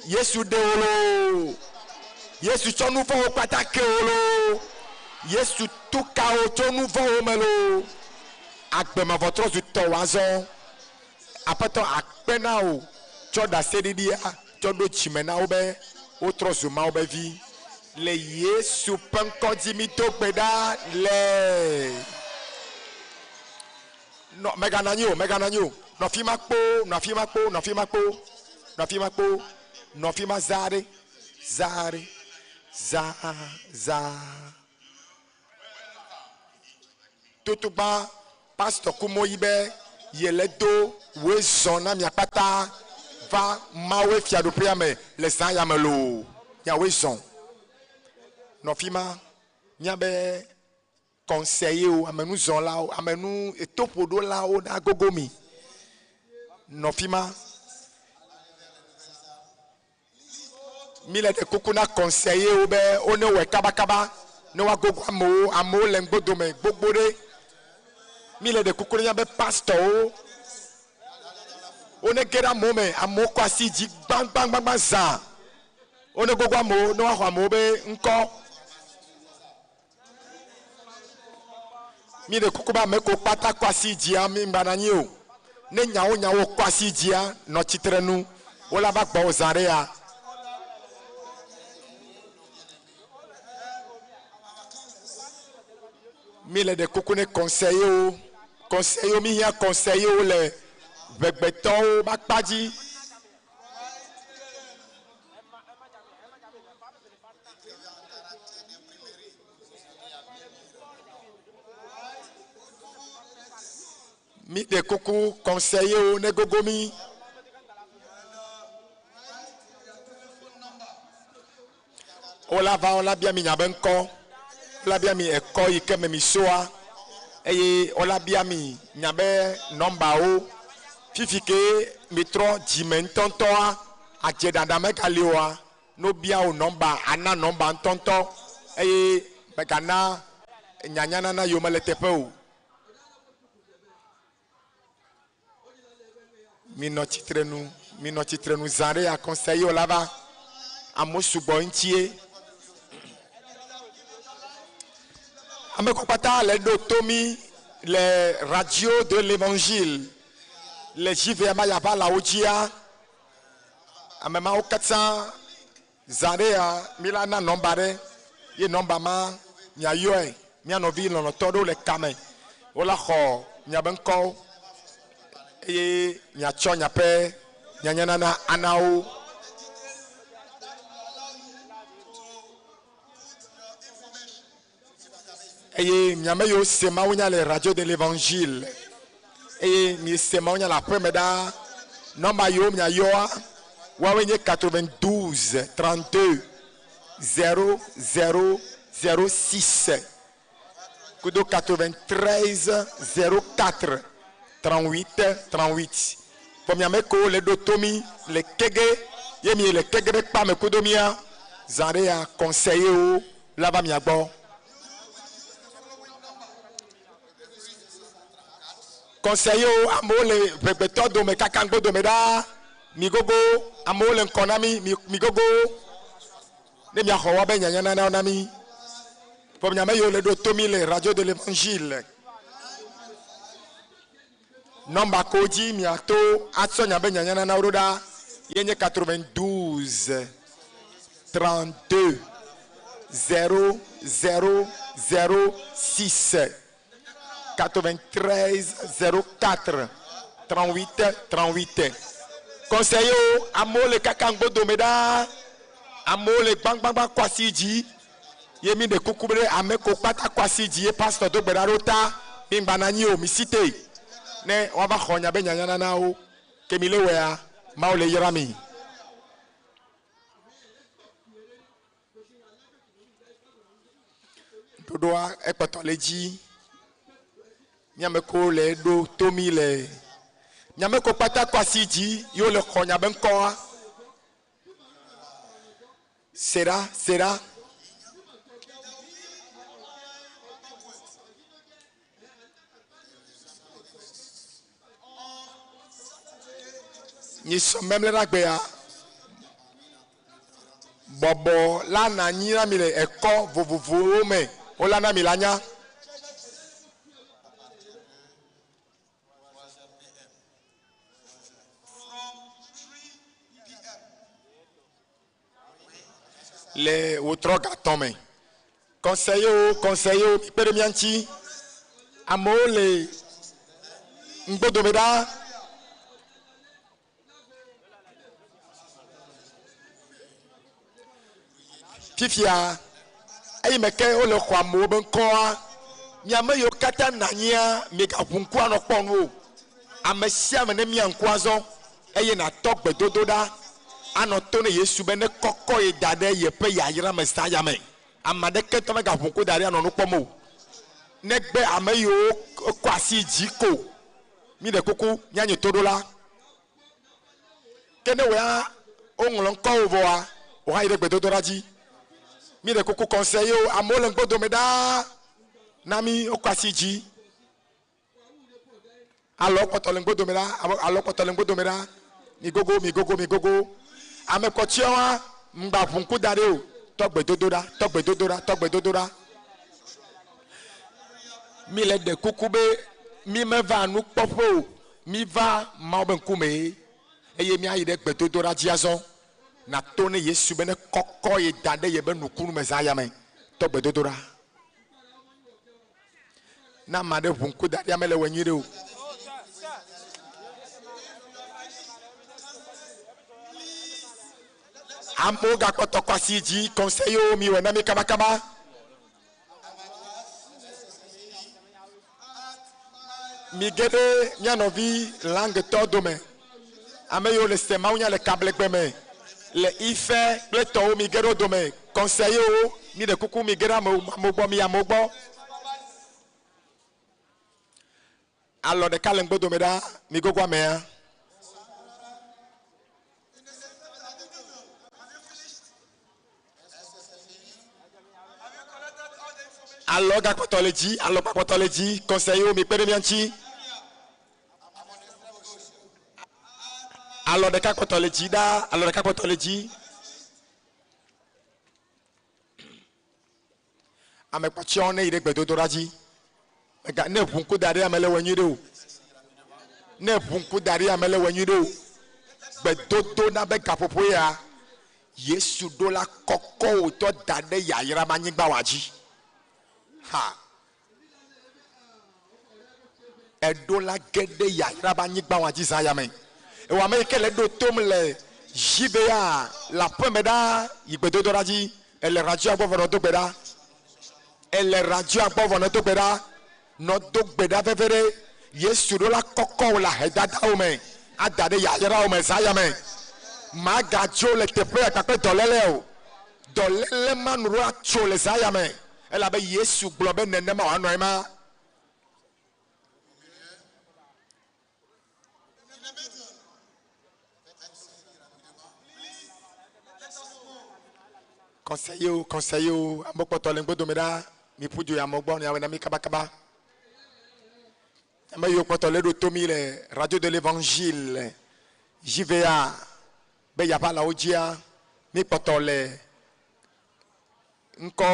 Yesu ɖe wò loo. Yesu tsɔ nu vɔ̃wo kpata ke wò loo. Yesu tu ka wò tso nu vɔ̃wo me loo. Agbe mavɔ trɔ zu tɔwò azɔ. Aƒetɔ akpe na wò tsɔ ɖaseɖiɖia tsɔ ɖo dzime na wo be wotrɔ zu Mawu be vi. Le Yesu ƒe ŋkɔ dzi mido gbe ɖa le. Nɔ, mèganɔ anyi o, mèganɔ anyi o. Nɔ afi ma kpoo, nɔ afi ma kpoo, nɔ afi ma kpoo, nɔ afi ma kpoo, nɔ afi ma zaa ɖe, zaa ɖe, zaa, zaa. Totogba pastor kumo yi be yele do woe zɔ na mia kpata va Mawe fiaɖuƒea me le zã ya me loo. Miawoe zɔ. Nɔ fi ma. Miabe conseiller-wo, amenuzɔlawo, amenu etoƒoɖolawo na gogo mi. Nɔ fi ma. Míle ɖe kuku na conseiller-wo be wone wɔe kabakaba ne woagogo amewo. Amewo le ŋgbodome gbogbo ɖe. Míle ɖe kuku na míabe pastor-wo wone ge ɖe amewo me. Amewo kɔ asi dzi gbãgbãgbãgbã zã. Wone gogo amewo ne woaxɔ amewo be ŋkɔ. Míɖe kuku be ame kewo kpata kɔ asi dzia, mi ŋgba nɔ anyi o. Ne nyawo nyawo kɔ asi dzia, nɔ tsitre nu. Wola va gbɔwò zã ɖe ya. Mi le ɖe kuku ne conseiller-wo. Conseiller-wo, mi hiã conseiller-wo le ʋegbetɔwo be akpa dzi. Míɖe kuku conseiller-wo negogo mí. Wola va wola bia mi nya be ŋkɔ, wola bia mi ekɔ yi ke me mi soa eye wola bia mi nya be nɔmbawo. Fifi ke mitrɔ dzime ŋutɔŋutɔa, adzeɖaɖa megali oa, Ne wobia wò nɔmba, àna nɔmba ŋutɔŋutɔ eye mègana nyanyanana yome le teƒe o. Minɔ tsitrenu, minɔ tsitrenu zã ɖe ya conseil o la va. Amewo sugbɔ ŋutie. Ame kewo kpata le ɖo to mí le radio de l'évangile le JVM Ayaʋalawo dzia, Ame mawo katã zã ɖe ya mi la na nɔmba ɖe ye nɔmba ma mia yɔe. Mia nɔvi lɔlɔtɔ ɖewo le kame wo la xɔ miabe ŋkɔwo eye mia tsɔ miaƒe nyanyanana ana wo. Eye miame yiwo se mawunya le Radio de l'Evangile eye miese mawunya le aƒeme ɖaa, nɔmba yiwo miayɔa, woawoe nye 92 32 00 06 kudo 93 04 38 38. Vɔ miame kewo le ɖo to mi le kege ye miele kege be kpame kudo mia, zã ɖe ya conseiller-wo la va mia gbɔ. Conseiller-wo, amewo le ʋegbetɔ dome kaka ŋgbo dome ɖaa, mi gogo, amewo le ŋkɔ na mi, mi, mi gogo, ne miaxɔ woabe nyanyananawo na mi. Vɔ miame yiwo le ɖo to mi le Radio de l'Evangile, nɔmba kewo dzi miato atsɔ miabe nyanyananawo ɖo ɖa ye nye 92 32 0 0 0 6 93 04 38 38. Conseiller-wo, amewo le kaka ŋgbodome ɖaa. Amewo le gbãgbãgbã kɔ asi dzi ye mi ɖe kuku be ɖe ame ko kpata kɔ asi dzi ye pastor do gbe ɖa ɖo ta mi ŋgba na anyi o mi site ne woava xɔ nya be nyanyanana wo. Ke mi le wɔea, Mawu le yra mi. Ɖoɖoa ekpɔtɔ le dzi. Miame ko le ɖo to mi le. Miame ko kpata kɔ asi dzi ye wole xɔ nya be ŋkɔa. Se ɖa, se ɖa. Nyisɔ mɛmlɛ ɖe agbea. Bɔbɔ la na anyi na mi le ekɔ vovovowo me. Wola na mi la nya. Le wotrɔ gatɔ̃ me. Conseiller conseiller mikpe ɖe mía ŋuti. Amewo le ŋgbodome ɖaa. Fifia, eyi me ke wole xɔ amewo be ŋkɔa, mi ame yiwo katã nɔ anyia, migaʋu ŋku anɔ kpɔ nu o. Ame sia ame ne mia ŋku azɔ eye nàtɔ gbedodo ɖa anɔ to ne Yesu be nekɔkɔ ye da ɖe yeƒe yayra me zã ya me. Ame aɖeke ŋutɔ megaʋu ŋku da ɖi anɔ nu kpɔm o, negbe ame yiwo kɔ asi yi dzi ko. Míɖe kuku, míanye toɖola. Ke ne wò ya woŋlɔ ŋkɔwò vɔa, wò hã yi ɖe gbedodoɖa dzi. Míɖe kuku kɔnsɛyewo, amewo le ŋgbodome ɖaa na mí wokɔ asi yi dzi. Alɔ kpɔtɔ le ŋgbodome ɖa, alɔ kpɔtɔ le ŋgbodome ɖa. Mi gogo, mi gogo, mi gogo. Ame kpɔtɔewoa, ŋgba ʋu ŋku da ɖi o. Tɔ gbedodo ɖa, tɔ gbedodo ɖa, tɔ gbedodo ɖa. Mi le ɖe kuku be mi meva nukpɔƒe o, mi va Mawu be ŋkume eye mia yi ɖe gbedodo ɖa dzi azɔ. Nato ne Yesu be ne kɔkɔ ye da ɖe ye be nukunu me zã ya me. Tɔ gbedodo ɖa. Ne ame aɖe ʋu ŋku da ɖia, mele wɔe nyuiɖe o. Amewo gakpɔtɔ kɔ asi dzi conseil mi wɔ na mi kabakaba. Mi ge ɖe mía nɔvi langetɔ dome. Ame yiwo le se mawunya le kablegbe me le ife kple tɔwo mi ge ɖe wo dome. Conseil mi ɖe kuku mi ge ɖe amewo gbɔ mi yi amewo gbɔ. Alɔ ɖeka le ŋgbodome ɖa mi gogo amea. Alɔ gakpɔtɔ le dzi, alɔ gakpɔtɔ le dzi. Conseil mi kpe ɖe mía ŋuti. Alɔ ɖeka kpɔtɔ le dzi ɖaa, alɔ ɖeka kpɔtɔ le dzi. Ame kpɔtɔewo ne yi ɖe gbedodoɖa dzi. Mega ne ʋu ŋku da ɖi ame le wɔ nyuiɖe o. Ne ʋu ŋku da ɖi ame le wɔ nyuiɖe o. Gbedodo na be gaƒoƒo ya Yesu ɖo la kɔkɔ wòtɔ da ɖe yayra be anyigba wa dzi. Ha. Eɖo la ge ɖe yayra be anyigba wa dzi zã ya me. Ewɔ ame yi ke le ɖo tom le Jibea le aƒeme ɖaa yi gbedodoɖa dzi. Ele radioa gbɔ vɔ nɔ do gbe ɖa. Ele radioa gbɔ vɔ nɔ do gbe ɖa. Nɔ do gbe ɖa veve ɖe. Yesu ɖo la kɔkɔ wò le ahedadawo me, ada ɖe yayrawo me zã ya me. Magadzo le teƒe ya kpakple dɔléle o. Dɔléle ma nu ɖo atso le zã ya me elabe Yesu gblɔ be nenema wòanɔ ema. Conseiller conseiller amewo kpɔtɔ le ŋgbodome ɖa mi ƒu du yi amewo gbɔ miawɔe na mi kabakaba. Ame yiwo kpɔtɔ le ɖo to mi le Radio de l'Evangile JVA be yaʋalawo dzia mi kpɔtɔ le ŋkɔ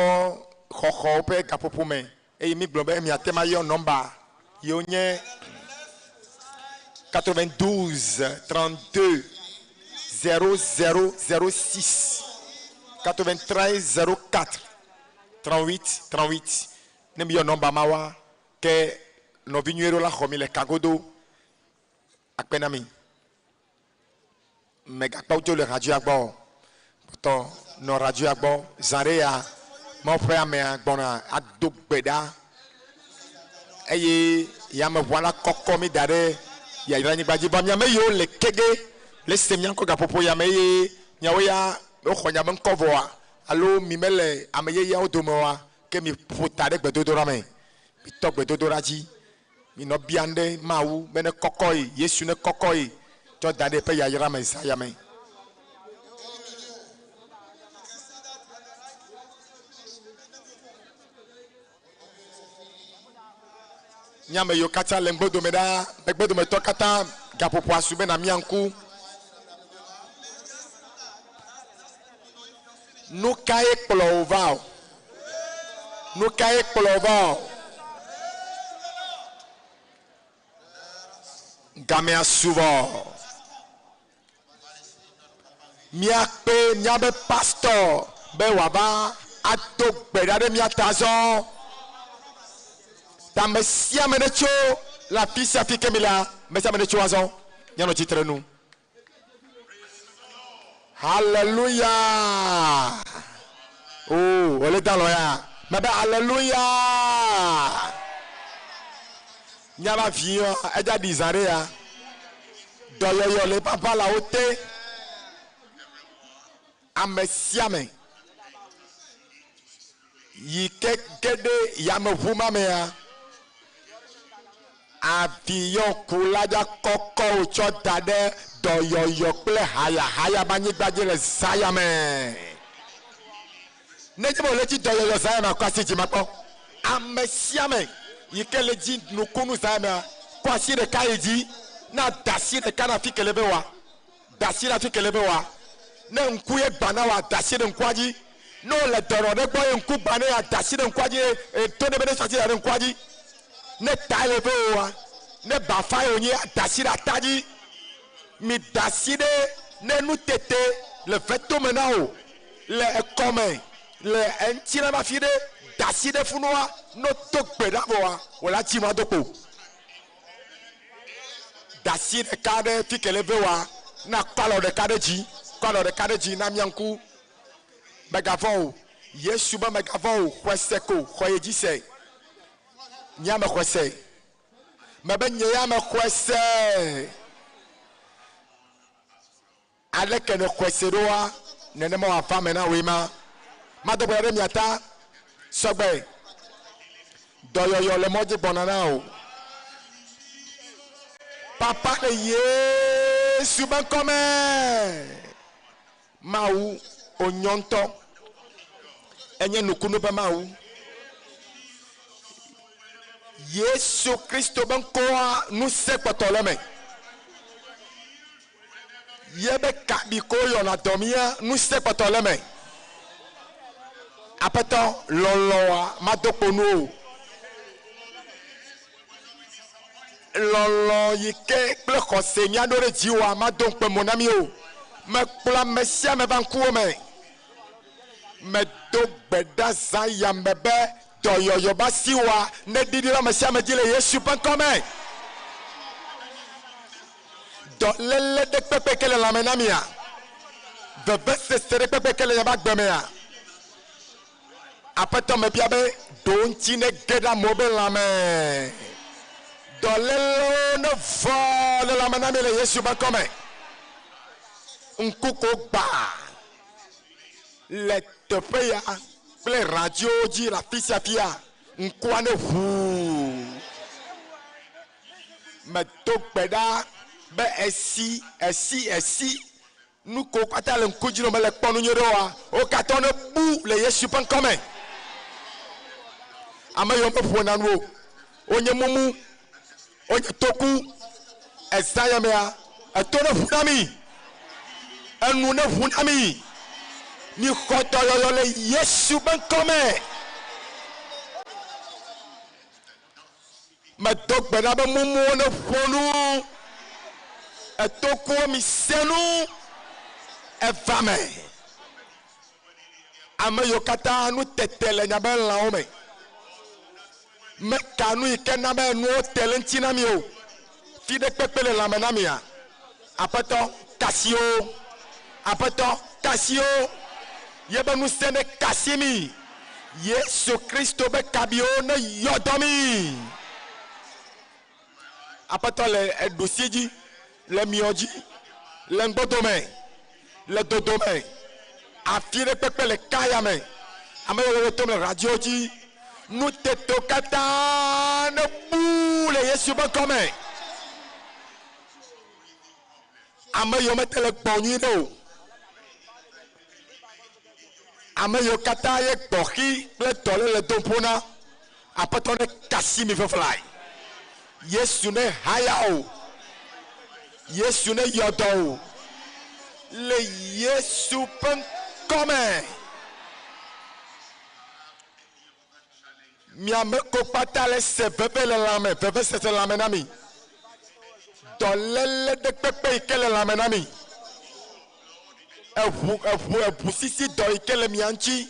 xɔxɔwo ƒe gaƒoƒo me eye mi gblɔ be miate ŋu ayɔ nɔmba yiwo nye 92 32 00 06 93 04 38 38 ne mi yɔ nɔmba ma wa ke nɔvi nyuie ɖewo la xɔ mi le kagodo akpe na mi. Megakpɔ dzo le radioa gbɔ o. Kpɔtɔ. Nɔ radioa gbɔ zã ɖe ya Mawu ƒe amea gbɔna ado gbe ɖa eye yameʋua la kɔkɔ mi da ɖe yayranyigba dzi. Vɔ mia ame yiwo le kege le se mia ŋkɔ gaƒoƒo ya me eye miawo ya woxɔ nya be ŋkɔ vɔa alo mi mele ame yeyeawo dome oa, ke mi ƒo ta ɖe gbedodoɖa me. Mitɔ gbedodoɖa dzi. Minɔ biam ɖe Mawu be ne kɔkɔ ye, Yesu ne kɔkɔ ye tsɔ da ɖe eƒe yayra me zã ya me. Nye ame yiwo katã le ŋgbodome ɖaa, megbedometɔ katã, gaƒoƒoa su be nàmia ŋku. Nu kae kplɔ wò va o? Nu kae kplɔ wò va o? Gamea su vɔ. Míakpe míabe pastɔ be wòava ado gbe ɖa ɖe mía ta azɔ. Ta ame sia ame netso le afi sia afi ke mi lea, ame sia ame netso azɔ. Míanɔ tsitre nu. Hallelujah! Oh, wòle da lɔ ya. Mebe hallelujah! Míava vi yɔ, edza ɖi zã ɖe ya. Dɔyɔyɔ le eƒe aʋalawo te. Ame sia ame yi ke ge ɖe yameʋu ma mea, aviyɔkula dza kɔkɔ wòtsɔ da ɖe dɔyɔyɔ kple hayahaya be anyigba dzi le zã ya me. Ne dze be wòle dzi dɔyɔyɔ zã ya mea, kɔ asi dzi makpɔ. Ame sia ame yi ke le dzi nukunu zã ya mea, kɔ asi ɖeka yi dzi na da asi ɖeka na afi ke le be wa. Da asi ɖe afi ke le be wa. Ne ŋku ye gbã na wa, da asi ɖe ŋkua dzi. Ne wole dɔnɔ ɖe gbɔ ye ŋku gbã ne ya, da asi ɖe ŋkua dzi ye to ne be ne sɔ asi da ɖe ŋkua dzi. Ne ta ye le be wa, ne bafa ye wònye ya, da asi ɖe ata dzi. Mi da asi ɖe ne nutete le vetome na wò, le ekɔme, le eŋutilã be afi ɖe, da asi ɖe funua, ne wodo gbe ɖa vɔa, wò la dzi nua do kpo. Da asi ɖeka ɖe fi ke le ve wa, na kɔ alɔ ɖeka ɖe dzi, kɔ alɔ ɖeka ɖe dzi na mia ŋku. Mègavɔ̃ o. Yesu be mègavɔ̃ o, xɔe se ko, xɔ ye dzi se. Nye ame xɔe se. Mebe nye ya mexɔe se. Aleke nèxɔe se ɖoa, nenema wòava eme na wòe ma. Mado gbe ɖa ɖe mia ta. Sɔgbe. Dɔyɔyɔ le mɔ dzi gbɔna na wò. Papa le Yesu be ŋkɔ me. Mawu, wò nyɔ ŋutɔ. Enye nukunu be Mawu. Yesu Kristo be ŋkɔa ŋusẽ kpɔtɔ le eme. Ye be kaɖi ko yɔna dɔ mía, ŋusẽ kpɔtɔ le eme. Aƒetɔ, lɔlɔ̃a mado kpo nu o. Lɔlɔ̃ yi ke kple xɔse míaɖo ɖe dziwòa mado ŋukpe mo na mí o. Mekplɔ ame sia ame va ŋkuwò me. Medo gbe ɖa zã ya me be dɔyɔyɔ be asiwòa neɖiɖi ɖe ame sia ame dzi le Yesu ƒe ŋkɔ me. Dɔléle ɖe kpekpe ke le lãme na mia? Vevesese ɖe kpekpe ke le miaƒe agbe mea? Aƒetɔ mebia be, ɖo ŋuti nege ɖe amewo be lãme. Dɔlélewo nevɔ le lãme na mi le Yesu ƒe ŋkɔ me. Ŋku ko gbã le teƒe ya kple radiowo dzi le afi sia fia, ŋkua ne ʋuu. Medo gbe ɖa be esi, esi, esi nu kewo katã le ŋku dzi na wo mele kpɔ nu nyuie ɖe oa, wo katã nebu le Yesu ƒe ŋkɔ me. Ame yiwo meƒona nu o, wonye mumu, wonye toku. Ezã ya mea, eto ne ʋu na mi, enu ne ʋu na mi. Mixɔ dɔyɔyɔ le Yesu ƒe ŋkɔ me. Medo gbe ɖa be mumuwo neƒo nu, etokuwo mise nu, eva me. Ame yiwo katã nu tete le miaƒe lãwo me, meka nu yi ke na be nuwo te le ŋuti na mi o, fi ɖe kpekpe le lãme na mia? Aƒetɔ, ka asi wo. Aƒetɔ, ka asi wo. Yebe ŋusẽ ne kasi mi. Yesu Kristo be kabiwo ne yɔ dɔ mi. Aƒetɔ le eɖusi dzi, le miɔ dzi, le ŋgbodome, le dodome, afi ɖe kpekpe le kaya me. Ame yiwo le tom le radio dzi, nutetewo katã ne bu le Yesu be ŋkɔme. Ame yiwo mete le gbɔ nyui ɖe o, ame yiwo katã ye gbɔxi kple dɔléle dom ƒo na, Aƒetɔ ne kasi mi feflae. Yesu ne haya o. Yesu ne yɔ dɔ o. Le Yesu ƒe ŋkɔ me. Miame ko kpata le se veve le lãme, vevesese le lãme na mi. Dɔléle ɖe kpekpe yi ke le lãme na mi. Eʋu, eʋu, eʋu sisi dɔ yi ke le mia ŋuti.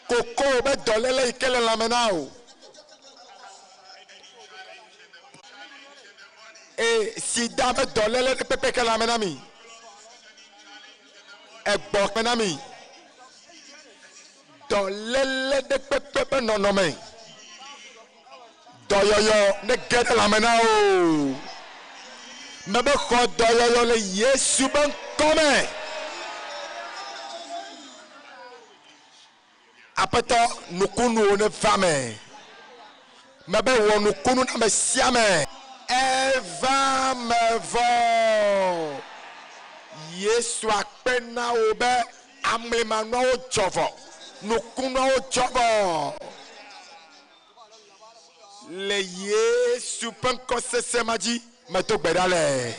Koko be dɔléle yi ke le lãme na wò. E, sida be dɔléle ɖe kpekpe yi ke le lãme na mi. Egbɔ me na mi. Dɔléle ɖe kpekpe ƒe nɔnɔme. Dɔyɔyɔ ne ge ɖe lãme na wò. Mebe xɔ dɔyɔyɔ le Yesu be ŋkɔ me. Aƒetɔ, nukunuwo ne va me. Mebe wɔ nukunu na ame sia ame. Eva me vɔ. Yesu akpe na wò be amlimanuawo dzɔ vɔ. Nukunuawo dzɔ vɔ. Le Yesu ƒe ŋkɔ sesẽ ma dzi, medo gbe ɖa le.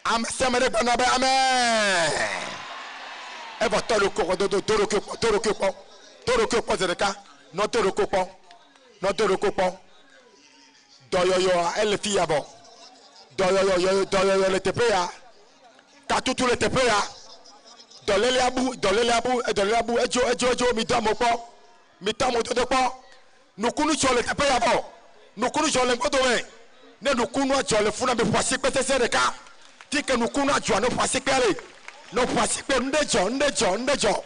Ame sia ame ɖe gblɔna be amen. Evɔ tɔ ɖokuiwò kpɔ, do do do ɖokuiwò kpɔ, do ɖokuiwò kpɔ, do ɖokuiwò kpɔ zi ɖeka. Nɔ do ɖokuiwò kpɔ, nɔ do ɖokuiwò kpɔ. Dɔyɔyɔa ele fi ya vɔ. Dɔyɔyɔ yɔ dɔyɔyɔ le teƒe ya. Katutu le teƒe ya. Dɔlélea bu, dɔlélea bu, edɔlélea bu, edzo, edzo, edzo. Mi do amewo kpɔ. Mi tɔ amewo dodo kpɔ. Nukunu dzɔ le teƒe ya vɔ. Nukunu dzɔ le ŋgbodome. Ne nukunua dzɔ le funa, mi ƒo asikpe sesẽ ɖeka. Fi ke nukunua dzɔa, ne ƒo asikpea le. Ne ƒo asikpe, nuɖe dzɔ, nuɖe dzɔ, nuɖe dzɔ.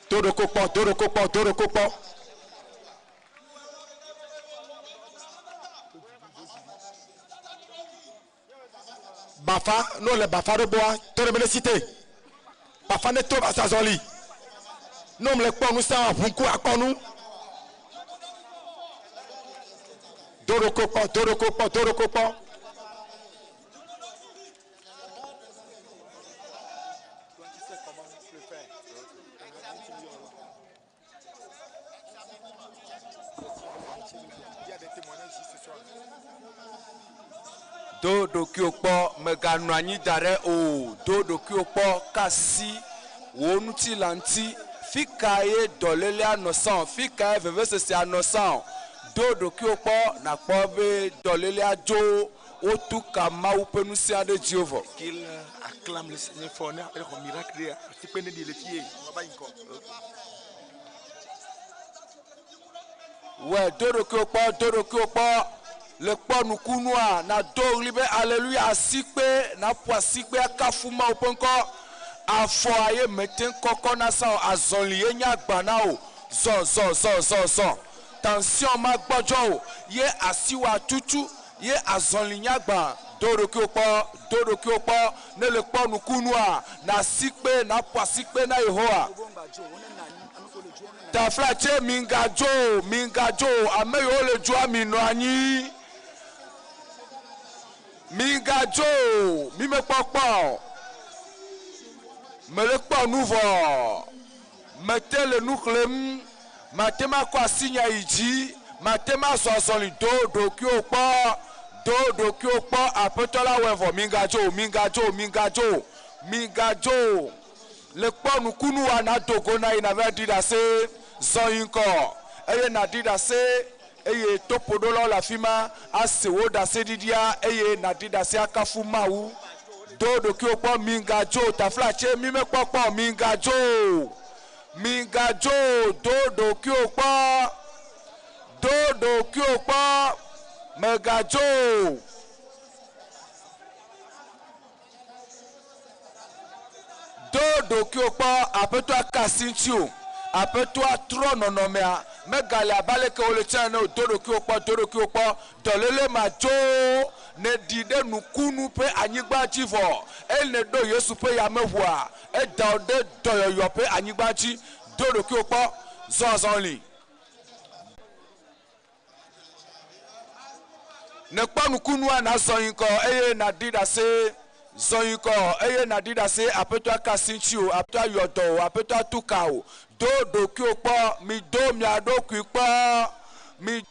Do ɖoko kpɔ, do ɖoko kpɔ, do ɖoko kpɔ. Bafa, ne wole bafa ɖo gbɔa, tɔ ɖe me ne si te. Bafa ne to va sazɔli. Ne womle kpɔ nu sa, ʋu ŋku akpɔ nu. Do ɖoko kpɔ, do ɖoko kpɔ, do ɖoko kpɔ. Do ɖokuiwò kpɔ, mèganɔ anyi da ɖe o. Do ɖokuiwò kpɔ, ka asi wò ŋutilã ŋuti. Fi kae dɔlélea nɔ sã o? Fi kae vevesesea nɔ sã o? Do ɖokuiwò kpɔ nàkpɔ be dɔlélea dzo wotu ka Mawu ƒe ŋusẽ aɖe dziwò vɔ. Qu'il acclame le Seigneur fort ne exɔ miracle ɖe atikpe ne ɖi le fie va yi ŋkɔ. Wɛ do ɖokuiwò kpɔ, do ɖokuiwò kpɔ le kpɔ nukunua, nàdo ɣli be aleluya asikpe, nàƒo asikpe akafu Mawu ƒe ŋkɔ. Afɔa ye mete ŋu kɔkɔ na sa o, azɔli ye nye agba na wò. Zɔ, zɔ, zɔ, zɔ, zɔ. Tension magbɔdzɔ o, ye asiwò atutu, ye azɔli nye agba. Do ɖokuiwò kpɔ, do ɖokuiwò kpɔ, ne le kpɔ nukunua, nàsikpe, nàƒo asikpe na Yehowa. Taflatse migadzo o, migadzo o, ame yiwo le dzoa minɔ anyi. Migadzo o, mi mekpɔkpɔ o. Mele kpɔ nu vɔ. Mete le nu xlẽm. Mate ŋu akɔ asinye ayi dzi. Mate ŋu azɔ azɔli. Do ɖokuiwò kpɔ. Do ɖokuiwò kpɔ. Aƒetɔ la wɔe vɔ. Migadzo o, migadzo o, migadzo o, migadzo o. Le kpɔ nukunua nàdo go na yi nàva ɖi ɖase. Zɔ yi ŋkɔ eye nàɖi ɖase eye toƒoɖolawo le afi ma ase wò ɖaseɖiɖia eye nàɖi ɖase akafu Mawu. Do ɖokuiwò kpɔ, Migadzo o, taflatse, mímekpɔ kpɔ o, migadzo o, migadzo o, do ɖokuiwò kpɔ, do ɖokuiwò kpɔ, mègadzo o. ɖokuiwò kpɔ, Aƒetɔa ka asi ŋutiwò. Aƒetɔa trɔ nɔnɔmea. Megale abe aleke wòle tsã ene o. Do ɖokuiwò kpɔ, do ɖokuiwò kpɔ. Dɔléle ma dzo nèɖi ɖe nukunu ƒe anyigba dzi vɔ. Eye nèɖo Yesu ƒe yameʋua, eda wò ɖe dɔyɔyɔ ƒe anyigba dzi. Do ɖokuiwò kpɔ. Zɔ azɔli. Nèkpɔ nukunua, nàzɔ yi ŋgɔ eye nàɖi ɖase. Zɔ yi ŋgɔ eye nàɖi ɖase. Aƒetɔa ka asi ŋutiwò, Aƒetɔa yɔ dɔ wò, Aƒetɔa tu ka wò. Do ɖokuiwò kpɔ. Mido mia ɖokui kpɔ. Mi.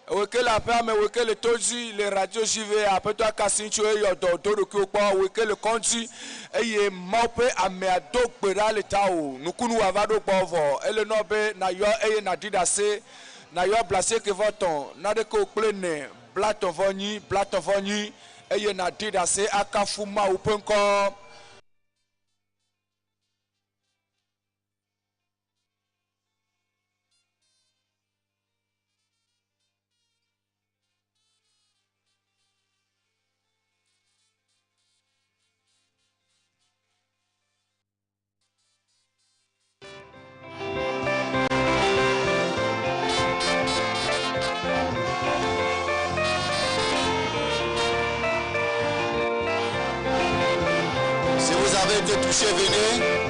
Ewòe ke le aƒea me, ewòe ke le to dzi, le radio dzi vɛ, Aƒetɔa ka asi ŋutiwò eye yɔ dɔ wò. Do ɖokuiwò kpɔ. Ewòe ke le kɔdzi eye Mawu ƒe amea do gbe ɖa le tawò. Nukunu wòava ɖo gbɔwò vɔ. Ele nɔ be nàyɔ eye nàɖi ɖase. Nàyɔ 95, naɖeke wò kple ene, 34, 34, eye nàɖi ɖase akafu Mawu ƒe ŋkɔ. Si vous avez été touché, venez.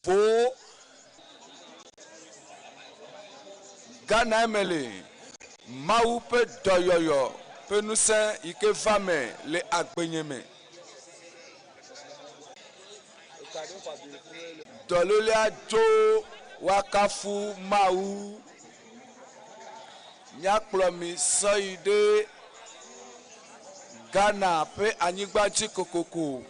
Vo Ghana eme le Mawu ƒe dɔyɔyɔ ƒe ŋusẽ yi ke va me le agbenye me. Dɔlélea dzo woakafu Mawu. Míakplɔ mi sɔ yi ɖe Ghana ƒe anyigba dzi kokoko.